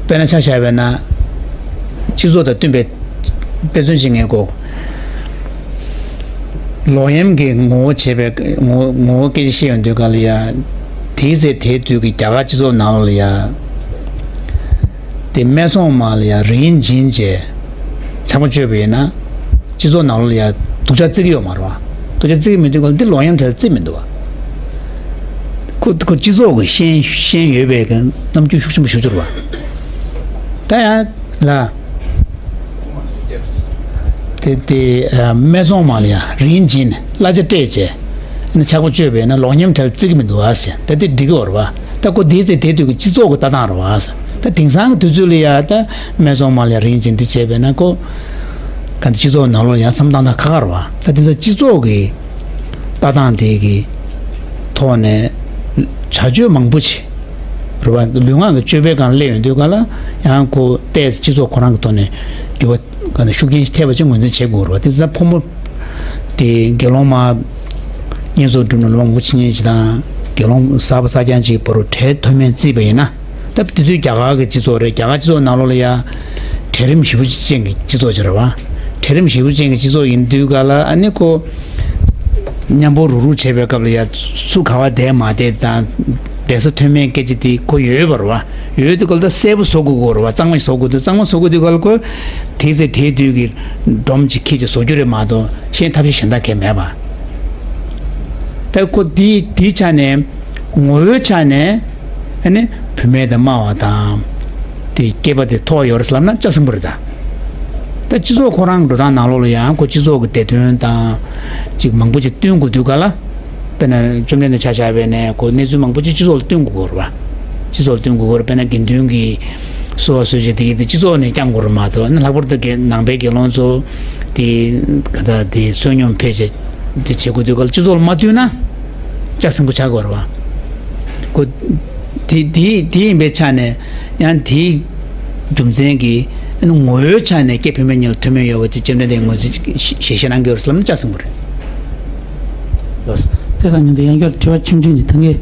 དཔེར་ན་ཆ་བཞག་པ་ན། སྤྱི་ཚོགས་དང་བསྟུན་པའི་དཔེ་མཚོན་ཅིག་ངས་གོ། ལོག་གཡེམ་གྱི་ངོ་བོ་བྱས་པའི་ངོ་ངོ་བོ་སྐད་ཆ་བཤད་ཡོང་དུས་ག་ལ་ཡ། དེའི་ཚེ་དེའི་དུས་ཀྱི་རྒྱ་གར་སྤྱི་ཚོགས་ནང་ལོགས་ལ་ཡ། དེ་སྨད་འཚོང་མ་ལ་ཡ་རིན་སྦྱིན་བྱས། ཕྱག་མ་བཅོས་པ་ཡིན་ན། སྤྱི་ཚོགས་ནང་ལོགས་ལ་ཡ་སྡུག་ཅག་བརྩི་གི་ཡོད་མ་རེད་བ། སྡུག་ཅག་བརྩི་གི་མེད་དུས་ག་ལ་འདི་ལོག་གཡེམ་གྲལ་ལ་བརྩི་མི་འདུག་བ། ཁོ་ཁོ་སྤྱི་ཚོགས་ཀྱི་ཤན་ཤན་ཡོད་པའི་གི་རྣམ་འགྱུར་ཤུགས་ཆེན་པོ་ཞིག་འབྱོར་བ། ད་ཡང་ལ། དེ་དེ་སྨད་འཚོང་མ་ལ་ཡ་རིན་བྱིན་གླ་ཆ་སྤྲད་བྱས། ཨ་ནི་ཕྱག་པ་བཅོས་པས་ན་ལོག་གཉེར་ཁྲལ་བརྩི་གི་མི་འདུག་ཨ་ཟེར། ད་དེ་འགྲིག་གི་ཡོད་རེད་བ། ད་ཁོ་དེའི་ཚེ་དེ་དུས་ཀྱི་སྤྱི་ཚོགས་ཀྱི་ལྟ་སྟངས་རེད་བ་ཟེར། ད་དེང་སང་གི་དུས་ཚོད་ལ་ཡ་ད་སྨད་འཚོང་མ་ལ་ཡ་རིན་བྱིན་དེ་བྱས་པས་ན་ཁོ། ག་འདི་སྤྱི་ཚོགས་ནང་ལོགས་ཡང་བསམ་བློ་བཏང་སྟངས་ཁག་ཁག་རེད་བ། ད་དེ་ཚོ་སྤྱི་ཚོགས་ཀྱི་ལྟ་སྟངས་དེ་གི་ཐོག་ནས་བྱ་སྤྱོད་མང་པོ་ཞིག་རེད་བ། ལུས་ངག་གི་སྤྱོད་པའི་སྒང་སླེབས་ཡོང་དུས་ག་ལ་ཡང་ཁོ་ཏོག་ཙམ་སྤྱི་ཚོགས་ཁོ་རང་གི་ཐོག་ནས་འགྱུར་བ་ག་འདི་ཤུགས་རྐྱེན་ཞིག་ཐེབས་པ་ཅིག་ངོས་འཛིན་བྱེད་དགོས་རེད་བ། དེ་ཚོ་ཕོ་མོ་དེ་དགེ་སློང་མ་བསྙེན་རྫོགས་སྒྲུབ་ནས་ལོ་མང་པོ་ཕྱིན་མཁན་ཞིག་དང་དགེ་སློང་གསར་པ་གསར་རྐྱང་ཅིག་བར་གྲལ་མཐོ་དམན་བརྩིས་པ་ཡིན་ན། ད་དེ་དུས་རྒྱ་གར་གྱི་སྤྱི་ཚོགས་རེད། རྒྱ་གར་སྤྱི་ཚོགས་ནང་ལོགས་ལ་ཡ་གྲལ་རིམ་ཞེ་པོ་ཅན་གྱི་སྤྱི་ཚོགས་ཅིག་རེད་བ། གྲལ་རིམ་ཞེ་པོ་ཅན་གྱི་སྤྱི་ཚོགས་ཡིན་དུས་ག་ལ་ཨ་ནི་ཁོ་མཉམ་པོ་རུག་རུག་བྱེད་པའི་སྐབས་ལ་ཡ་སུ་ག་བ་བསྡད་མ་བསྡད་དང་བསྡད་ས་མཐོ་དམན་སྐད་ཆ་དེ་ཁོ་ཡོད་པ་རེད་བ། ཡོད་དུས་ག་ལ་ད་གསལ་པོ་བཟོ་དགོས་ཀྱི་ཡོད་རེད་བ། གཙང་མ་ཞིག་བཟོ་དགོས་དུས་གཙང་མ་བཟོ་དགོས་དུས་ག་ལ་ཁོ་དེའི་ཚེ་དེའི་དུས་ཀྱི་སྒྲོམ་ཅིག་ཁྱེར་ཅིག་བཟོ་རྒྱུ་རེད་མ་གཏོགས་གཞན་ཐབས་ཤེས་གཞན་དག་གང་ཡང་མེད་པ། ད་ཁོ་དེའི་དེའི་ཆ་ནས། ངོ་བོའི་ཆ་ནས་ཨ་ནི་བུད་མེད་དང་དམའ་བ་དང་། དེ་སྐྱེས་པ་དེ་མཐོ་བ་ཡོད་རེད་ལབ་ན་ཆ་ཚང་པོ་རེད་ད། ད་སྤྱི་ཚོགས་ཁོ་རང་འགྲོ་སྟངས་ནང་ལོགས་ལ་ཡང་ཁོ་སྤྱི་ཚོགས་ཀྱི་བདེ་དོན་དང་ཅིག་མང་པོ་ཅིག་བསྟུན་དགོས་དུས་ག་ལ། དཔེར་ན་བཅོམ་ལྡན་འདས་ཆ་བཞག་པ་ཡིན་ན་ཁོ་གནས་ཚུལ་མང་པོ་ཅིག་སྤྱི་ཚོགས་ལ་བསྟུན་དགོས་ཀྱི་ཡོད་རེད་བ། སྤྱི་ཚོགས་ལ་བསྟུན་དགོས་ཀྱི་ཡོད་རེད། དཔེར་ན་དགེ་འདུན་གྱི་གསོལ་བ་གསོལ་ཇ་དེ་གི་དེ་སྤྱི་ཚོགས་ནས་བསྐྱང་དགོས་རེད་མ་གཏོགས་ཨ་ནི་ལྷག་པར་དུ་དགེ་ནང་པའི་དགེ་སློང་ཚོ་དེ་ག་ད་དེ་བསོད་སྙོམས་ཕལ་ཆེར། དེ་བྱེད་དགོས་དུས་ག་ལ་སྤྱི་ཚོགས་ལ་མ་བསྟུན་ན་ལྕགས་སྲིན་པོ་ཆགས་དགོས་རེད་བ། ཁོ་དེ་དེ་དེ་ཡིན་པའི་ཆ་ནས་ཡང་དེའི་རྒྱུ་མཚན་གྱིས་ངོ་བོའི་ཆ་ནས་སྐྱེས་བུད་མེད་གཉིས་ལ་མཐོ་དམན་ཡོད་པ་དེ་བཅོམ་ལྡན་འདས་ངོས་འཛིན་ཞལ་བཞེས་གནང་གི་ཡོད་རེད་ལབ་ན་ལྕགས་སྲིན་པོ་རེད། ལགས་སོ། དེ་དང་མཉམ་དུ་ཡང་བསྐྱར་དྲི་བ་ཆུང་ཆུང་ཅིག་ད་གིན་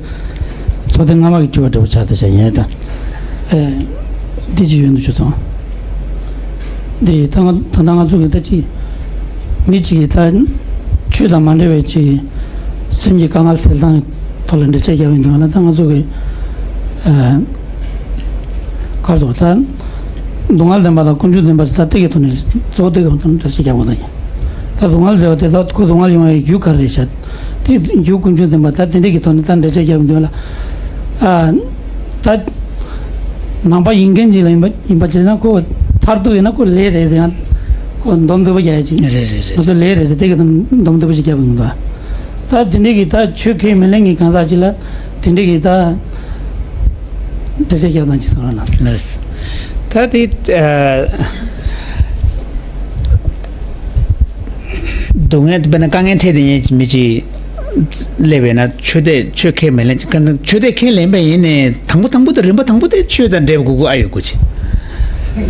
ཚོགས་ཐེངས་སྔ་མ་གི་དྲི་བ་འདྲ་པོ་ཆགས་བསྡད་བཞག་ཡིན་ད། ཨེ། འདི་ཅི་ཡོད་འདུག་ཅུ་ཚང་། འདི་ད་ང་ད་ལྟ་ང་ཚོ་གི་ད་ཅི་མི་གཅིག་གིས་ད་ཆོས་དང་མ་འབྲེལ་བའི་ཅིག་སེམས་ཀྱི་དཀའ་ངལ་སེལ་སྟངས་ཐོག་ལ་འགྲེལ་བཤད་རྒྱག་གི་འདུག་ན་ད་ང་ཚོ་གི་ཨ་ག་རེ་ཟེར་ད་སྡུག་བསྔལ་བདེན་པ་དང་ཀུན་འབྱུང་བདེན་པ་ཟེར་ད་སྟེགས་ཀྱི་ཐོག་ནས་གཙོ་བོ་སྟེགས་ཀྱི་ཐོག་ནས་འགྲེལ་བཤད་རྒྱག་པ་དང་ཡིན། ད་སྡུག་བསྔལ་ཟེར་བ་དེ་ད་ཁོ་སྡུག་བསྔལ་ཡོང་བའི་རྒྱུ་ག་རེ་རེད་ཤག་དེ་རྒྱུ་ཀུན་འབྱུང་བདེན་པ་ད་དེ་འདྲས་ཀྱི་ཐོག་ནས་ད་འགྲེལ་བཤད་རྒྱག་གི་འདུག་ལ། ཨ་ད་ནང་པ་ཡིན་མཁན་ཅིག་ལ་ཡིན་པ་ཡིན་པ་བྱས་ན་ཁོ་མཐར་ཐུག་ཡིན་ན་ཁོ་ལས་རེད་ཟེར་ཡང་ཁོ་འདོམས་ཐུབ་པ་རྒྱག་ཡ་ཅིག་རེད་རེད་རེད། ང་ཚོ་ལས་རེད་ཟེར་དེ་གི་འདོམས་ཐུབ་པ་ཞིག་རྒྱབ་ཡོང་ད། ད་དེ་འདྲས་ཀྱི་ད་ཆོས་ཁས་མི་ལེན་གྱི་གང་ཟག་ཅིག་ལ་དེ་འདྲས་ཀྱི་ད་འགྲེལ་བཤད་རྒྱག་སྟངས་ཅིག་གསུང་རོགས་གནང་། ལགས། ད་དེ་ཨ། སྡུག་བསྔལ་དཔེར་ན་དཀའ་ངལ་འཕྲད་དེ་ཡིན་མི་ཅིག་སླེབས་པས་ན་ཆོས་དེ་ཆོས་ཁས་མི་ལེན། ཆོས་དེ་ཁས་ལེན་པ་ཡིན་ནའི་དང་པོ་དང་པོ་དེ་རིམ་པ་དང་པོ་དེ་ཆོས་དང་འབྲེལ་བ་དགོས་ཀྱི་ཨ་ཡོད་དགོས་ཆེ།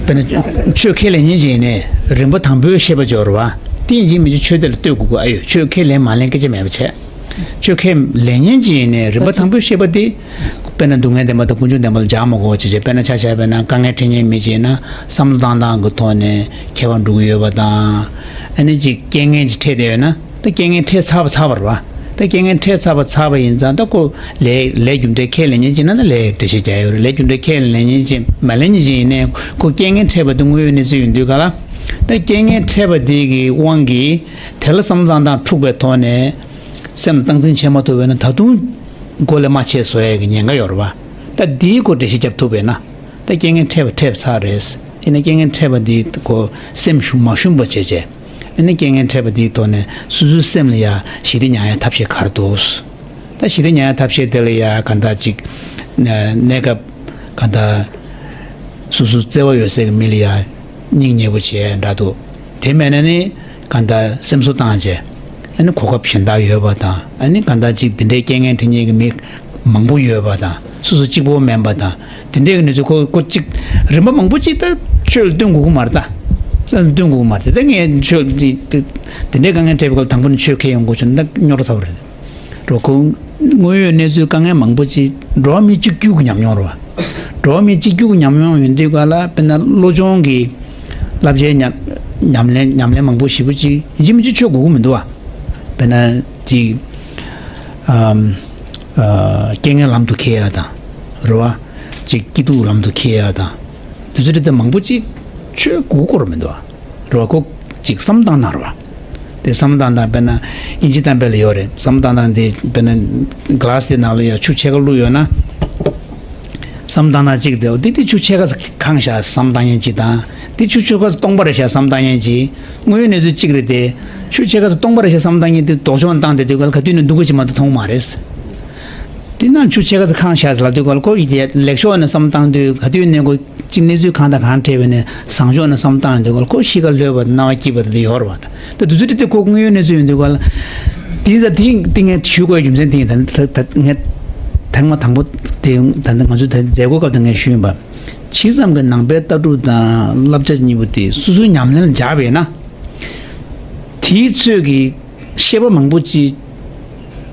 དཔེར་ན་ཆོས་ཁས་ལེན་མཁན་ཅིག་ཡིན་ནའི་རིམ་པ་དང་པོའི་ཤེས་པ་སྦྱོར་བ་དེ་ཡིན་གཅིག་མིན་གཅིག་ཆོས་དེ་ལ་ལྟོས་དགོས་ཀྱི་ཨ་ཡོད། ཆོས་ཁས་ལེན་མ་ལེན་སྐད་ཆ་མེད་པ་བྱས། ཆོས་ཁས་ལེན་མཁན་ཅིག་ཡིན་ནའི་རིམ་པ་དང་པོའི་ཤེས་པ་དེ། དཔེར་ན་སྡུག་བསྔལ་བདེན་པ་དང་ཀུན་འབྱུང་བདེན་པ་ལ་སྦྱར་མི་དགོས་ཅེས་བྱས། དཔེར་ན་ཆ་བཞག་པས་ན་དཀའ་ངལ་འཕྲད་མཁན་མི་ཅིག་ཡིན་ན་བསམ་བློ་བཏང་སྟངས་ཀྱི་ཐོག་ནས་ཁྱད་པར་འགྲོ་གི་ཡོད་པ་དང་། ཨ་ནི་ཅིག་རྐྱེན་ངན་ཅིག་འཕྲད་བསྡད་ཡོད་ན་ད་རྐྱེན་ངན་འཕྲད་ཚར་བ་ཚར་བ་རེད་བ། ད་རྐྱེན་ངན་འཕྲད་ཚར་བ་ཚར་བ་ཡིན་ཙང་ད་ཁོ་ལས་ལས་རྒྱུ་འབྲས་ཁས་ལེན་མཁན་ཅིག་ཡིན་ན་ད་ལས་འགྲེལ་བཤད་རྒྱག་ཡོད་རེད། ལས་རྒྱུ་འབྲས་ཁས་ལེན་མཁན་ཅིག་མ་ལེན་མཁན་ཅིག་ཡིན་ནའི་ཁོ་རྐྱེན་ངན་འཕྲད་པ་དེ་དངོས་ཡོད་གནས་ཚུལ་ཡིན་དུས་ག་ལ། ད་རྐྱེན་ངན་འཕྲད་པ་དེ་གི་དབང་གིས་དེ་ལ་བསམ་བློ་བཏང་སྟངས་འཁྲུགས་པའི་ཐོག་ནས་སེམས་ལ་སྟངས་འཛིན་བྱེད་མ་ཐུབ་པས་ན་ད་དུང་མགོ་ལས་མར་ཆད་བཟོ་ཡས་ཀྱི་ཉེན་ཁ་ཡོད་རེད་བ། ད་འདིའི་སྐོར་འགྲེལ་བཤད་རྒྱབ་ཐུབ་པས་ན། ད་རྐྱེན་ངན་འཕྲད་པ་འཕྲད་པ་ཚར་རེད། ཡིན་ན་རྐྱེན་ངན་འཕྲད་པ་འདིའི་སྐོར་སེམས་ཞུམ་མ་ཞུམ་པ་བྱས་བྱས། ཨ་ནི་རྐྱེན་ངན་འཕྲད་པ་འདིའི་ཐོག་ནས་སོ་སོའི་སེམས་ལ་ཡ་ཞི་བདེ་མྱང་ཡ་ཐབས་ཤེས་ག་རེ་འདུག་ད་ཞི་བདེ་མྱང་ཡ་ཐབས་ཤེས་དེ་ལ་ཡ་ག་འདྲ་ཅིག་གནས་སྐབས་ག་འདྲ་སོ་སོ་བརྩེ་བ་ཡོད་སའི་མི་ལ་ཡ་སྙིང་ཉེ་པོ་བྱས་འདྲ་འདུག་དེ་མེད་ན་ནི་ག་འདྲ་སེམས་གསོ་བཏང་བྱས། ཨ་ནི་གོ་སྐབས་གཞན་དག་ཡོད་པ་དང་། ཨ་ནི་ག་འདྲ་ཅིག་འདི་འདྲའི་རྐྱེན་ངན་འཕྲད་མཁན་གྱི་མི་མང་པོ་ཡོད་པ་དང་། སོ་སོ་གཅིག་པོ་མིན་པ་དང་། དེ་འདྲའི་གནས་ཚུལ་ཁོ་ཁོ་གཅིག་རིམ་པ་མང་པོ་ཅིག་ད་ཆོས་ལ་བསྟུན་དགོས་ཀྱི་མ་རེད་ད། བསྟུན་དགོས་ཀྱི་མ་རེད་ད། ངས་ཆོས་འདི་འདི་འདྲའི་དཀའ་ངལ་འཕྲད་པའི་སྐབས་དང་པོ་ནས་ཆོས་ཁས་ཡོང་དགོས་བྱུང་ན་ད་རྙོག་དྲ་ཚ་པོ་རེད། འགྲོ་ཁོ་དངོས་ཡོད་གནས་ཚུལ་དཀའ་ངལ་མང་པོ་ཅིག་འགྲོ་བ་མི་གཅིག་གྱུར་གྱི་ཉམས་མྱོང་རེད་བ། འགྲོ་བ་མི་གཅིག་གྱུར་གྱི་ཉམས་མྱོང་ཡོང་དུས་ག་ལ་དཔེར་ན་བློ་སྦྱོང་གི་བསླབ་བྱའི་ཉམས་ཉམས་ལེན་ཉམས་ལེན་མང་པོ་ཞེ་པོ་ཅིག་ཡིན་གཅིག་མིན་གཅིག་ཆོས་དགོས་ཀྱི་མི་འདུག་བ། དཔེར་ན་ཅིག་ཨམ། ཨ། རྐྱེན་ངན་ལམ་དུ་ཁྱེར་ཡ་དང་། རེད་བ། ཅིག་སྐྱིད་སྡུག་ལམ་དུ་ཁྱེར་ཡ་དང་། དེ་ཚོ་འདྲ་དེ་མང་པོ་ཅིག་ཆོས་དགོས་ཀྱི་རེད་མི་འདུག་བ། རེད་བ། ཁོ་ཅིག་བསམ་བཏང་ན་རེད་བ། དེ་བསམ་བཏང་སྟངས་དཔེར་ན་དབྱིན་ཇི་གཏམ་དཔེ་ལ་ཡོད་རེད། བསམ་བཏང་སྟངས་དེ་དཔེར་ན་གྷ་ལ་སི་དེ་ནང་ལ་ཡ་ཆུ་ཕྱེད་ཀ་བླུགས་ཡོད་ན། བསམ་བཏང་ན་གཅིག་དེ། འོ་དེ་དེ་ཆུ་ཕྱེད་ཀ་ཙམ་གང་བཞག་བསམ་བཏང་མཁན་གཅིག་དང་། དེ་ཆུ་ཕྱེད་ཀ་ཙམ་སྟོང་པ་རེད་བཞག་བསམ་བཏང་མཁན་གཅིག། དངོས་ཡོད་གནས་ཚུལ་གཅིག་རེད་དེ། ཆུ་ཕྱེད་ཀ་ཙམ་སྟོང་པ་རེད་བཞག་བསམ་བཏང་མཁན་དེ་ལྡོག་ཕྱོགས་ནས་བཏང་བསྡད་དུས་ག་ལ་ག་དུས་ནས་སྡུག་པོ་ཅིག་མ་གཏོགས་མཐོང་མ་རེད། དེ་ན་ཆུ་ཕྱེད་ཀ་ཙམ་གང་བཞག་ལབ་དུས་ག་ལ་ཁོ་ཡི་ལེགས་ཕྱོགས་ནས་བསམ་བཏང་དུས་ག་དུས་ནས་ཁོ་གཅིག་གནས་ཚུལ་གང་དང་གང་འཕྲད་པ་ནས་བཟང་ཕྱོགས་ནས་བསམ་བཏང་ཡོང་དུས་ག་ལ་ཁོ་གཤིས་ཀ་ལྷོད་པ་དང་སྣང་བ་སྐྱིད་པ་དེ་ཡོད་རེད་བ། ད་དུས་ཚོད་དེ་ཁོ་དངོས་ཡོད་གནས་ཚུལ་ཡིན་དུས་ག་ལ། དེ་ཡིན་ཙང་དེ་དེ་ངས་ཞུ་དགོས་རྒྱུ་མཚན་དེ་ཡིན། ད་ད་ད་ངས་ཐེངས་མ་དང་པོ་དེ་ད་ལྟ་ང་ཚོའི་ད་མཛད་སྒོའི་སྐབས་དུ་ངས་ཞུས་ཡིན་པ། ཇི་ཙམ་གྱི་ནང་པའི་ལྟ་གྲུབ་དང་བསླབ་བྱ་གཉིས་པོ་དེ་སོ་སོའི་ཉམས་ལེན་ལ་འཇགས་པས་ན། དེའི་ཚོད་ཀྱི་བཤད་པ་མང་པོ་ཅིག་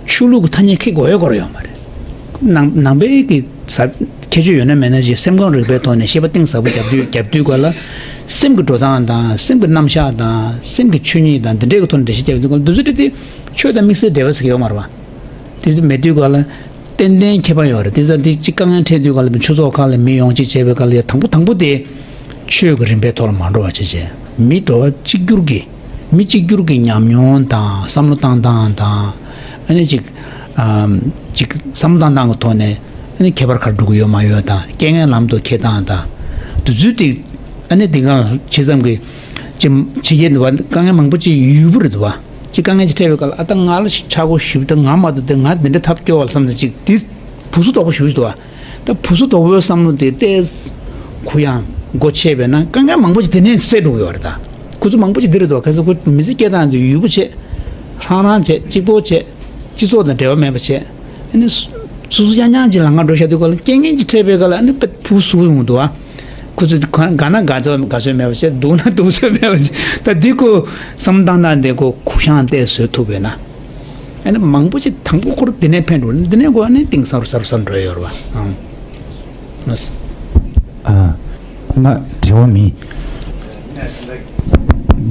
ཆོས་ལུགས་ཀྱི་ཐ་སྙད་ཁེ་དགོས་ཡོད་དགོས་ཡོད་མ་རེད། ནང་ནང་པའི་གི་ཟབ་ཁྱད་ཆོས་ཡོད་ན་མེད་ན་ཅིག་སེམས་ཁམས་རིག་པའི་ཐོག་ནས་བཤད་པ་གཏིང་ཟབ་པོ་རྒྱབ་དུས་རྒྱབ་དུས་ག་ལ། སེམས་ཀྱི་འགྲོ་སྟངས་དང་སེམས་ཀྱི་རྣམ་གཞག་དང་སེམས་ཀྱི་ཆོས་ཉིད་དང་འདི་འདྲའི་གི་ཐོག་ནས་འགྲེལ་བཤད་རྒྱབ་དུས་ག་ལ་འདི་ཚོ་དེ་དེ་ཆོས་དང་དམིགས་བསལ་འབྲེལ་བ་ཟེར་གྱི་ཡོད་མ་རེད་བ། དེ་ཚོ་མེད་དུས་ག་ལ། ཏན་ཏན་ཁྱད་པར་ཡོད་རེད། དེ་ཙང་དེ་གཅིག་དཀའ་ངལ་འཕྲད་དུས་ག་ལ་ཆོས་ཚོགས་ཁག་ལ་མི་ཡོང་ཅིག་བྱས་པའི་སྐབས་ལ་ཡ་དང་པོ་དང་པོ་དེ་ཆོས་ཀྱི་རིམ་པའི་ཐོག་ལ་མ་འགྲོ་བ་བྱས་བྱས། མི་འགྲོ་བ་གཅིག་གྱུར་གྱི་མི་གཅིག་གྱུར་གྱི་ཉམས་མྱོང་དང་བསམ་བློ་བཏང་སྟངས་དང་། ཨ་ནི་ཅིག་ཨམ་ཅིག་བསམ་བློ་བཏང་སྟངས་ཀྱི་ཐོག་ནས་ཨ་ནི་ཁྱད་པར་ག་རེ་འགྲོ་གི་ཡོད་མ་ཡོད་དང་རྐྱེན་ངན་ལམ་དུ་འཁྱེར་སྟངས་དང་། དུས་ཚོད་དེ་ཨ་ནི་དེ་ག་ཇི་ཙམ་གྱི་ཅི་ཕྱི་རྒྱལ་འདུག་བ། དཀའ་ངལ་མང་པོ་ཅིག་ཡོད་པ་རེད་འདུག་བ། ཅིག་དཀའ་ངལ་ཅིག་འཕྲད་པའི་སྐབས་ལ་ཨ་ད་ང་ལ་ཆག་སྒོ་ཞུགས་ད་ང་མ་གཏོགས་དེ་ང་འདི་འདྲ་ཐབས་སྐྱོ་བ་ལ་བསམ་ཚེ་ཅིག་དེ་བུ་སུ་དོག་པོ་ཞུགས་འདུག་བ། ད་བུ་སུ་དོག་པོའི་བསམ་བློ་དེ་ཏོག་ཙམ་གུ་ཡངས་སྒོ་ཕྱེ་བས་ན་དཀའ་ངལ་མང་པོ་ཅིག་དེ་ནས་སེལ་འགྲོ་གི་ཡོད་རེད། ད་ཁོ་ཚོ་མང་པོ་ཅིག་འདི་རེད་འདུག་བ། གལ་སྲིད་ཁོ་མི་ཚེ་སྐྱེལ་སྟངས་དེ་ཡུལ་པོ་བྱེད། ཧྲང་ཧྲང་བྱེད། གཅིག་པོ་བྱེད། སྤྱི་ཚོགས་དང་འབྲེལ་བ་མེད་པ་བྱེད། ཨ་ནི་སོ་སོ་སོ་རྐྱང་རྐྱང་ཅིག་ལ་ང་འགྲོ་བཞག་དུས་ག་ལ་རྐྱེན་ངན་ཅིག་འཕྲད་པའི་སྐབས་ལ་ཨ་ནི་དཔེ་བུ་སུ་ཡོང་འདུག་བ། ཁོ་ཚོས་དགའ་ན་དགའ་ཚོད་དགའ་ཚོད་མེད་པ་བྱས། སྡུག་ན་སྡུག་ཚོད་མེད་པ་བྱས། ད་འདི་ཁོ་བསམ་བཏང་སྟངས་འདི་ཁོ་གུ་ཡངས་ཏོག་ཙམ་བཟོ་ཐུབ་པས་ན། ཨ་ནི་མང་པོ་ཅིག་དང་པོ་ཁོ་རང་འདི་ནས་ཕན་འགྲོ། འདི་ནས་ཁོ་ཨ་ནི་གཏིང་ཟབ་རུ་ཟབ་རུ་ཟབ་རུ་འགྲོ་ཡོད་རེད་བ། ཨང་། ལགས་སོ། ཨ། ང་འབྲེལ་བ་མེད།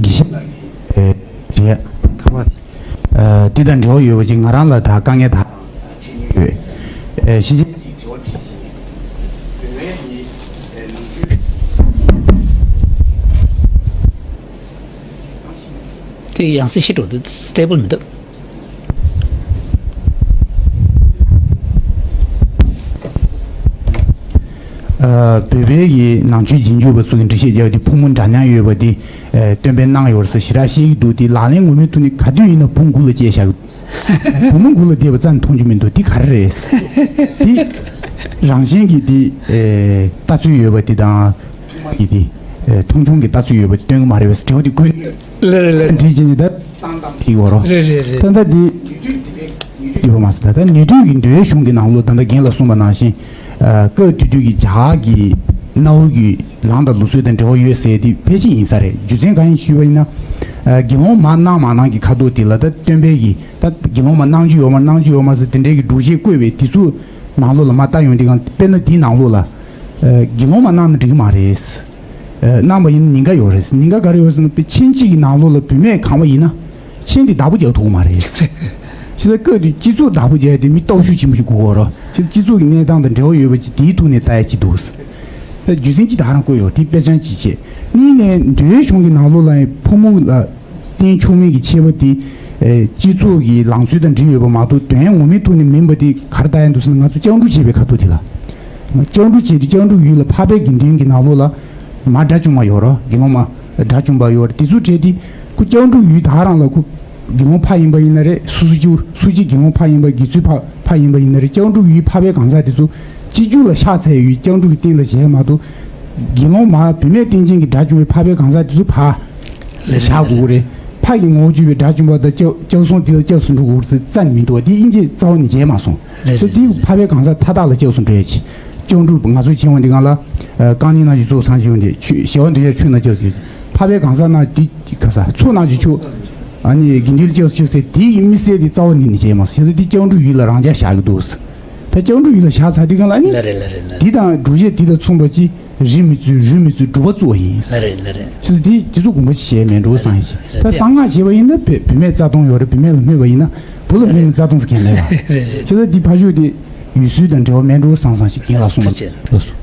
དགེ་བཤེས་ལགས་ཀྱིས་འབྲེལ་ཁ་པར། ཨ། འདི་དང་འབྲེལ་བ་ཡོད་པ་ཅིག་ང་རང་ལ་ད་དཀའ་ངལ་ད་ཡོད། ཨེ། ཤེས་བྱ། དེ་ཡང་སེ་ཤི་འགྲོ་དུས་སྟེ་བལ་མི་འདུག་ཨ། བོད་པའི་གི་ནང་ཆོས་རྗེས་འཇུག་པ་ཚོ་གི་འགྲེལ་བཤད་རྒྱག་དེ་ཕོ་མོ་འདྲ་མཉམ་ཡོད་པ་དེ། ཨ། སྟོན་པས་གནང་ཡོད་ཟེར་ཞེ་དྲག་བཤད་ཀྱི་འདུག་དེ་ལག་ལེན་ངོ་མའི་ཐོག་ནས་ག་དུས་ཡིན་ན་བུ་མགུ་ལ་བཅད་བཞག་གི་འདུག་བུ་མོ་མགུ་ལ་བསྡད་པ་རྩ་ནས་མཐོང་རྒྱུ་མི་འདུག་དེ་ག་རེ་རེད། དེ་རང་བཞིན་གྱི་དེ། ཨེ། ལྟ་ཚུལ་ཡོད་པ་དེ་དང་། གི་དེ། ཨེ། མཐོང་ཆུང་གི་ལྟ་ཚུལ་ཡོད་པ་དེ་སྟོན་གི་མ་རེད་པས། དྲི་བ་དེ་ཀུན། ལེ་རེ་ལེ། འདྲི་བྱས་ནས་ད། ཐིག་འོ་རོ། རེད་རེད་རེད། ད་ལྟ་འདི་ཡོད་པ་མ་ཟད། ད་ལྟ་ནུས་མཐུ་གི་མདོའི་གཞུང་གི་ནང་ལོགས་ད་ལྟ་རྒན་ལགས་གསུངས་པ་ནང་བཞིན། ཨ། སྐབས་དེ་དུས་ཀྱི་རྒྱ་གར་གྱི་གནའ་བོ་གི་ལམ་དང་ལུགས་སྲོལ་དང་འབྲེལ་བ་ཡོད་ཟེར་དེ་ཕལ་ཆེར་ཡིན་ས་རེད། རྒྱུ་མཚན་གང་ཡིན་ཞུས་པ་ཡིན་ན། ཨ། དགེ་སློང་མ་གནང་མ་གནང་གི་ཁ་ཐོག་དེ་ལ་ད་སྟོན་པའི་གི་ད་དགེ་སློང་མ་གནང་རྒྱུ་ཡོད་མ་གནང་རྒྱུ་ཡོད་མ་ཟེར་དེ་འདྲའི་གི་སྒྲུབ་བྱེད་བཀོད་པའི་དེ་ཚོ་ནང་ལོགས་ལ་མར་ལྟ་ཡོང་དུས་གང་དཔེར་ན་དེའི་ནང་ལོགས་ལ། ཨ། དགེ་སློང་མ་གནང་ན་འགྲིག་གི་མ་རེད། ཨ། གནང་བ་ཡིན་ན་ཉེན་ཁ་ཡོད་རེད། ཉེན་ཁ་ག་རེ་ཡོད་ཟེར་ན་དཔེ་ཆེན་གཅིག་གི་ནང་ལོགས་ལ་བུད་མེད་གང་བ་ཡིན་ན། ཆེན་དེ་བདག་པོ་རྒྱག་ཐུབ་ཀྱི་མ་རེད། ཕྱི་ཟླ་སྐབས་དེ་སྤྱི་ཚོགས་བདག་པོ་རྒྱག་ཡ་དེ་མི་སྟོབས་ཤུགས་ཆེན་པོ་ཞིག་དགོས་ཀྱི་རེད། ཕྱི་ཟླ་སྤྱི་ཚོགས་ཀྱི་གནས་སྟངས་དང་འབྲེལ་བ་ཡོད་པ་ཅིག་དེའི་ཐོག་ནས་ལྟ་ཡ་ཅིག་འདུག་ད་རྒྱུ་མཚན་ཅིག་ད་རང་བཀོད་ཡོད་དེ་དཔེ་མཚོན་ཅིག་བྱས། གཉིས་ནས་མདོའི་གཞུང་གི་ནང་ལོགས་ལ་ཡང་ཕོ་མོ་ལ་བརྟེན་ཆོག་མིན་གྱི་ཁྱད་པར་དེ། ཨེ། སྤྱི་ཚོགས་ཀྱི་ལམ་སྲོལ་དང་འབྲེལ་ཡོད་པ་མ་གཏོགས་དོན་ཡང་ངོ་མའི་ཐོག་ནས་མིན་པ་དེ་ག་རེ་ལྟ་ཡ་འདུག་ཟེར་ན་ང་ཚོ་སྤྱང་གྲུང་བྱེད་པའི་ཁ་ཐོག་དེ་ལ། སྤྱང་གྲུང་བྱེད་དུས་སྤྱང་གྲུང་ཡུལ་ལ་འཕགས་པའི་དགེ་འདུན་གྱི་ནང་ལོགས་ལ། མ་དགྲ་བཅོམ་པ་ཡོད་རེད། དགེ་སློང་མ་དགྲ་བཅོམ་པ་ཡོད་རེད། དེ་ཚོ་བྲལ་ཏེ་ཁོ་སྤྱང་གྲུང་ཡུལ་ད་རང་ལ་ཁོ་དགེ་སློང་ཕ་ཡིན་པ་ཡིན་ན་རེད། སུ་སུ་ཅིག་སུ་གཅིག་དགེ་སློང་ཕ་ཡིན་པ། དགེ་ཚུལ་ཕ་ཕ་ཡིན་པ་ཡིན་ན་རེད། སྤྱང་གྲུང་ཡུལ་འཕགས་པའི་གང་ཟག་དེ་ཚོ་སྤྱི་རྒྱུ་ལ་ཤ་ཚ་ཡི་ཡུལ་སྤྱང་གྲུང་གི་སྟེང་ལ་བཞག་མ་གཏོགས། དགེ་སློང་མ་བུད་མེད་རྟེན་ཅན་གྱི་དགྲ་བཅོམ་པའི་འཕགས་པའི་གང་ཟག་དེ་ཚོ་ཕ་ལ་བཞག་དགོས་ཀྱི་རེད། ཕ་གི་ངོ་བོ་གྱུར་པའི་དགྲ་བཅོམ་པ་དང་སྐྱབས་སྐྱབས་སོང་དེ་ལ་སྐྱབས་སུ་འགྲོ་དགོས་ཟེར་རྩ་ནས་མི་འདུག་དེ་དབྱིན་ཇིས་རྩ་བ་ནས་བྱས་མ་སོང་། རེད། སོ་དེ་རེད། འཕགས་པའི་གང་ཟག་མཐའ་དག་ལ་སྐྱབས་སུ་འགྲོ་ཡ་ཆེ། སྤྱང་གྲུང་ང་ཚོ་བྱེད་དབང་འདི་གང་ལ། ཨ། རྐང་གཉིས་ནང་བཞིན་ཚོགས་བསགས་བྱེད་དབང་འདི་ཆོས་ཞི་བ་འདོད་ཆགས་ཆོས་རྣམས་སྐྱབས་སུ་མཆི། འཕགས་པའི་གང་ཟག་རྣམས་འདི་ག་ས་ཚོགས་རྣམས་ཀྱི་མཆོག་ཨ་ནི་དགེ་འདུན་ལ་སྐྱབས་སུ་མཆི་ཟེར་དེ་ཡི་དམིགས་བསལ་དེ་རྩ་བ་ནས་ནི་བྱས་མ་སོང་། བྱས་ཙང་འདི་སྤྱང་གྲུང་ཡུལ་ལ་རང་འཇགས་བཞག་གི་འདུག་ད་སྤྱང་གྲུང་ཡུལ་ལ་བཞག་ཚར་དུས་གང་ལ་ཨ་ནི། ལ་རེད་ལ་རེད་ལ་རེད། འདི་དང་སྒྲུབ་བྱེད་འདི་དང་མཚུངས་པ་ཅིག་རིས་མི་བརྩི་རུས་མི་བརྩི་སྒྲུབ་པ་བརྩི་བ་ཡིན། ལ་རེད་ལ་རེད། བྱས་ཙང་འདི་འདི་ཚོ་དགོངས་པ་ཅིག་བཞེས་མེད་འགྲོ་བསམ་ཡིན། ད་གསང་སྔགས་བྱས་པ་ཡིན་ན་བུད་བུད་མེད་རྩ་ལྟུང་ཡོད་རེད། བུད་མེད་ལ་སྨོད་པ་ཡིན་ན། བུ་ལ་སྨོད་ན་རྩ་ལྟུང་ཟེར་མཁན་མེད་པ། རེད་རེད། བྱས་ཙང་འདི་ཕ་ཤུལ་དེ་ཡུལ་སྲོལ་དང་འབྲེལ་བ་མེད་འགྲོ་བསམ་བསམ་ཞིག་རྒན་ལགས་གསུངས་པ། ཐུགས་རྗེ་ཆེ། ལགས་སོ།